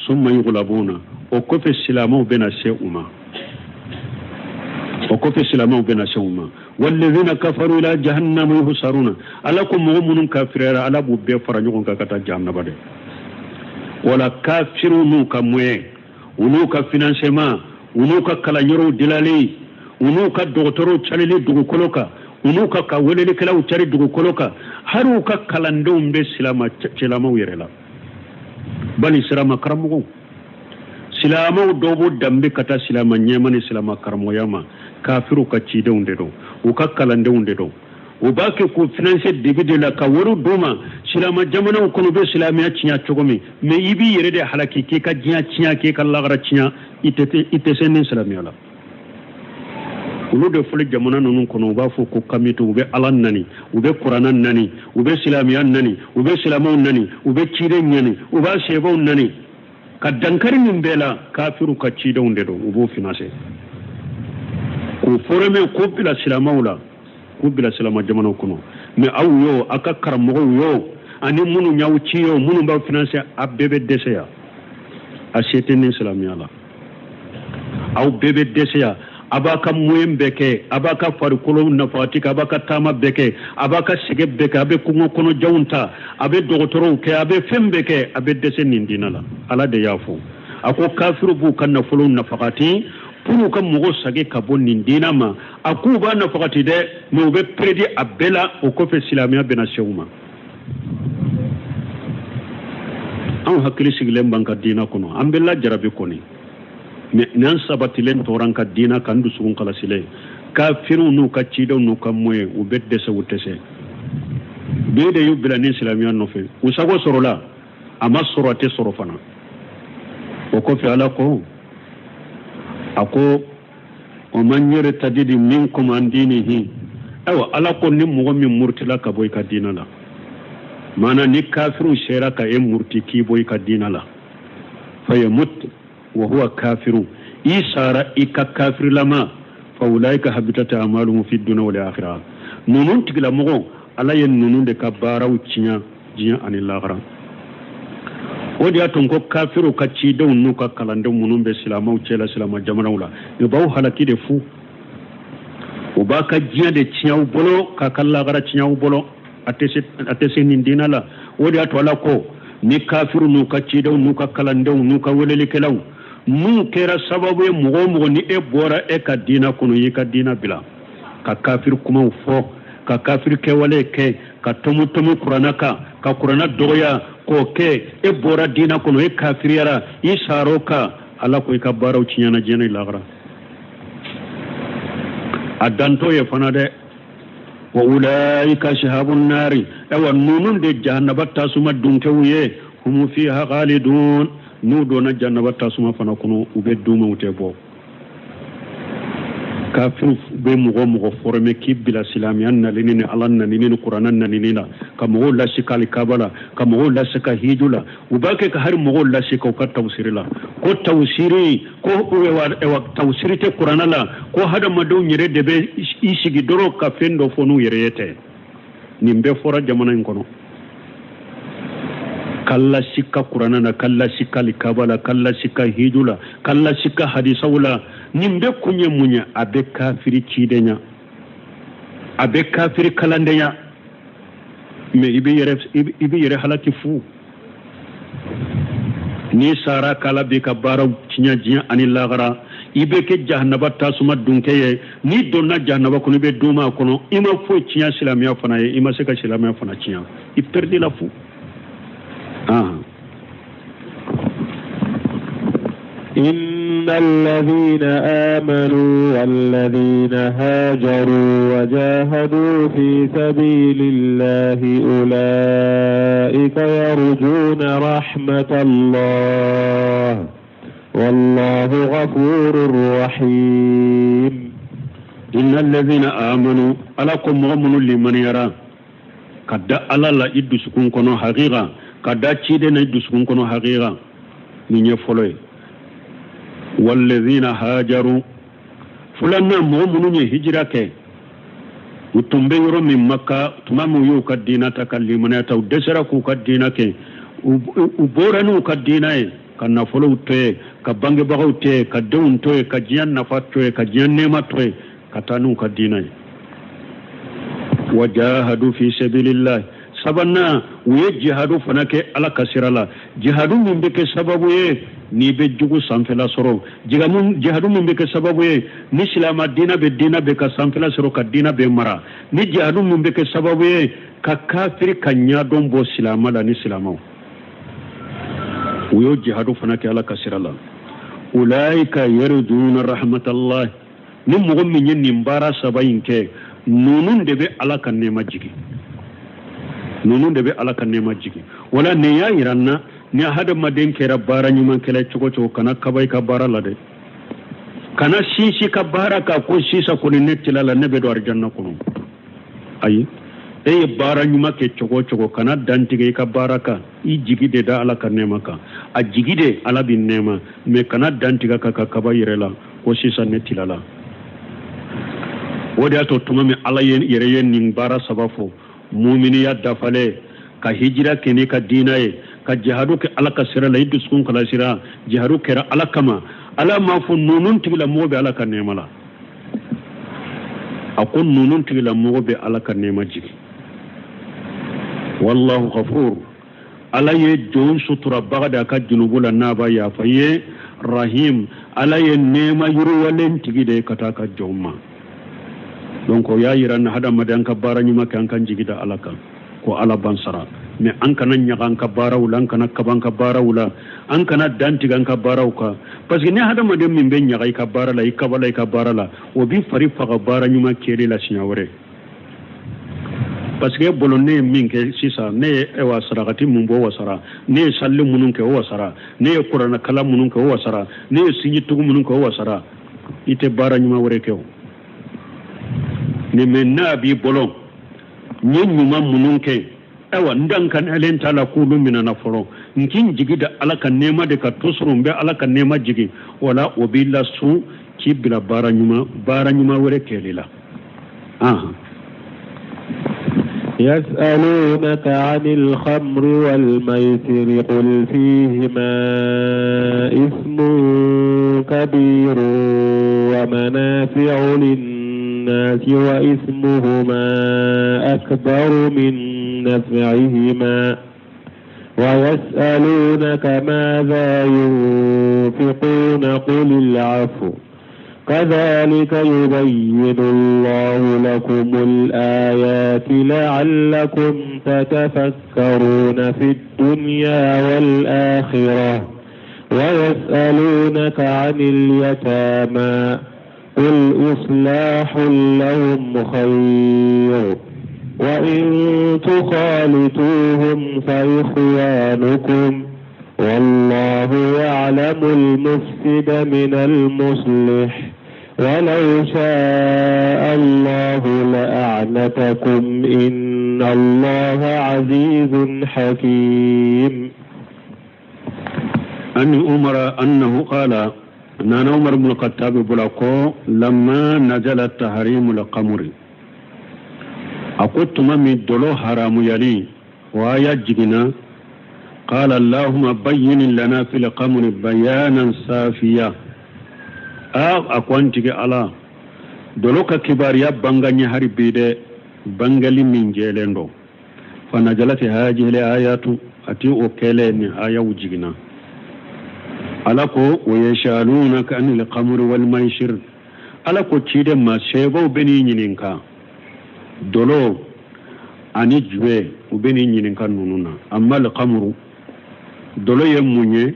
Summa yughlabuna, o kɔfɛ silamɛw bɛna se u ma, o kɔfɛ silamɛw bɛna se u ma. Walladhina kafaru ila jahannama yuhsaruna, Ala ko mɔgɔ minnu kafiriyara, Ala b'u bɛɛ fara ɲɔgɔn kan ka taa jahannaba dɛ. Wala kafiriw n'u ka moyen, u n'u ka financement, u n'u ka kalanyɔrɔw dilali, u n'u ka dɔgɔtɔrɔw carili dugukolo kan, u n'u ka welelikɛlaw cari dugukolo kan, hali u ka kalandenw bɛ silamɛw yɛrɛ la. Bali silama karamɔgɔw, silamɛw dɔw b'u danbe ka taa silama ɲɛma ni silama karamɔgɔya ma, kafiriw ka cidenw de don, u ka kalandenw de don. U b'a kɛ k'u financer dibi de la ka wariw d'u ma. Silama jamanaw kɔnɔ, u bɛ silamɛya tiɲɛ cogo min, mais i b'i yɛrɛ de halaki, k'i ka diɲɛ tiɲɛ, k'i ka lagara tiɲɛ, i tɛ se ni silamɛya la. Olu de fɔlɔ jamana ninnu kɔnɔ, u b'a fɔ ko kamite, u bɛ Ala nani, u bɛ kuranna nani, u bɛ silamɛya nani, u bɛ silamɛw nani, u bɛ ciden ɲani, u b'a sebaw nani. Ka dankari min bɛɛ la, kafiriw ka cidenw de don, u b'o financer k'u former, k'u bila silamɛw la, k'u bila silama jamanaw kɔnɔ. Mais aw yo, aw ka karamɔgɔw yo, ani minnu y'aw ci yo, minnu b'aw financer, a bɛɛ bɛ dɛsɛ yan. A se tɛ ni silamɛya la, aw bɛɛ bɛ dɛsɛ yan. A b'a ka moyen bɛɛ kɛ, a b'a ka farikolo nafagati kɛ, a b'a ka taama bɛɛ kɛ, a b'a ka sɛgɛn bɛɛ kɛ, a bɛ kungo kɔnɔ janw ta, a bɛ dɔgɔtɔrɔw kɛ, a bɛ fɛn bɛɛ kɛ, a bɛ dɛsɛ nin diinɛ la. Ala de y'a fɔ, a ko kafiriw b'u ka nafolo nafagati pour u ka mɔgɔw sagi ka bɔ nin diinɛ ma. A k'u b'a nafagati dɛ, mais u bɛ peredi a bɛɛ la. O kɔfɛ silamɛya bɛna se u ma. Anw hakili sigilen b'an ka diinɛ kɔnɔ, an bɛ lajarabi kɔni, mais n'an sabatilen tora an ka diinɛ kan, dusukun kalasilen, kafiriw n'u ka cidenw n'u ka moyen, u bɛ dɛsɛ, u tɛ se. Bɛɛ de y'u bila ni silamɛya nɔfɛ, u sago sɔrɔla, a ma sɔrɔ, a tɛ sɔrɔ fana. O kɔfɛ Ala ko, a ko wa man yartadid minkum an dinihi, ayiwa Ala ko ni mɔgɔ min murutila ka bɔ i ka diinɛ la, maana ni kafiriw sera ka e muruti k'i bɔ i ka diinɛ la, fayamut wa huwa kafiru, i sara i ka kafirilama, fa ulaika habitat a'maluhum fi dunya wal akhirah. Ninnu tigilamɔgɔ, Ala ye ninnu de ka baaraw tiɲɛ diɲɛ ani lahara. O de y'a to n ko kafiriw ka cidenw n'u ka kalandenw minnu bɛ silamɛw cɛla silama jamanaw la, u b'aw halaki de fu, u b'a ka diɲɛ de tiɲɛ aw bolo, k'a ka lahara tiɲɛ aw bolo. A tɛ se nin diinɛ la. O de y'a to Ala ko ni kafiriw n'u ka cidenw n'u ka kalandenw n'u ka welelikɛlaw n'u kɛra sababu ye, mɔgɔ o mɔgɔ ni e bɔra e ka diinɛ kɔnɔ, y'i ka diinɛ bila ka kafiri kumaw fɔ, ka kafiri kɛwale kɛ, ka tɔmɔ kuranna kan, ka kuranna dɔgɔya k'o kɛ, e bɔra diinɛ kɔnɔ, e kafiriyara, i sar'o kan, Ala ko i ka baaraw tiɲɛna diɲɛ ni lahara. A dantɔ ye fana dɛ, wa ulaika ashabun nari, ayiwa ninnu de jahannaba tasuma dunkew ye, hum fiha khalidun, n'u donna jahannaba tasuma fana kɔnɔ, u bɛ duuma, u tɛ bɔ. Kafiriw bɛ mɔgɔ mɔgɔ former k'i bila silamɛya nalini ni Ala nanini ni kuranna nanini la, ka mɔgɔw lasi ka alikaba la, ka mɔgɔw lasi ka hiju la, u b'a kɛ ka hali mɔgɔw lasi ka u ka tawusiri la, ko tawusiri, ko tawusiri tɛ kuranna la, ko hadamadenw yɛrɛ de bɛ i sigi dɔrɔn ka fɛn dɔ fɔ n'u yɛrɛ ye tɛ. Nin bɛɛ fɔra jamana in kɔnɔ. Ka lasika kuranna na, ka lasika alikaba la, ka lasika hiju la, ka lasika hadisaw la. Nin bɛɛ kun ye mun ye? A bɛ kafiri cidenya, a bɛ kafiri kalandenya, mais i bɛ yɛrɛ halaki fu. N'i sara k'Ala b'i ka baaraw tiɲɛ diɲɛ ani lahara, i bɛ kɛ jahanaba tasuma dunkɛ ye. N'i donna jahanaba kɔnɔ, i bɛ duuma a kɔnɔ, i ma foyi tiɲɛ silamɛya fana ye, i ma se ka silamɛya fana tiɲɛ, i perdila fu. إن الذين آمنوا والذين هاجروا وجاهدوا في سبيل الله أولئك يرجون رحمة الله والله غفور رحيم. إن الذين آمنوا ala ko mɔgɔ minnu limaniyara ka da Ala la i dusukun kɔnɔ hakika, ka da ciden na i dusukun kɔnɔ hakika, nin ye fɔlɔ ye. Walladhina hajaru, filanan, mɔgɔ minnu ye hijira kɛ, u tun bɛ yɔrɔ min Maka, tuma min u y'u ka diina ta ka limaniya ta, u dɛsɛra k'u ka diina kɛ, u bɔra n'u ka diina ye, ka nafolow to yen, ka bangebagaw to yen, ka denw to yen, ka diɲɛ nafa to yen, ka diɲɛ nɛɛma to yen, ka taa n'u ka diina ye. Wajahadu fi sabilillah, sabanan, u ye jihadu fana kɛ Ala ka sira la, jihadu min bɛ kɛ sababu ye n'i bɛ jugu sanfɛla sɔrɔ, jihadu min bɛ kɛ sababu ye ni silama diina bɛ diina bɛ ka sanfɛla sɔrɔ, ka diina bɛ mara, ni jihadu min bɛ kɛ sababu ye ka kafiri ka ɲadɔn bɔ silama la ni silamaw, u y'o jihadu fana kɛ Ala ka sira la. Ulaika yarjuna rahmatallah, ni mɔgɔ min ye nin baara saba in kɛ, ninnu de bɛ Ala ka nɛɛma jigin, ninnu de bɛ Ala ka nɛɛma jigin. Wala nin y'a yira n na, ni hadamaden kɛra baara ɲumankɛla cogo cogo, kana kaba i ka baara la dɛ, kana sinsin ka baara kan ko sisan kɔni ne tilala, ne bɛ don arijanna kɔnɔ. Ayi, e ye baara ɲuman kɛ cogo o cogo, kana dantigɛ i ka baara kan, i jigi de da Ala ka nɛɛma kan, a jigi de Ala b'i nɛɛma, mais kana dantigɛ ka kaba yɛrɛ la ko sisan ne tilala. O de y'a to tuma min Ala yɛrɛ ye nin baara saba fɔ, muminiya dafalen, ka hijira kɛ n'i ka diina ye, ka jihadu kɛ Ala ka sira la, i dusukun kalasira, jihadu kɛra Ala kama, Ala m'a fɔ ninnu tigilamɔgɔ bɛ Ala ka nɛɛma la, a ko ninnu tigilamɔgɔ bɛ Ala ka nɛɛma jigin. Wallahu ghafur, Ala ye jɔn suturabaga de a ka junubu la n'a b'a yafa i ye. Rahim, Ala ye nɛɛma yiriwalen tigi de ye ka taa ka jɔn ma. Donc o y'a yira ni hadamaden an ka baara ɲuman kɛ, an kan jigi da Ala kan ko Ala b'an sara, mais an kana ɲaga an ka baaraw la, an kana kaba an ka baaraw la, an kana dantigɛ an ka baaraw kan, parce que ni hadamaden min bɛ ɲaga i ka baara la, i kabala i ka baara la, o b'i fari faga baara ɲuman kɛli la siɲɛ wɛrɛ. Parce que e bolo ne ye min kɛ sisan, ne ye ewa sarakati mun bɔ, o wasara, ne ye salli minnu kɛ, o wasara, ne ye kuranɛkalan minnu kɛ, o wasara, ne ye sinjitugu minnu kɛ, o wasara, i tɛ baara ɲuman wɛrɛ kɛ o. Ni mɛ n'a b'i bolo n ye ɲuman minnu kɛ, ayiwa n dankanalen t'a la k'olu minɛna fɔlɔ, n k'i jigi da Ala ka nɛɛma de ka toujours n bɛ Ala ka nɛɛma jigin, wala o b'i lasun k'i bila baara ɲuman baara ɲuman wɛrɛ kɛli la. يسألونك عن الخمر والميسر قل فيهما إثم كبير ومنافع للناس وإثمهما أكبر من نفعهما ويسألونك ماذا ينفقون قل العفو كذلك يبين الله لكم الآيات لعلكم تتفكرون في الدنيا والآخرة ويسألونك عن اليتامى قل إصلاح لهم خير وإن تخالطوهم فإخوانكم والله يعلم المفسد من المصلح ولو شاء الله لأعنتكم إن الله عزيز حكيم. عن عمر أنه قال نانا عمر بن الخطاب بلاكو لما نزل تحريم الخمر أقول من دلو حرام يلي وآية جبنا قال اللهم بين لنا في الخمر بيانا صافيا أقوانتك على دلوك كباريا بانغاني هربي بانغالي من جيلندو فنزلت هذه الآيات أتي أوكيلين آية وجبنا ala ko wa yas'alunaka anil khamri wal maisir ala ko ciden ma sebaw bɛ n'i ɲininka dolo ani juwe u bɛ n'i ɲininka ninnu na. Amma al khamru dolo ye mun ye?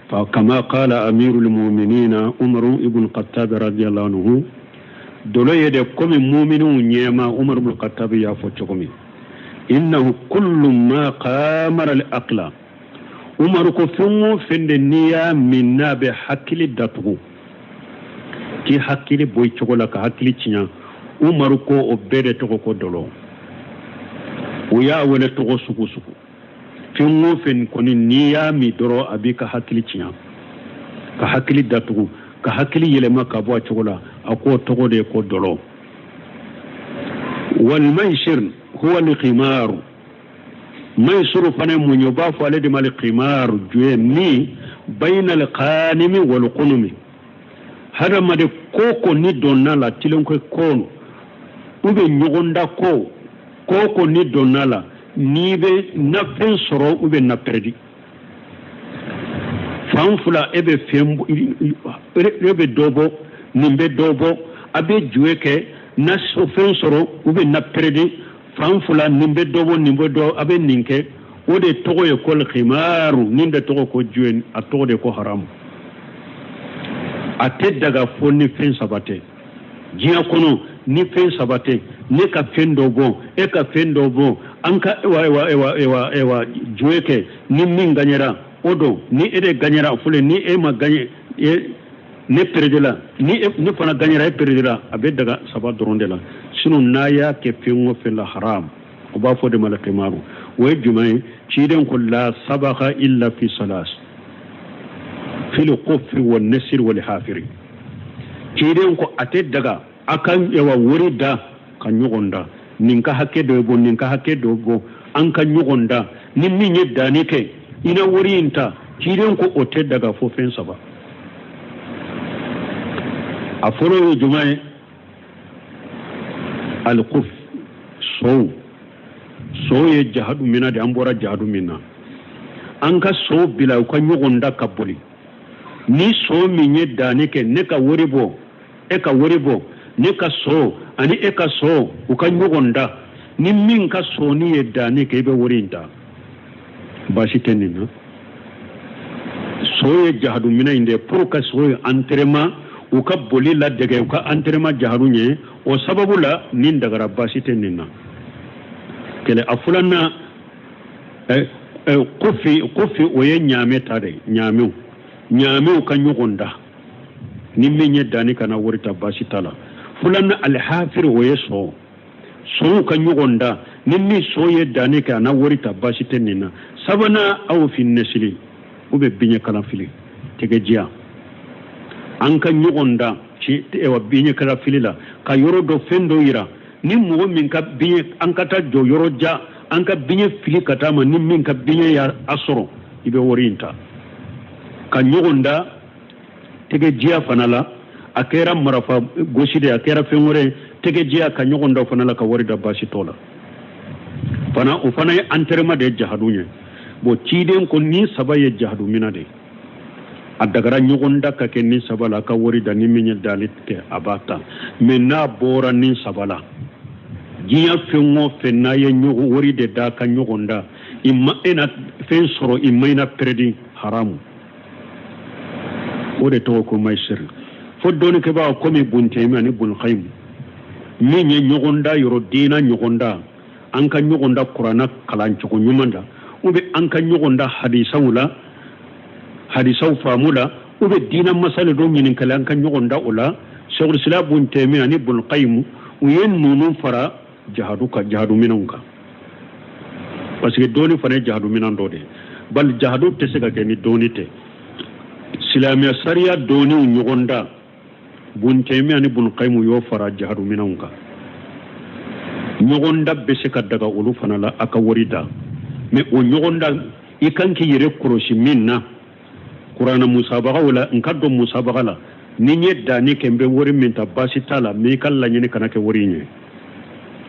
Fa kama qala amirul mu'minina Umar ibn Khattab radiyallahu anhu, dolo ye de komi mu'miniw ɲɛma Umar ibn Khattab y'a fɔ cogo min, innahu kullu ma qamara al aqla, Umaru ko fɛn o fɛn de n'i y'a min n'a bɛ hakili datugu k'i hakili bɔ i cogo la ka hakili tiɲɛ, Umaru ko o bɛɛ de tɔgɔ ko dɔlɔ. O y'a wele tɔgɔ sugu sugu, fɛn o fɛn kɔni n'i y'a min dɔrɔn a b'i ka hakili tiɲɛ, ka hakili datugu, ka hakili yɛlɛma ka bɔ a cogo la, a k'o tɔgɔ de ye ko dɔlɔ. Walmaisir huwa alqimaru, maisiru fana ye mun ye? U b'a fɔ ale de ma alqimaru, juye min bayna alqanimi walqunumi. Hadamaden ko ko ni donna la tilenko ko u bɛ ɲɔgɔn da ko ko ko ni donna la n'i bɛ na fɛn sɔrɔ u bɛ na pɛrɛdi fan fila, e bɛ fɛn, e bɛ dɔ bɔ, nin bɛ dɔ bɔ, a bɛ juwe kɛ na fɛn sɔrɔ u bɛ na pɛrɛdi fan fila, nin bɛ dɔ bɔ, nin bɛ dɔ, a bɛ nin kɛ, o de tɔgɔ ye ko alqimaru, nin de tɔgɔ ko juwe, a tɔgɔ de ko haramu. A tɛ daga fo ni fɛn saba tɛ diɲɛ kɔnɔ. Ni fɛn saba tɛ, ne ka fɛn dɔ bɔ, e ka fɛn dɔ bɔ, an ka ewa ewa ewa ewa ewa juwe kɛ, ni min gagnera o don, ni e de gagnera fɔlɔ, ni e ma gagne ne perdre la, ni ne fana gagnera e perdre la, a bɛ daga saba dɔrɔn de la. Sinon n'a y'a kɛ fɛn o fɛn la haram, o b'a fɔ de ma alqimaru. O ye jumɛn ye? Ciden ko la sabaka illa fi salas fil kufri wa nasir wal hafiri. Ciden ko a tɛ daga a ka ewa wari da ka ɲɔgɔn da, nin ka hakɛ dɔ bɔ, nin ka hakɛ dɔ bɔ, an ka ɲɔgɔn da, ni min ye danni kɛ i na wari in ta. Ciden ko o tɛ daga fo fɛn saba. A fɔlɔ ye jumɛn ye? Alkuf, sow. Sow ye jahadu min na de, an bɔra jahadu min na, an ka sow bila u ka ɲɔgɔn da ka boli. Ni so min ye danni kɛ, ne ka wari bɔ, e ka wari bɔ, ne ka so ani e ka so u ka ɲɔgɔn da, ni min ka soni ye danni kɛ, i bɛ wari in ta, baasi tɛ nin na. So ye jahadu minɛ in de pour ka so ye entraînement, u ka boli ladege, u ka entraînement jahadu ɲɛ, o sababu la nin dagara, baasi tɛ nin na. Kɛlɛ a filanan, kofi, kofi o ye ɲaamɛ ta de, ɲaamɛw, ɲaamɛw ka ɲɔgɔn da, ni min ye danni kana wari ta, baasi t'a la. Filanan alhafir, o ye sɔ, sow ka ɲɔgɔn da, ni min so ye danni kɛ a na wari ta, baasi tɛ nin na. Sabanan aw fi nɛsili, u bɛ biɲɛ kalan fili tɛgɛ jiya, an ka ɲɔgɔn da ci ewa biɲɛ kalan fili la ka yɔrɔ dɔ fɛn dɔ yira, ni mɔgɔ min ka biɲɛ, an ka taa jɔ yɔrɔ ja, an ka biɲɛ fili ka taa ma, ni min ka biɲɛ y'a sɔrɔ i bɛ wari in ta. Ka ɲɔgɔn da tɛgɛ jiya fana la, a kɛra marafa gosi de, a kɛra fɛn wɛrɛ, tɛgɛ jiya ka ɲɔgɔn da fana la ka wari da, baasi t'o la fana. O fana ye entraînement de ye jahadu ye. Bon, ciden ko ni saba ye jahadu mina de, a dagara ɲɔgɔn da ka kɛ ni saba la, a ka wari da, ni min ye dali kɛ a b'a ta. Mais n'a bɔra ni saba la, diɲɛ fɛn o fɛn n'a ye ɲɔgɔn wari de da ka ɲɔgɔn da, i ma e na fɛn sɔrɔ, i ma i na pɛrɛdi, haramu. O de tɔgɔ ko maisir. Fo dɔnnikɛbaa komi Bun Taymi ani Bun Qayyim min ye ɲɔgɔn da yɔrɔ diina ɲɔgɔn da, an ka ɲɔgɔn da kuranna kalancogo ɲuman da, ou bien an ka ɲɔgɔn da hadisaw la, hadisaw faamu la, ou bien diina masale dɔ ɲininkali, an ka ɲɔgɔn da o la. Sheikhul Islam Bun Taymi ani Bun Qayyim u ye ninnu fara jahadu ka jahadu minɛnw kan, parce que dɔɔni fana ye jahadu minɛn dɔ de ye. Bali jahadu tɛ se ka kɛ ni dɔɔni tɛ. Silamɛya sariya dɔɔniw ɲɔgɔn da, Bun Taymi ani Bun Qayyim y'o fara jahadu minɛnw kan. Ɲɔgɔn da bɛ se ka daga olu fana la, a ka wari da, mais o ɲɔgɔn da i kan k'i yɛrɛ kɔlɔsi min na kuranna musabagaw la, n ka dɔn musabaga la, ni n ye danni kɛ n bɛ wari min ta, baasi t'a la, mais i ka laɲini kana kɛ wari in ye.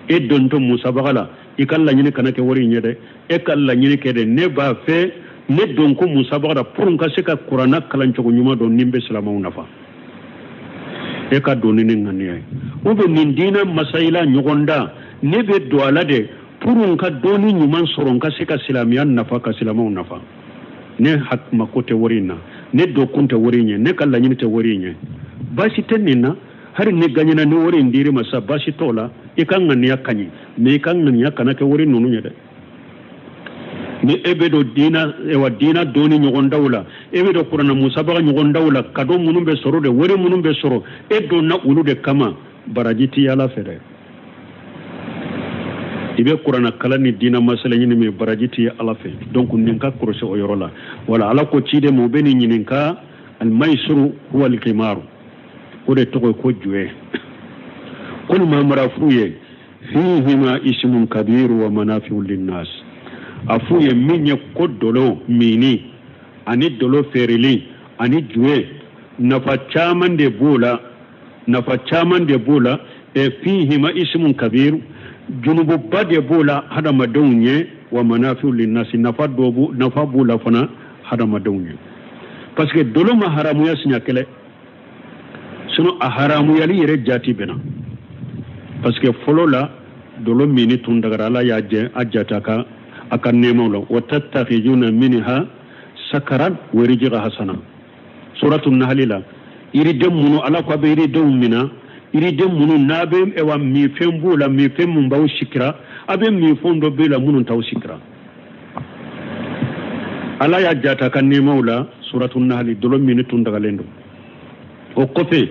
E dontɔ musabaga la, i ka laɲini kana kɛ wari in ye dɛ. E ka laɲini kɛ de, ne b'a fɛ ne don ko musabaga la pour n ka se ka kuranna kalancogo ɲuman dɔn ni n bɛ silamɛw nafa. E ka don ni ne ŋaniya ye, ou bien nin diinɛ masayila ɲɔgɔn da, ne bɛ don a la de pour n ka dɔnni ɲuman sɔrɔ, n ka se ka silamɛya nafa, ka silamɛw nafa. Ne mako tɛ wari in na, ne don kun tɛ wari in ye, ne ka laɲini tɛ wari in ye, baasi tɛ nin na. Hali ni gaɲɛna ni wari in dir'i ma sa, baasi t'o la, i ka ŋaniya ka ɲi, mais i ka ŋaniya kana kɛ wari ninnu ye dɛ. Ni e bɛ don diina, ewa, diina donni ɲɔgɔndaw la, e bɛ don kuranna musabaga ɲɔgɔndaw la, kado minnu bɛ sɔrɔ de, wari minnu bɛ sɔrɔ, e donna olu de kama, baraji t'i Ala fɛ dɛ. I bɛ kuranna kalan ni diina masala ɲini min, baraji t'i Ala fɛ. Donc nin ka kɔlɔsi o yɔrɔ la. Wala Ala ko ciden ma, u bɛ nin ɲininka, almaisiru huwa alkimaru, o de tɔgɔ ye ko juwe. Kul mamara f'u ye, fihima ismun kabiru wa manafiu linnas. A f'u ye min ye ko dolo mini ani dolo feereli ani juwe, nafa caman de b'o la, nafa caman de b'o la. E fihima ismun kabiru, junububa de b'o la hadamadenw ye, wa manafiu linnasi, nafa dɔ b'o, nafa b'o la fana hadamadenw ye. Parce que dolo ma haramuya siɲɛ kelen, sinon a haramuyali yɛrɛ jati bɛna, parce que fɔlɔ la dolo mini tun dagara. Ala y'a jɛ a jate a ka nɛɛmaw la, wa tattakhijuna minha sakaran wa rizqa hasana, suratu nahali la. Yiriden minnu Ala ko a bɛ yiridenw mina, yiriden minnu n'a bɛ, ewa, minfɛn b'o la, minfɛn mun b'aw sikira, a bɛ minfɛn dɔ b'e la minnu t'aw sikira. Ala y'a jate a ka nɛɛmaw la, suratu nahali, dolo mini tun dagalen don. O kɔfɛ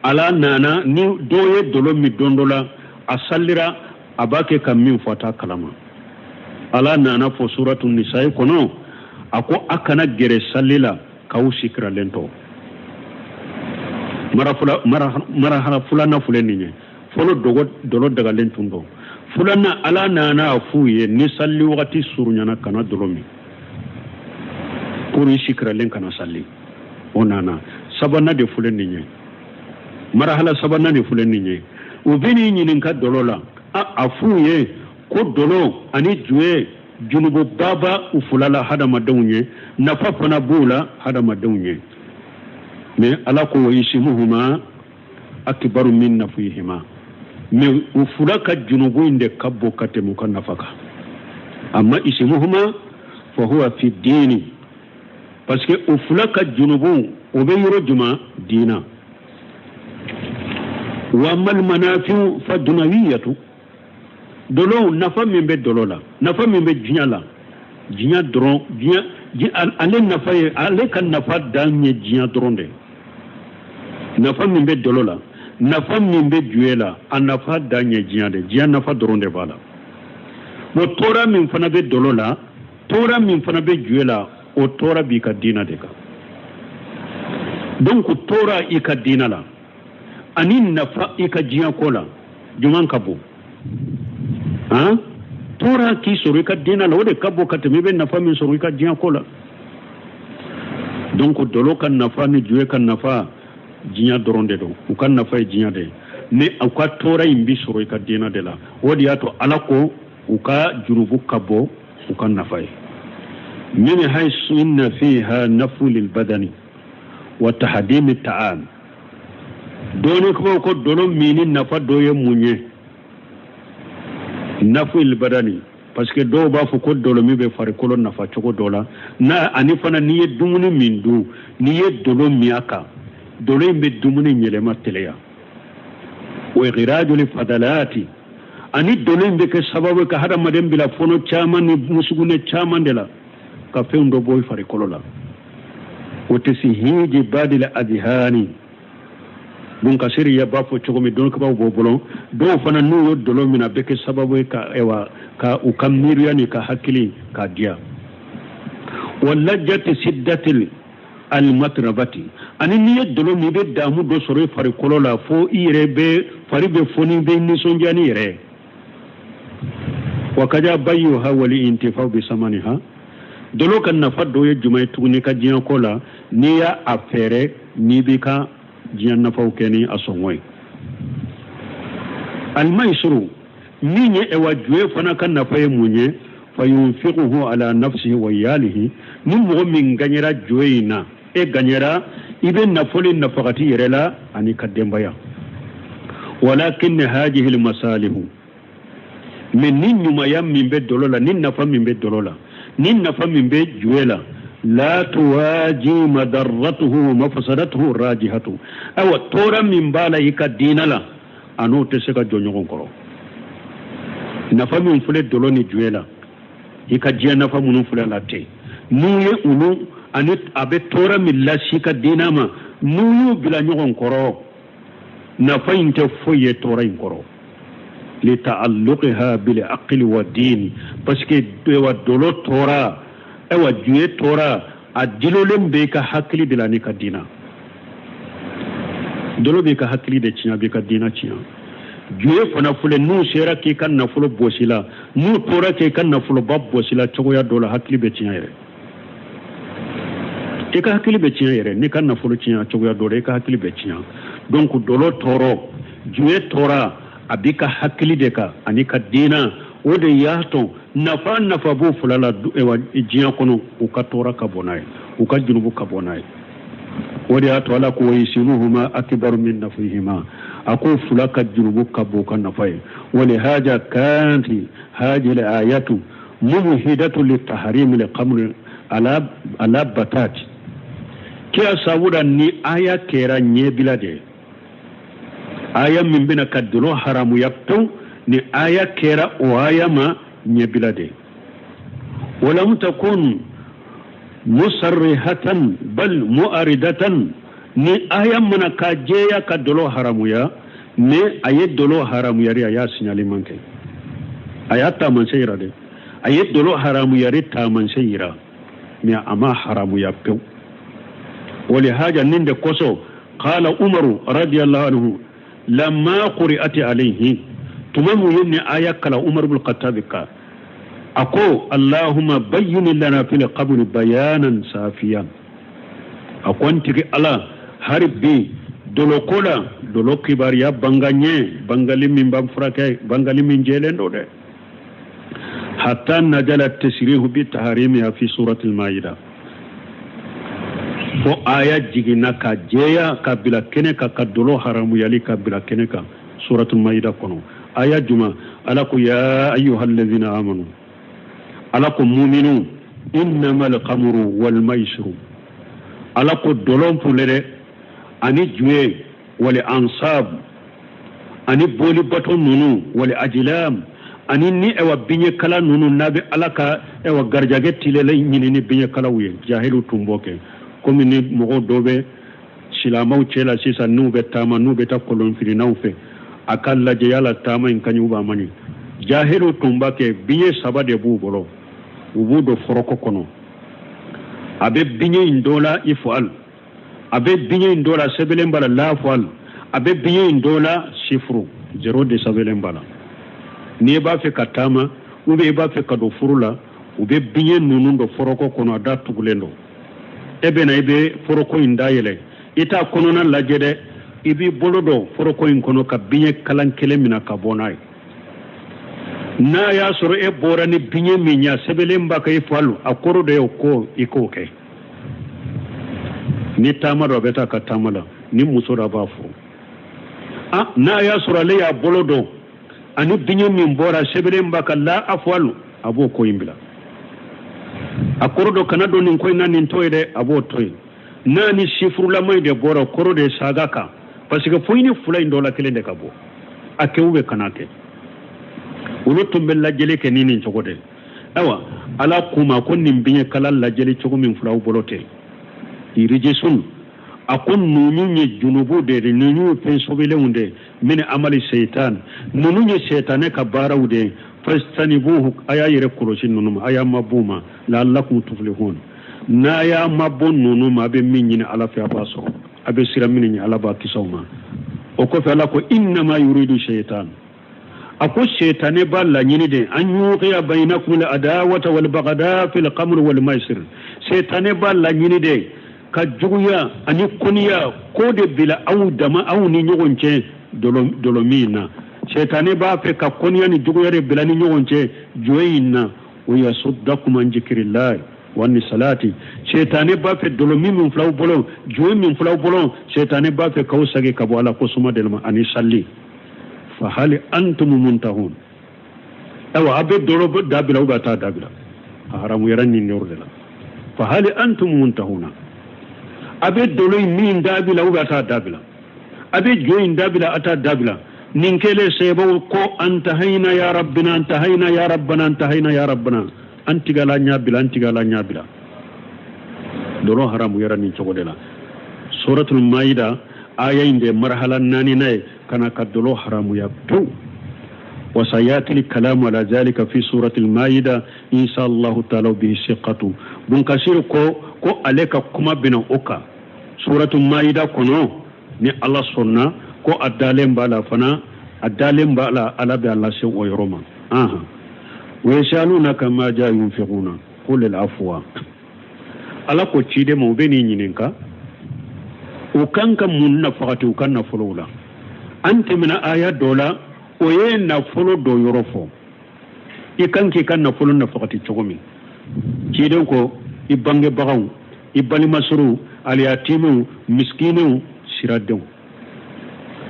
Ala nana ni dɔ ye dolo min don dɔ la, a salira, a b'a kɛ ka min fɔ, a t'a kalama. Ala nana fɔ suratu nisayi kɔnɔ, a ko a kana gɛrɛ sali la k'aw sikiralen to. Marahala filanan filɛ nin ye. Fɔlɔ dogo dolo dagalen tun don. Filanan, Ala nana a f'u ye ni sali wagati surunyana, kana dolo min pour i sikiralen kana sali. O nana sabanan de filɛ nin ye, marahala sabanan de filɛ nin ye. U bɛ n'i ɲininka dolo la, a f'u ye ko dolo ani juwe, junububa b'a u fila la hadamadenw ye, nafa fana b'u la hadamadenw ye. Mais Ala ko wa isimuhuma akibaru min nafihima, mais u fila ka junubu in de ka bon ka tɛmɛ u ka nafa kan. Amma isimuhuma fa huwa fi dini, parce que u fila ka junubu o bɛ yɔrɔ juma diina. Wa amal manafiu fa dunawiyatu. Dolo, nafa min bɛ dolo la, nafa min bɛ diɲɛ la, diɲɛ dɔrɔn, diɲɛ ale nafa ye, ale ka nafa dan ye diɲɛ dɔrɔn de. Nafa min bɛ dolo la, nafa min bɛ juye la, a nafa dan ye diɲɛ de, diɲɛ nafa dɔrɔn de b'a la. Bon, tɔɔrɔ min fana bɛ dolo la, tɔɔrɔ min fana bɛ juye la, o tɔɔrɔ b'i ka diinɛ de kan. Donc tɔɔrɔ i ka diinɛ la ani nafa i ka diɲɛ ko la, jumɛn ka bon? Han, tɔɔrɔ k'i sɔrɔ i ka diinɛ la, o de ka bon ka tɛmɛ i bɛ nafa min sɔrɔ i ka diɲɛ ko la. Donc dolo ka nafa ni juye ka nafa, diɲɛ dɔrɔn de don, u ka nafa ye diɲɛ de ye, mais u ka tɔɔrɔ in bi sɔrɔ i ka diinɛ de la. O de y'a to Ala ko u ka jurubu ka bɔ u ka nafa ye. Min haythu inna fiha nafu lil badani wa tahdimi ta'am. Dɔɔni ko ko dolo mini nafa dɔ ye mun ye? Nafu lil badani, parce que dɔw b'a fɔ ko dolo min bɛ farikolo nafa cogo dɔ la n'a ani fana n'i ye dumuni min dun, n'i ye dolo min a kan, dolo in bɛ dumuni yɛlɛma teliya. Wa ikhraju fadalati, ani dolo in bɛ kɛ sababu ka hadamaden bila fɔnɔ caman ni musugunɛ caman de la, ka fɛn dɔ bɔ i farikolo la. O tasihiji badil adihani bun kasiri ya b'a fɔ cogo min, dɔnkibaw b'o bolo. Dɔw fana n'u ye dolo min, a bɛ kɛ sababu ye ka, ewa, ka u ka miiriya ni ka hakili k'a diya. Wa lajjati siddatil almatrabati, ani n'i ye dolo min, i bɛ damu dɔ sɔrɔ i farikolo la fo i yɛrɛ bɛ fari bɛ foni, bɛ nisɔndiya ni yɛrɛ ye. Wa kaja bayyuha wali intifaw bi samaniha. Dolo ka nafa dɔ ye jumɛn ye tuguni ka diɲɛ ko la? N'i y'a a fɛɛrɛ, n'i b'i ka diɲɛ nafaw kɛ ni a sɔngɔ ye. Almaisiru, min ye, ewa, juye fana ka nafa ye mun ye? Fa yunfiquhu ala nafsihi wa iyalihi. Ni mɔgɔ min gagnera juye in na, e gagnera, i bɛ nafolo nafagati yɛrɛ la ani ka denbaya. Walakin hadihi almasalihu, mais ni ɲumanya min bɛ dolo la, ni nafa min bɛ dolo la, ni nafa min bɛ juye la, la tuwaji madarratuhu wa mafasadatuhu rajihatu. Ayiwa, tɔɔrɔ min b'a la i ka diinɛ la, a n'o tɛ se ka jɔ ɲɔgɔn kɔrɔ. Nafa min filɛ dolo ni juye la. I ka diɲɛ nafa minnu filɛ la ten, n'u ye olu ani a bɛ tɔɔrɔ min lase i ka diinɛ ma, n'u y'u bila ɲɔgɔn kɔrɔ, nafa in tɛ foyi ye tɔɔrɔ in kɔrɔ. Litaalluqiha bil aqli wa din, parce que ewa dolo tɔɔrɔ, ewa juye tɔɔrɔ, a dilolen bɛ i ka hakili de la n'i ka diinɛ. Dolo b'i ka hakili de tiɲɛ, a b'i ka diinɛ tiɲɛ. Juye fana filɛ, n'u sera k'i ka nafolo bɔsi la, n'u tora k'i ka nafoloba bɔsi la cogoya dɔ la, hakili bɛ tiɲɛ yɛrɛ. I ka hakili bɛ tiɲɛ yɛrɛ. N'i ka nafolo tiɲɛ cogoya dɔ la, i ka hakili bɛ tiɲɛ. Donc dolo tɔɔrɔ, juye tɔɔrɔ, a b'i ka hakili de kan ani ka diinɛ. O de y'a to nafa nafa b'o fila la diɲɛ kɔnɔ, u ka tɔɔrɔ ka bon n'a ye, u ka junubu ka bon n'a ye. O de y'a to Ala ko wa ismuhuma akbaru min nafihima, a ko fila ka junubu ka bon ka nafa ye. Walihaja kanti hajil ayatu mubhidatu litahrim liqamri ala ala batati kiya sabuda. Ni aya kɛra ɲɛbila de ye, aya min bɛna ka dolo haramuya pewu, ni aya kɛra o aya ma ɲɛbila de ye. Walam takun musarrihatan bal mu'aridatan, ni aya mana ka jɛya ka dolo haramuya, ni a ye dolo haramuyari, a y'a signali man kɛ, a y'a taamasiyɛn yira dɛ, a ye dolo haramuyari taamasiyɛn yira, mais a ma haramuya pewu. Walihaja, nin de kosɔn, qala Umaru radiyallahu anhu lamma quri'ati alayhi, tuma mun ye ni aya kala Umar ibn Khattab ka, a ko: Allahumma bayyin lana fil qabri bayanan safiyan. A ko: n tigi Ala, hari bi dolo ko la, dolo kibaruya banga ɲɛ, bangali min b'an furakɛ, bangali min jɛlen don dɛ. Hatta najala tasrihu bi taharimiha fi surati al-Maida, fo aya jiginna ka jɛya ka bila kɛnɛ kan, ka dolo haramuyali ka bila kɛnɛ kan suratul Maida kɔnɔ. Aya juma? Ala ko: ya ayyuhallazina amanu, Ala ko muminu, innamal khamru wal maisiru, Ala ko dolon filɛ dɛ, ani juye, wal ansab, ani boli bato nunu, wal ajlam, ani ni ewa biɲɛ kala nunu, n'a bɛ Ala ka ewa garijɛgɛ tilele ɲini ni biɲɛ kalaw ye. Jahiliw tun b'o kɛ, komi ni mɔgɔw dɔ bɛ silamɛw cɛ la sisan, n'u bɛ taama, n'u bɛ taa kolonfilinaw fɛ, a ka lajɛ yala taama in ka ɲi ou a man ɲi. Jahiliw tun b'a kɛ, biɲɛ saba de b'u bolo, u b'u don foroko kɔnɔ. A bɛ biɲɛ in dɔ la ifal, a bɛ biɲɛ in dɔ la sɛbɛnlen b'a la lafal, a bɛ biɲɛ in dɔ la sifuru zéro de sɛbɛnlen b'a la. N'i b'a fɛ ka taama ou bien i b'a fɛ ka don furu la, u bɛ biɲɛ ninnu don foroko kɔnɔ, a da tugulen don. E bɛ na, i bɛ foroko in dayɛlɛ, i t'a kɔnɔna lajɛ dɛ, i b'i bolo don foroko in kɔnɔ ka biɲɛ kalan kelen minɛ ka bɔ n'a ye. N'a y'a sɔrɔ e bɔra ni biɲɛ min ye, a sɛbɛnlen b'a kan ifalu, a kɔrɔ de ye ko i k'o kɛ. Ni taama dɔ, a bɛ taa ka taama la, ni muso dɔ, a b'a furu. A n'a y'a sɔrɔ ale y'a bolo don ani biɲɛ min bɔra, sɛbɛnlen b'a kan la afalu, a b'o ko in bila, a kɔrɔ dɔ kana don nin ko in na, nin to yen dɛ, a b'o to yen. N'a ni sifurulama in de bɔra, kɔrɔ de saga kan, parce que fo i ni fila in dɔ la kelen de ka bɔ, a kɛ ou bien kana kɛ. Olu tun bɛ lajɛli kɛ ni nin cogo de. Ayiwa, Ala k'u ma ko nin biɲɛ kala lajɛli cogo min filɛ aw bolo ten, irijisun, a ko ninnu ye junubu de ye, ninnu ye fɛn sobelenw de ye, min amali seitan, ninnu ye seitanɛ ka baaraw de ye. Fastanibuhu, a y'a yɛrɛ kɔlɔsi ninnu ma, a y'a mabɔ ma, la'allakum tuflihun. N'a y'a mabɔ ninnu ma, a bɛ min ɲini Ala fɛ, a b'a sɔrɔ. A bɛ sira min ɲɛ, Ala b'a kisi aw ma. O kɔfɛ, Ala ko: innama yuridu shaitan, a ko seitanɛ b'a laɲini de, an yuqiya bainakum al adawata wal bagada fil khamr wal maisir. Seitanɛ b'a laɲini de ka juguya ani koniya ko de bila aw dama, aw ni ɲɔgɔn cɛ dolo min na. Seitanɛ b'a fɛ ka koniya ni juguya de bila ni ɲɔgɔn cɛ joye in na. Wa yasuddakum an zikrillahi wa ni salati. Seitanɛ b'a fɛ dolo min filaw bolo, joye min filaw bolo, seitanɛ b'a fɛ k'aw sagi ka bɔ Ala ko suma de ma ani salli. Fa hali antum muntahun? Ayiwa, a bɛ dolo dabila ou bien a t'a dabila? A haramuyara nin yɔrɔ de la. Fa hali antum muntahuna? A bɛ dolo in min dabila ou bien a t'a dabila? A bɛ jo in dabila, a t'a dabila? Nin kɛlen, sɛbɛw ko: antahayna ya rabbina, antahayna ya rabbana, antahayna ya rabbana. An tigala ɲa bila, an tigala ɲa bila. Dɔlɔ haramuyara nin cogo de la. Suratul Maida aya in de marhala naaninan ye ka na ka dɔlɔ haramuya pewu. وسياتي الكلام على ذلك في سورة المائدة إن شاء الله تعالى به ثقة. Bun Kasir ko ko ale ka kuma bɛna o kan سورة المائدة kɔnɔ ni Ala sɔnna, ko a dalen b'a la fana, a dalen b'a la, Ala bɛ a lase o yɔrɔ ma. Ahan, ويسألونك ماذا ينفقون قل العفو. Ala ko ciden ma, u bɛ n'i ɲininka u kan ka mun nafagati u ka nafolow la. An tɛmɛna aya dɔ la, o ye nafolo dɔ yɔrɔ fɔ, i kan k'i ka nafolo nafagati cogo min. Ciden ko i bangebagaw, i balimasorow, aliyatimew, miskinew, siradenw,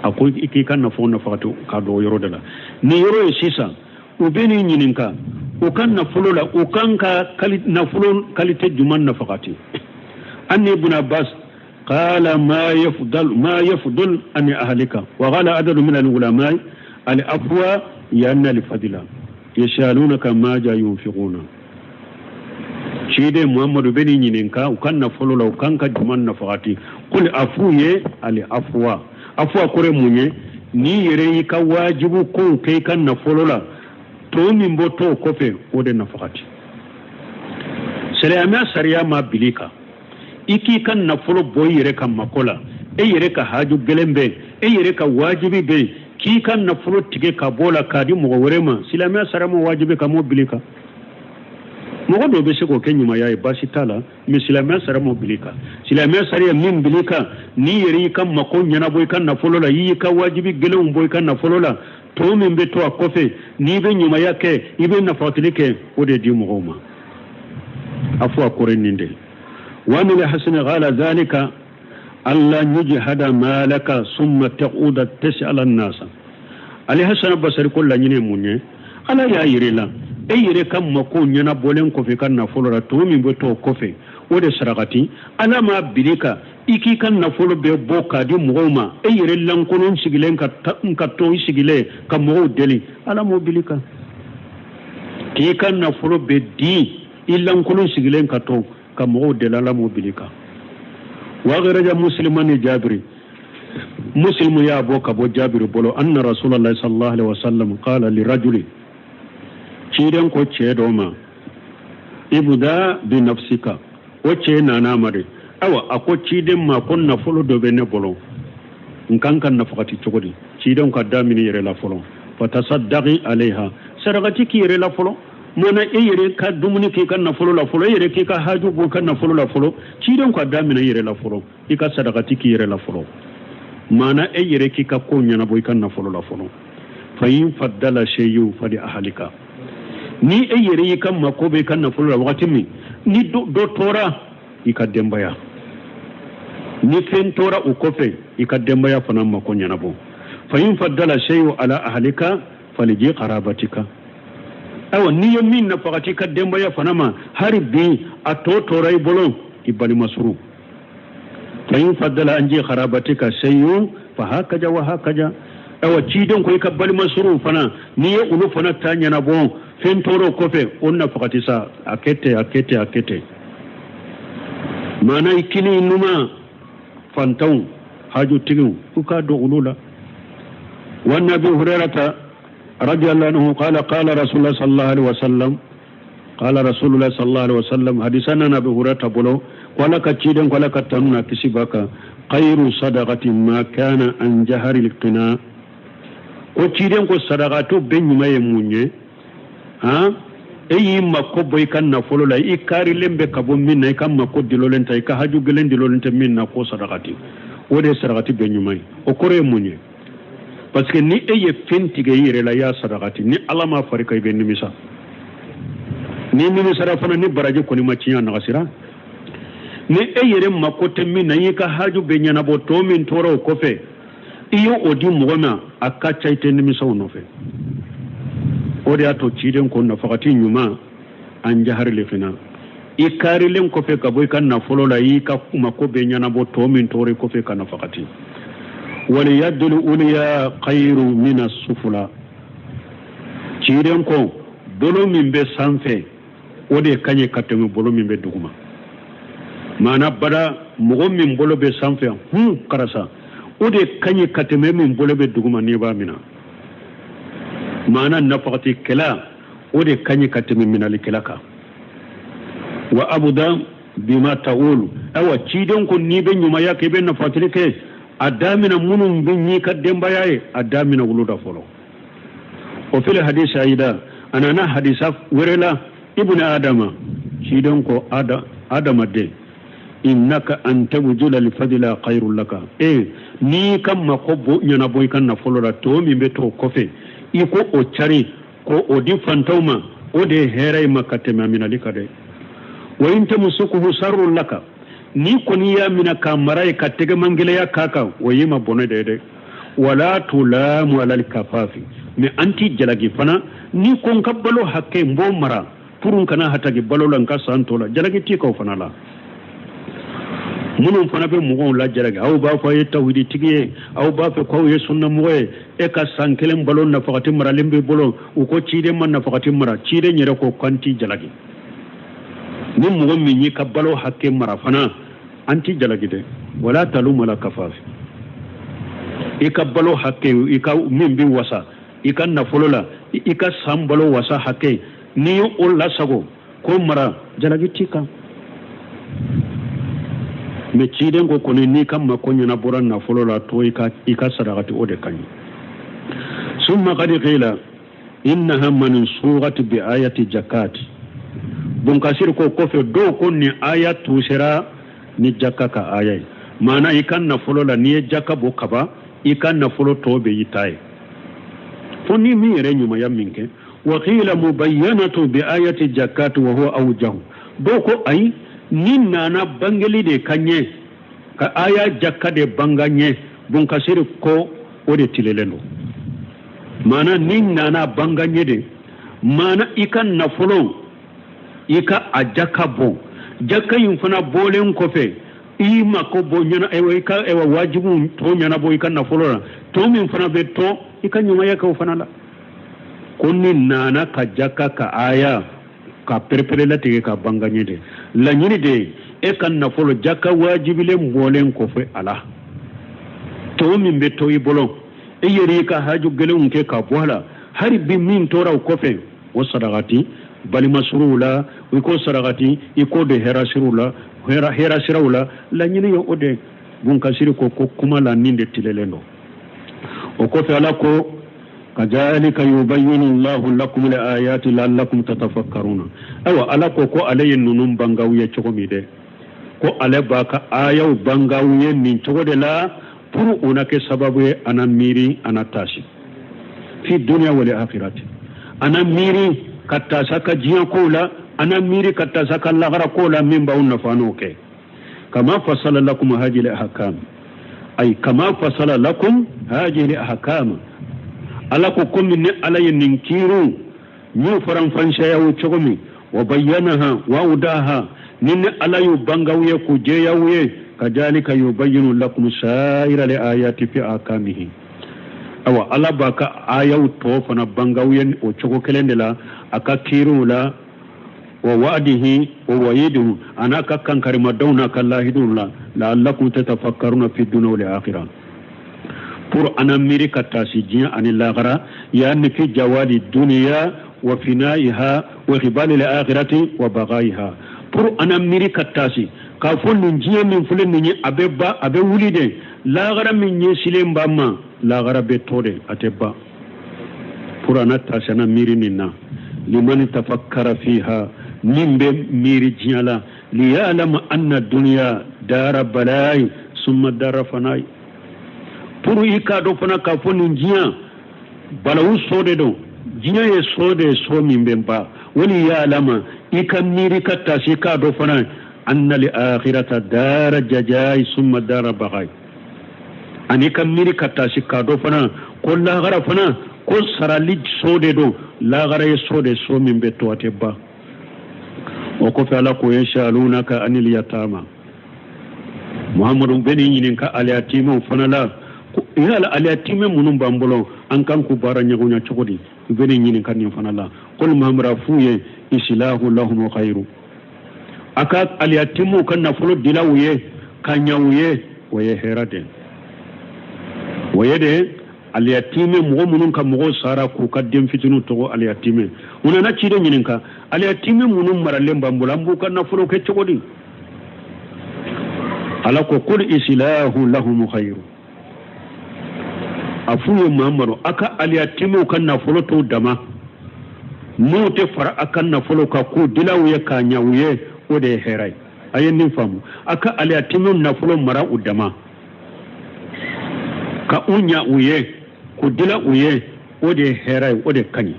a ko i k'i ka nafolo nafagati k'a dɔn o yɔrɔ de la. Nin yɔrɔ ye sisan, u bɛ n'i ɲininka u ka nafolo la, u kan ka nafolo qualité jumɛn nafagati. An Ibn Abbas قال ما يفضل ما يفضل عن أهلك. وقال عدد من العلماء العفو يعني الفضل. يسألونك ماذا ينفقون. Ciden Muhammadu bɛ n'i ɲininka u ka nafolo la, u kan ka jumɛn nafagati. قل afu ye العفو. Afuwa kɔrɔ ye mun ye? N'i yɛrɛ y'i ka wajibu kow kɛ i ka nafolo la, to min bɔ to kɔfɛ, o de nafagati. Silamɛya sariya ma bili kan i k'i ka nafolo bɔ i yɛrɛ ka mako la, e yɛrɛ ka haju gɛlɛn bɛ yen, e yɛrɛ ka wajibi bɛ yen, k'i ka nafolo tigɛ ka bɔ la k'a di mɔgɔ wɛrɛ ma. Silamɛya sariya ma wajibi ka m'o bili kan. Mɔgɔ dɔw bɛ se k'o kɛ ɲumanya ye, baasi t'a la, mais silamɛya sariya m'o bili kan. Silamɛya sariya min bili kan, n'i yɛrɛ y'i ka mako ɲɛnabɔ i ka nafolo la, i y'i ka wajibi gɛlɛnw bɔ i ka nafolo la, to min bɛ to a kɔfɛ, n'i bɛ ɲumanya kɛ, i bɛ nafatili kɛ, o de di mɔgɔw ma. A fɔ a kɔrɔ nin de. وعن الحسن قال ذلك ألا يجهد مالك ثم تعود تسأل الناس. Ali Hasan Basari ko laɲini ye mun ye? Ala y'a yir'i la, e yɛrɛ ka mako ɲɛnabɔlen kɔfɛ ka nafolo la, to min bɛ to o kɔfɛ, o de sarakati. Ala m'a bili kan i k'i ka nafolo bɛɛ bɔ k'a di mɔgɔw ma, e yɛrɛ lankolon sigilen ka to i sigilen ka mɔgɔw deli. Ala m'o bili kan k'i ka nafolo bɛɛ di, i lankolon sigilen ka to ka mɔgɔw deli. Ala m'o bili kan. وأخرج مسلم عن جابر. Muslimu y'a bɔ ka bɔ Jabiri bolo أن رسول الله صلى الله عليه وسلم قال لرجل. Ciden ko cɛ dɔ ma ابدأ بنفسك. O cɛ nana ma de. Awa, a ko ciden ma ko nafolo dɔ bɛ ne bolo, n kan ka nafagati cogo di? Ciden ka daminɛ yɛrɛ la fɔlɔ. فتصدق عليها. Sarakati k'i yɛrɛ la fɔlɔ. Mana e yɛrɛ ka dumuni k'i ka nafolo la fɔlɔ, e yɛrɛ k'i ka haju bɔ i ka nafolo la fɔlɔ. Ciden ka daminɛ i yɛrɛ la fɔlɔ, i ka sarakati k'i yɛrɛ la fɔlɔ. Mana e yɛrɛ k'i ka ko ɲɛnabɔ i ka nafolo la fɔlɔ. فإن فضل شيء فلأهلك. Ni e yɛrɛ y'i ka mako bɛ i ka nafolo la wagati min, ni dɔ tora i ka denbaya, ni fɛn tora o kɔfɛ, i ka denbaya fana mako ɲɛnabɔ. فإن فضل شيء على أهلك فلذي قرابتك. Ayiwa, n'i ye min nafagati i ka denbaya fana ma, hali bi a tɔ tora i bolo, i balima suru. فإن فضل عن ذي قرابتك شيء فهكذا وهكذا. Ayiwa, ciden ko i ka balima suru fana, n'i ye olu fana ta ɲɛnabɔ, fɛn tɔɔrɔ kɔfɛ, o nafagati sa, a kɛ ten, a kɛ ten, a kɛ ten. Maana i kini numa fantanw, hajutigiw, u k'a dɔn olu la. وعن أبي هريرة رضي الله عنه قال قال رسول الله صلى الله عليه وسلم، قال رسول الله صلى الله عليه وسلم. Hadisa nana Abi Hurairata bolo ko Ala ka ciden ko Ala ka tanu na kisi b'a kan, خير صدقة ما كان عن ظهر غنى. Ko ciden ko sadakatu bɛɛ ɲuman ye mun ye? Han, e y'i mako bɔ i ka nafolo la, i kaarilen bɛ ka bɔ min na, i ka mako dilolen tɛ, i ka haju gɛlɛn dilolen tɛ min na, ko sadakati, o de ye sarakati bɛɛ ɲuman ye. O kɔrɔ ye mun ye? Parce que ni e ye fɛn tigɛ i yɛrɛ la, i y'a sarakati, ni Ala ma fari kan, i bɛ nimisa. Ni nimisara fana, ni baraji kɔni ma tiɲɛ, a nagasira. Ni e yɛrɛ mako tɛ min na, i y'i ka haju bɛɛ ɲɛnabɔ, tɔ min tora o kɔfɛ, i ye o di mɔgɔ ma, a ka ca i tɛ nimisa o nɔfɛ. O de y'a to ciden ko nafagati ɲuman عن ظهر غنى, i kaarilen kɔfɛ ka bɔ i ka nafolo la, i y'i ka mako bɛɛ ɲɛnabɔ, tɔ min tora i kɔfɛ ka nafagati. واليد العليا خير من السفلى. Ciden ko bolo min bɛ sanfɛ, o O de ka ɲi ka tɛmɛ bolo min bɛ duguma. Maana bada mɔgɔ min bolo bɛ sanfɛ, hun karisa, o de ka ɲi ka tɛmɛ min bolo bɛ duguma n'i b'a minɛ. Maana nafagatikɛla, o de ka ɲi ka tɛmɛ minalikɛla kan. Wa abuda bima ta'ulu. Ayiwa, ciden ko n'i bɛ ɲumanya kɛ, i bɛ nafatili kɛ, a damina minnu bɛ n'i ka denbaya ye, a damina olu da fɔlɔ. O fili hadisa ayida, a nana hadisa wɛrɛ la: ibni adama, ciden ko adamaden, innaka an tabjula lifadila khairul laka. E n'i ka mako bo ɲɛnabɔ i ka nafolo la, to min bɛ to o kɔfɛ, i ko o cari ko o di fantanw ma, o de ye hɛrɛ ye ma ka tɛmɛ a minali kan dɛ. Wa in tamsukuhu sarrun laka. N'i kɔni y'a minɛ k'a mara ye, ka tɛgɛmangɛlɛya k'a kan, o y'i ma bɔnɛ de ye dɛ. Wala tulamu alal kafafi. Mais an t'i jalaki fana n'i ko n ka balo hakɛ, n b'o mara pour n kana hataki balo la n ka san tɔ la. Jalaki t'i kan o fana la. Minnu fana bɛ mɔgɔw lajalaki, aw b'a fɔ aw ye tawhiditigi ye, aw b'a fɛ k'aw ye sunnamɔgɔ ye, e ka san kelen balo nafagati maralen b'i bolo. U ko ciden ma nafagati mara. Ciden yɛrɛ ko k'an t'i jalaki. Ni mɔgɔ min y'i ka balo hakɛ mara fana, an t'i jalaki dɛ. Wala talumu ala kafafi. I ka balo hakɛ, i ka min bɛ wasa i ka nafolo la, i ka san balo wasa hakɛ, n'i ye o lasago k'o mara, jalaki t'i kan. Mais ciden ko kɔni, n'i ka mako ɲɛnabɔra nafolo la, to i ka sarakati, o de ka ɲi. Summa kadi qila innaha mansughati bi ayati jakati. Bunkasiri ko kɔfɛ, dɔw ko nin aya tusera ni jaka ka aya ye. Maana i ka nafolo la, n'i ye jaka bɔ kaba, i ka nafolo tɔ bɛ y'i ta ye, fo ni min yɛrɛ ɲumanya min kɛ. Wa qila mubayyanatu bi ayati jakati wa huwa awjahu. Dɔw ko ayi, ni nana bangeli de ka ɲɛ ka aya jaka de banga ɲɛ. Bunkasiri ko o de tilelen don. Maana ni nana banga ɲɛ de, maana i ka nafolo, i ka a jaka bɔ. Jaka in fana bɔlen kɔfɛ, i mako bɔ ɲɛna, i ka wajibu tɔ ɲɛnabɔ i ka nafolo la, tɔ min fana bɛ to, i ka ɲumanya kɛ o fana la. Ko ni nana ka jaka ka aya ka perepere latigɛ ka banga ɲɛ de, laɲini de ye e ka nafolo jaka wajibilen bɔlen kɔfɛ a la, tɔ min bɛ to i bolo, e yɛrɛ y'i ka haju gɛlɛnw kɛ ka bɔ a la, hali bi min tora o kɔfɛ, o sarakati balimasiriw la, i k'o sarakati, i k'o de hɛrɛ la, hɛrɛ siraw la. Laɲini ye o de. Bunkasiri ko kuma la, nin de tilelen don. O kɔfɛ, Ala ko: kazalika yubayyinu llahu lakum ayati la'allakum tatafakkaruna. Ayiwa, Ala ko ale ye ninnu bangaw ye cogo min dɛ, ko ale b'a ka ayaw bangaw ye nin cogo de la pour o na kɛ sababu ye ana miiri, ana taasi fi dunya wal akhirati, ana miiri ka taasa ka diɲɛ kow la, ana miiri ka taasa ka lagara kow la, min b'aw nafa n'o kɛ. Kama fasala lakum hajil ahkam, ay kama fasala lakum hajil ahkam. Ala ko komi ni Ala ye nin kiiriw y'u faranfansiyaya o cogo min, wa bayyanaha wa awdaha, ni Ala y'u bangaw ye k'u jɛyaw ye, kazalika yubayyinu lakum sa'ira li ayati fi ahkamihi. Awa, Ala b'a ka ayaw tɔ fana bangaw ye o cogo kelen de la, a ka kiiriw la, wa wa'dihi wa wa'idihi, a n'a ka kankarimadenw n'a ka lahiduw la, la'allakum tatafakkaruna fi dunya wal akhirah, pour ana miiri ka taasi diɲɛ ani lagara, yani fi jawali duniya wa finaiha wa khibali al-akhirati wa bagaiha, pour ana miiri ka taasi k'a fɔ nin diɲɛ min filɛ nin ye, a bɛ ba, a bɛ wuli de. Lagara min ɲɛsilen b'a ma, lagara bɛ to de, a tɛ ban. Pour ana taasi, ana miiri nin na. Liman tafakkara fiha, min bɛ miiri diɲɛ la, liyalama anna duniya dara balayi summa dara fanayi, pour i k'a dɔn fana k'a fɔ nin diɲɛ balawu so de don. Diɲɛ ye so de ye, so min bɛ ban. Wali yalama, i ka miiri ka taasi k'a dɔn fana, anna li akhirata dara jajayi summa dara bagayi, ani ka miiri ka taasi k'a dɔn fana ko lahara fana ko sarali so de don. Lahara ye so de, so min bɛ to, a tɛ ban. O kɔfɛ, Ala ko: yasalunaka anil yatama. Muhamadu, bɛ nin ɲininka aliyatimaw fana la, ko yala aliyatimɛ minnu b'an bolo, an kan k'u baara ɲɔgɔnya cogo di? U bɛ nin ɲininka nin fana la. Kol, Muhamadu, f'u ye: Islahu lahum khairu. A ka aliyatimu ka nafolo dila u ye ka ɲa u ye, o ye hɛrɛ de. O ye de aliyatime mɔgɔ minnu ka mɔgɔw sara k'u ka den fitininw tɔgɔ aliyatime. U nana ciden ɲininka, aliyatime minnu maralen b'an bolo, an b'u ka nafolo kɛ cogo di? Ala ko kul islahu lahum khairu. A f'u ye Muhammadu, a ka aliyatimew ka nafolo t'u dama, n'u tɛ fara a ka nafolo kan k'u dila u ye k'a ɲa u ye, o de ye hɛrɛ ye. A ye nin faamu, a ka aliyatimew nafolo mara u dama, ka u ɲa u ye, k'u dila u ye, o de ye hɛrɛ ye, o de ka ɲi,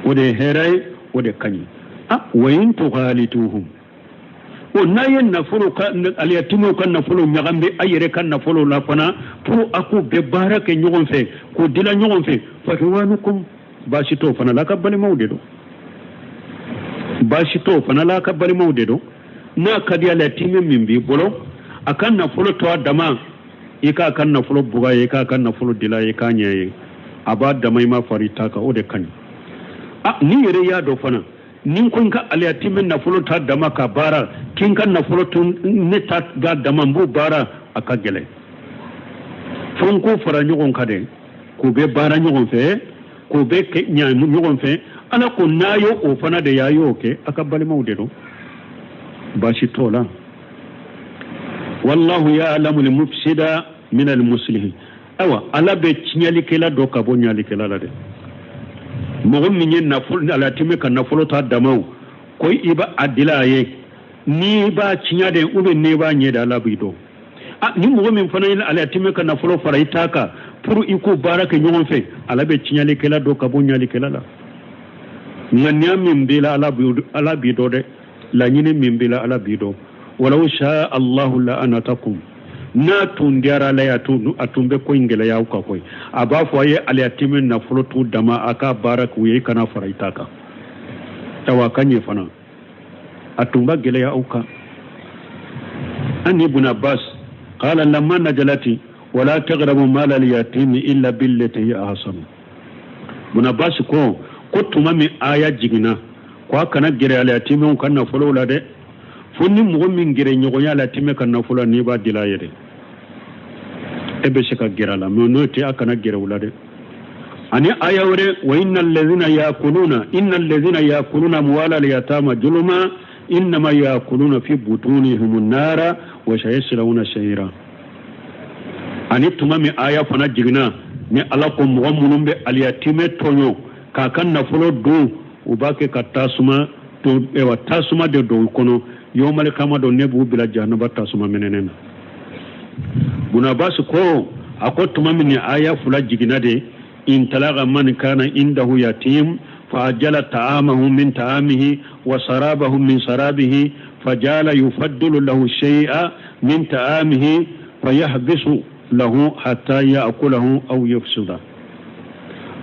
o de ye hɛrɛ ye, o de ka ɲi. A wa in tughalituhum, o n'a ye nafolo ka aliyatimew ka nafolo ɲagami a yɛrɛ ka nafolo la fana, pour a k'u bɛɛ baara kɛ ɲɔgɔn fɛ, k'u dila ɲɔgɔn fɛ, fa ikhwanukum, baasi t'o fana la, a ka balimaw de don, baasi t'o fana la, a ka balimaw de don. N'a ka di aliyatime min b'i bolo, a ka nafolo to a dama, i k'a ka nafolo buga ye, i k'a ka nafolo dila ye, i k'a ɲɛ ye, a b'a dama, i ma fari ta kan, o de ka ɲi. A ni yɛrɛ y'a dɔn fana, ni n ko n ka aliyatime nafolo ta dama ka baara, k'i ka nafolo to ne ta b'a dama, n b'o baara, a ka gɛlɛn. Fo n k'o fara ɲɔgɔn kan de, k'u bɛ baara ɲɔgɔn fɛ, k'u bɛ ɲa ɲɔgɔn fɛ. Ala ko n'a y'o o fana de y'a y'o kɛ, a ka balimaw de don, baasi t'o la. Wallahu ya'lamu al-mufsida min al-muslihin. Ayiwa, Ala bɛ tiɲɛlikɛla dɔn ka bɔ ɲalikɛla la dɛ. Mɔgɔ min ye nafolo aliyatime ka nafolo ta damaw, ko i b'a a dila a ye, n'i b'a tiɲɛ de ou bien n'i b'a ɲɛ de, Ala b'i dɔn. A ni mɔgɔ min fana ye aliyatime ka nafolo fara i ta kan pour i k'o baara kɛ ɲɔgɔn fɛ, Ala bɛ tiɲɛlikɛla dɔn ka bɔ ɲalikɛla la. Ŋaniya min b'i la, Ala b'i dɔn dɛ. Laɲini min b'i la, Ala b'i dɔn. Walaw sha Allahu la anatakum. N'a tun diyara Ala ye, a tun bɛ ko in gɛlɛya aw kan koyi. A b'a fɔ a ye aliyatime nafolo t'u dama, a k'a baara k'u ye, i kana fara i ta kan. Awa a ka ɲɛ fana, a tun b'a gɛlɛya aw kan. An ibn Abbas qala lamma najalati wala taqrabu mala al-yatimi illa billati hiya ahsanu. Ibn Abbas ko tuma min aya jiginna, ko a kana gɛrɛ aliyatimew ka nafolo la dɛ, fo ni mɔgɔ min gɛrɛ ɲɔgɔnya aliyatime ka nafolo la, n'i b'a dila a ye dɛ, e bɛ se ka gɛrɛ a la, mɛ n'o tɛ a kana gɛrɛ o la dɛ. Ani aya wɛrɛ, wa inna allazina yakuluna inna allazina yakuluna amwala al-yatama zulma innama yakuluna fi butunihim an-nara wa sayaslawna sa'ira. Ani tuma min aya fana jiginna, ni Ala ko mɔgɔ minnu bɛ aliyatime tɔɲɔ k'a ka nafolo dun, u b'a kɛ ka tasuma tasuma de don u kɔnɔ, yawmal kama don ne b'u bila jahanaba tasuma minɛnen na. Ibn Abbas ko a ko tuma min ni aya fila jiginna de, intalaga man kana indahu yatim fa ajala ta'amahu min ta'amihi wa sarabahu min sarabihi fajala yufaddilu lahu shay'a min ta'amihi fayahbisu lahu hatta ya'kulahu aw yufsida.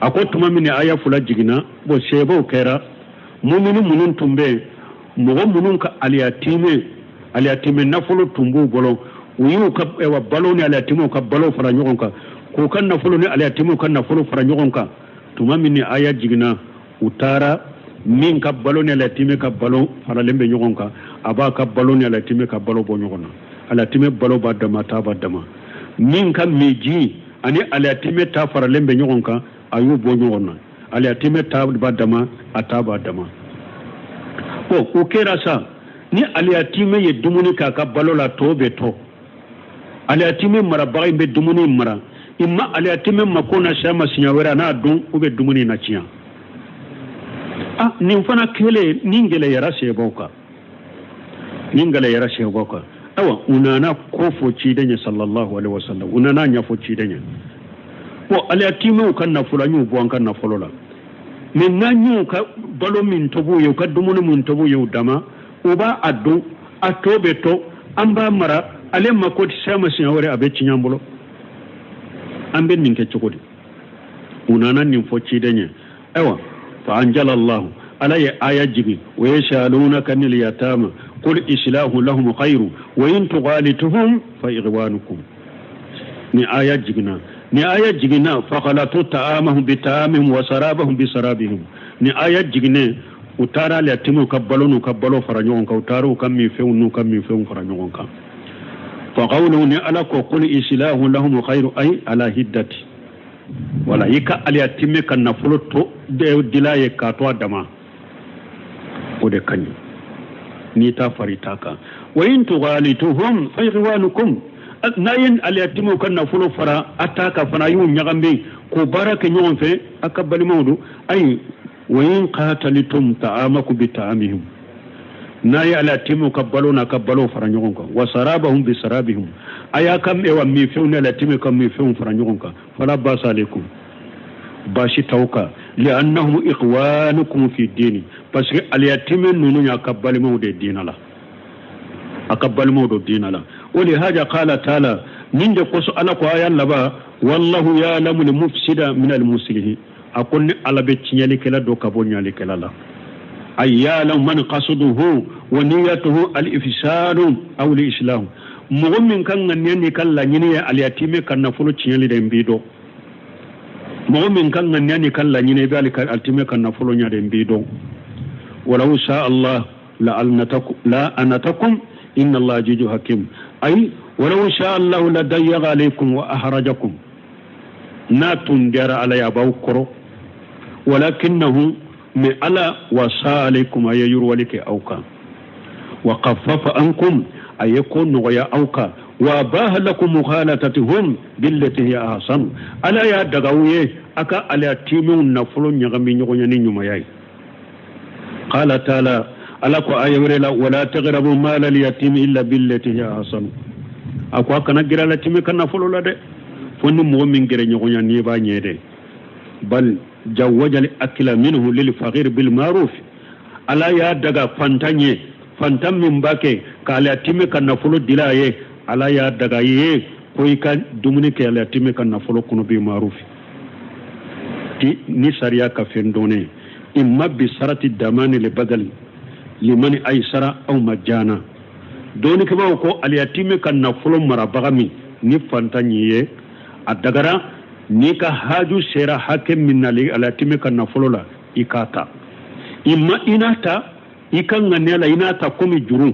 A ko tuma min ni aya fila jiginna, bon sebaw kɛra mumini minnu tun bɛ yen, mɔgɔ minnu ka aliyatime nafolo tun b'u bolo, u y'u ka balo ni aliyatimew ka balo fara ɲɔgɔn kan, k'u ka nafolo ni aliyatimew ka nafolo fara ɲɔgɔn kan. Tuma min ni aya jiginna, u taara min ka balo ni aliyatime ka balo faralen bɛ ɲɔgɔn kan, a b'a ka balo ni aliyatime ka balo bɔ ɲɔgɔn na, aliyatime balo b'a dama, ta b'a dama. Min ka miji ani aliyatime ta faralen bɛ ɲɔgɔn kan, a y'u bɔ ɲɔgɔn na, aliyatime ta b'a dama, a ta b'a dama. Bon, o kɛra sa, ni aliyatime ye dumuni k'a ka balo la, tɔ bɛ to. Aliyatime marabaga in bɛ dumuni mara, i ma aliyatime mako na s'a ma siɲɛ wɛrɛ, a n'a dun, u bɛ dumuni na tiɲɛ. A nin fana kɛlen, nin gɛlɛyara sebaw kan, nin gɛlɛyara sebaw kan. Ayiwa, u nana ko fɔ ciden ye sallallahu alaihi wasallam, u nana ɲɛfɔ ciden ye. Bon, aliyatimew ka nafolo, an y'u bɔ an ka nafolo la, mɛ n'an y'u ka balo min tobi u ye, u ka dumuni min tobi u ye u dama, u b'a a dun, a tɔ bɛ to, an b'a mara, ale mako tɛ s'a ma siɲɛ wɛrɛ, a bɛ tiɲɛ an bolo. An bɛ nin kɛ cogo di? U nana nin fɔ ciden ye. Ayiwa, fa anjala Allahu, Ala ye aya jigin, wa yasalunaka anil yatama qul islahu lahum khairu wa in tughalituhum fa ikhwanukum. Ni aya jiginna, ni aya jiginna, fa khalatu ta'amahum bi ta'amihim wa sarabahum bi sarabihim. Ni aya jiginnen, U taara aliyatimiw ka balo n'u ka balo fara ɲɔgɔn kan, u taara u ka minfɛnw n'u ka minfɛnw fara ɲɔgɔn kan. Fa qawluhu, ni Ala ko qul islahu lahum khayru, ay ala hiddati, wala i ka aliyatime ka nafolo to dila ye k'a to a dama, o de ka ɲi n'i ta fari ta kan. Wa in tughalituhum fa ikhwanukum, n'a ye aliyatimew ka nafolo fara a ta kan fana, a y'u ɲagami k'o baara kɛ ɲɔgɔn fɛ, a ka balimaw don. Ayi, wa in qatalitum ta'amakum bi ta'amihim, n'a ye aliyatimew ka balo n'a ka balo fara ɲɔgɔn kan, wa sarabahum bi sarabihim, a y'a ka ewa minfɛnw ni aliyatimew ka minfɛnw fara ɲɔgɔn kan, fala basa alaikum, baasi t'aw kan, li'annahum ikhwanukum fi dini, parce que aliyatime ninnu y'a ka balimaw de diina la, a ka balimaw do diina la. O de haja qala taala, nin de kosɔn Ala ko aya laban, wallahu ya'lamu al-mufsida min al-muslihi, a ko ni Ala bɛ tiɲɛlikɛla dɔ ka bɔ ɲalikɛla la. Ay ya'lamu man qasduhu wa niyyatuhu al-ifsadu aw al-islahu, mɔgɔ min ka ŋaniya n'i ka laɲini ye aliyatime ka nafolo tiɲɛli de, n b'i dɔn. Mɔgɔ min ka ŋaniya n'i ka laɲini i bɛ aliyatime ka nafolo ɲa de, n b'i dɔn. Walau sha Allah la anatakum inna Allah azizun hakim, ay walau sha Allah la dayyaga alaykum wa ahrajakum, n'a tun diyara Ala ye a b'aw kɔrɔ, walakinnahu, mais Ala wasa alaykum, a ye yiriwali kɛ aw kan, wa khaffafa ankum, a ye ko nɔgɔya aw kan, wa abaha lakum mukhalatatihum billati hiya ahsan, Ala y'a daga aw ye a ka aliyatimew nafolo ɲagami ɲɔgɔn ye ni ɲumanya ye. Qala taala, Ala ko aya wɛrɛ la, wala taqrabu mala al-yatimi illa billati hiya ahsan, a ko a kana gɛrɛ alatime ka nafolo la dɛ, fo ni mɔgɔ min gɛrɛ ɲɔgɔnya n'i b'a ɲɛ dɛ. Bal jawwaja al-akla minhu lil faqir bil ma'ruf, Ala y'a daga fantan ye, fantan min b'a kɛ k'alatime ka nafolo dila a ye, Ala y'a daga i ye ko i ka dumuni kɛ alatime ka nafolo kɔnɔ bil ma'ruf, ni sariya ka fɛn dɔnnen, imma bi sarati damani li badali limani aysara aw majana. Dɔnnikɛbaaw ko aliyatime ka nafolo marabaga min ni fantan ye, a dagara n'i ka haju sera hakɛ min na aliyatime ka nafolo la, i k'a ta, i ma i n'a ta i ka ŋaniya la, i n'a ta komi juru,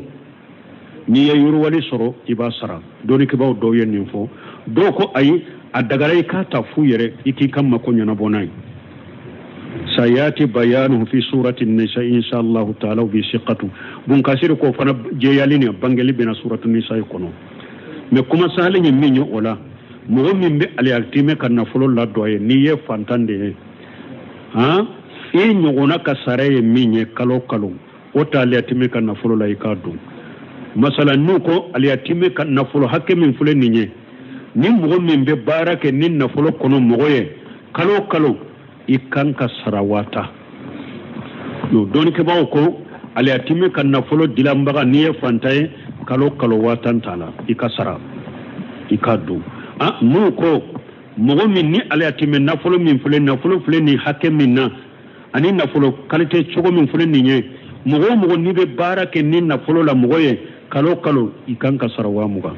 n'i ye yiriwali sɔrɔ i b'a sara. Dɔnnikɛbaaw dɔw ye nin fɔ, dɔw ko ayi, a dagara i k'a ta fu yɛrɛ, i k'i ka mako ɲɛnabɔ n'a ye. Sayati bayanuhu fi surati nisa insha allahu taala bi siqatu bunkasiri ko fana jɛyali ni bangeli bɛna suratu nisa kɔnɔ. Mais kuma sahalen ye min ye o la, mɔgɔ min bɛ aliyatime ka nafolo ladon a ye, n'i ye fantan de ye, han, i ɲɔgɔnna ka sara ye min ye kalo kalo, o ta aliyatime ka nafolo la i k'a dun. Masala n'u ko aliyatime ka nafolo hakɛ min filɛ nin ye, ni mɔgɔ min bɛ baara kɛ ni nafolo kɔnɔ mɔgɔ ye kalo kalo, i kan ka sara waata. No dɔnnikɛbaaw ko aliyatime ka nafolo dilanbaga, n'i ye fantan ye, kalo kalo 10,000 t'a la, i ka sara, i ka dun. N'u ko mɔgɔ min ni aliyatime nafolo min filɛ, nafolo filɛ nin hakɛ min na, ani nafolo qualité cogo min filɛ nin ye, mɔgɔ o mɔgɔ n'i bɛ baara kɛ ni nafolo la mɔgɔ ye kalo kalo, i kan ka sara 20,000.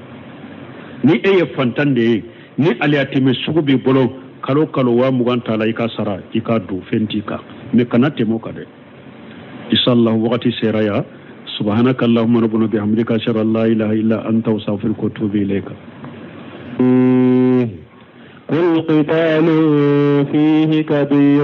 Ni e ye fantan de ye, ni aliyatime sugu b'i bolo, kalo kalo 20,000 t'a la, i ka sara, i ka dun, fɛn t'i kan, mais kana tɛmɛ o kan dɛ. Inshallah wagati sera ya. Subhanaka allahumma rabbana bihamdika, ashhadu an la ilaha illa anta, astaghfiruka wa atubu ilayka. قل قتال فيه كبير.